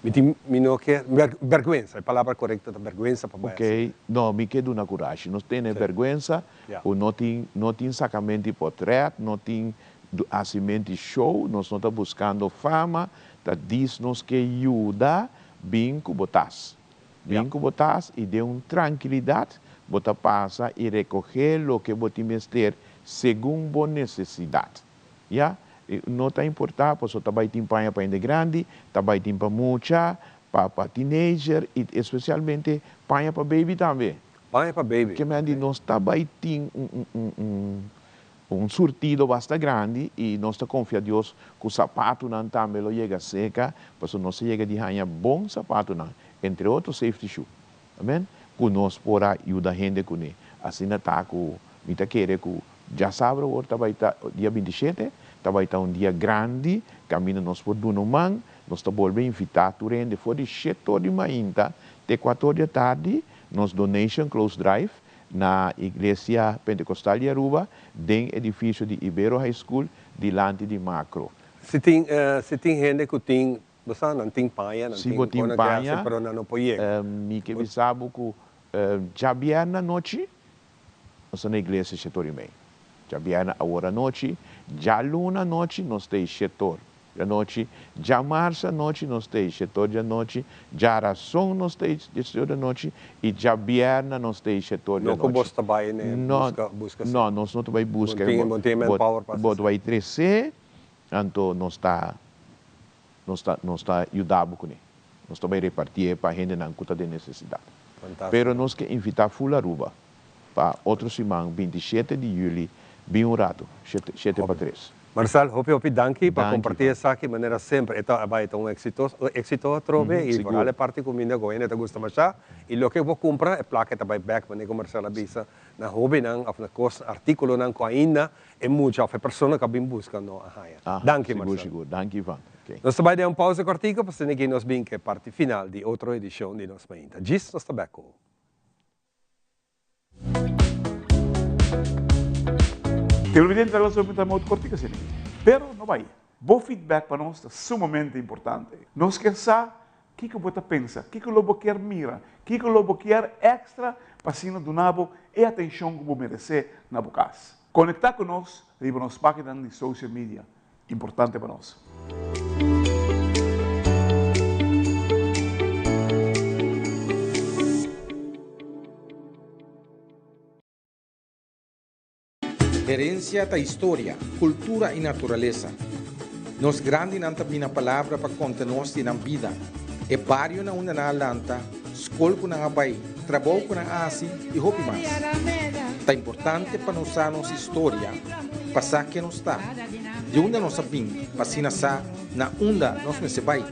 mi tin, mi no ke, bèrgwensa, e palabra korekto ta bèrgwensa pa bay asina. Okey, no, mi ke duna kurashi. No tene bèrgwensa, ku no tin, no tin sakamenti potrèt, no tin hasimenti show, nos no ta buskando fama, ta dis nos ke yuda Bin ku bo tas. Bin ku bo tas i den un trankilidat bo ta pasa i rekohé loke bo tin mester segun bo nesesidat. Ya, no ta importá pasobra ta bai tin paña pa hende grandi, ta bai tin pa mucha, pa pa teenager i espesialmente paña pa baby tambe. Paña pa baby. Ke men di nos ta bai tin un un un Un surtido basta grandi i nos ta konfia Dios ku sapatunan tambe lo yega seka, pasobra nos a yega di haña bon sapatunan, entre otro safety shoe, amen, ku nos por a yuda hende kuné. Asina ta ku mi ta kere ku djasabra awor ta bai ta dia 27, ta bai ta un dia grandi kaminda nos por duna un man, nos ta bolbe invitá tur hende for di shete or di mainta te kuater or di atardi, nos donation close drive, na Iglesia Pentecostal di Aruba den edificio di Ibero High School dilanti di Macro. Si tin si tin hende cu tin, bo sa, nan tin paña, nan Si bo tin tin con nan ke haci paña, pero nan no por yega. mi ke bisa bo cu djabièrnè anochi nos ta na iglesia shetor y mei. Djabièrnè awor anochi, djaluna anochi nos ta e shetor. Djanochi, djamars anochi nos ta ei shetor djanochi, djarason nos ta ei shetor djanochi i djabièrnè nos ta ei shetor No ku djanochi. bos ta bai ne No, buska, buska si. no, nos no ta bai buska. Bo tin, bo tin Bo, manpower pa bo hasi ta bai tresé, anto nos ta, nos ta, nos ta yuda bo kuné. Nos ta bai repartié pa hendenan ku ta den nesesidat. Fantástiko. Pero nos ke invitá ful Aruba pa otro siman 27 di yüli bin un ratu, shete, shete pa tres. Marcel, hopi hopi danki pa Danki, comparti Ivan. esaki manera semper. E ta a bai ta un exito, exito atrobe y vooral e parti cuminda cu hende ta gusta masha y loke bo cumpra e placa ta bai bek manera cu Marcel a bisa na hobennan of na cos, articulonan cu ainda e mucha of e persona cu a bin busca no a haya. Ah, Danki sigur, Marcel. sigur. Danki Ivan. Ok. Nos ta bai den un pausa cortico pa asina aki nos bin cu e parti final di otro edicion di nos mainta. Djis nos ta bek cu. Televidente ta los ta modo cortico asina aki. Pero no bay. Bo feedback pa nos ta sumamente importante. Nos kier sa kico bo ta pensa, kico lo bo kier mira, kico lo bo kier extra pa asina duna bo e atencion cu bo merece na bo cas. Conecta cu nos riba nos paginanan di social media. Importante pa nos. Herencia ta historia, cultura y naturalesa. Nos grandinan ta bina palabra pa conta nos di nan bida, e bario na unda nan a lanta, scol cu nan a bay, trabou cu nan a haci y hopi mas. Ta importante pa nos sa nos historia pa sa ken nos ta, di unda nos a bin pa asina sa na unda nos mester bai.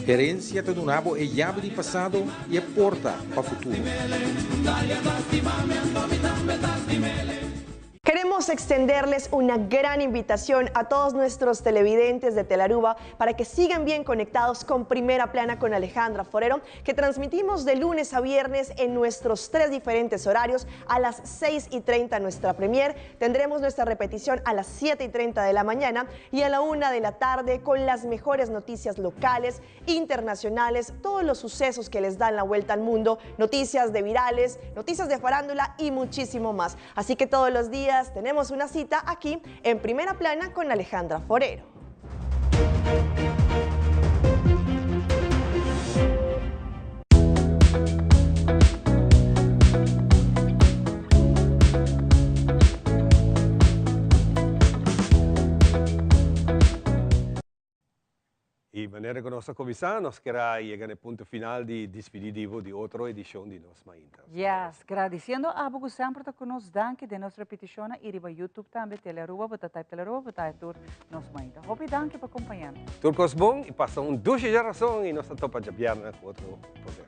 Herencia ta duna bo e yabi di pasado y e porta pa futuro. Queremos extenderles una gran invitación a todos nuestros televidentes de Telaruba para que sigan bien conectados con Primera Plana con Alejandra Forero, que transmitimos de lunes a viernes en nuestros tres diferentes horarios a las 6:30 nuestra premier. Tendremos nuestra repetición a las 7:30 de la mañana y a la 1 de la tarde con las mejores noticias locales, internacionales, todos los sucesos que les dan la vuelta al mundo, noticias de virales, noticias de farándula y muchísimo más. Así que todos los días tenemos una cita aquí en Primera Plana con Alejandra Forero. Manera ku nos a kuminsá, nos ker a yega na e punto final di dispidí di bo di otro edishon di Nos Mainta. Yes, gradisiendo abo ku semper ta ku nos, danki den nos repetishonnan i riba YouTube tambe, Telearuba, bo ta type Telearuba, bo ta haña tur Nos Mainta. Hopi danki pa kompañá nos. Tur kos bon i pasa un dushi djarason i nos ta topa djabièrnè ku otro poder.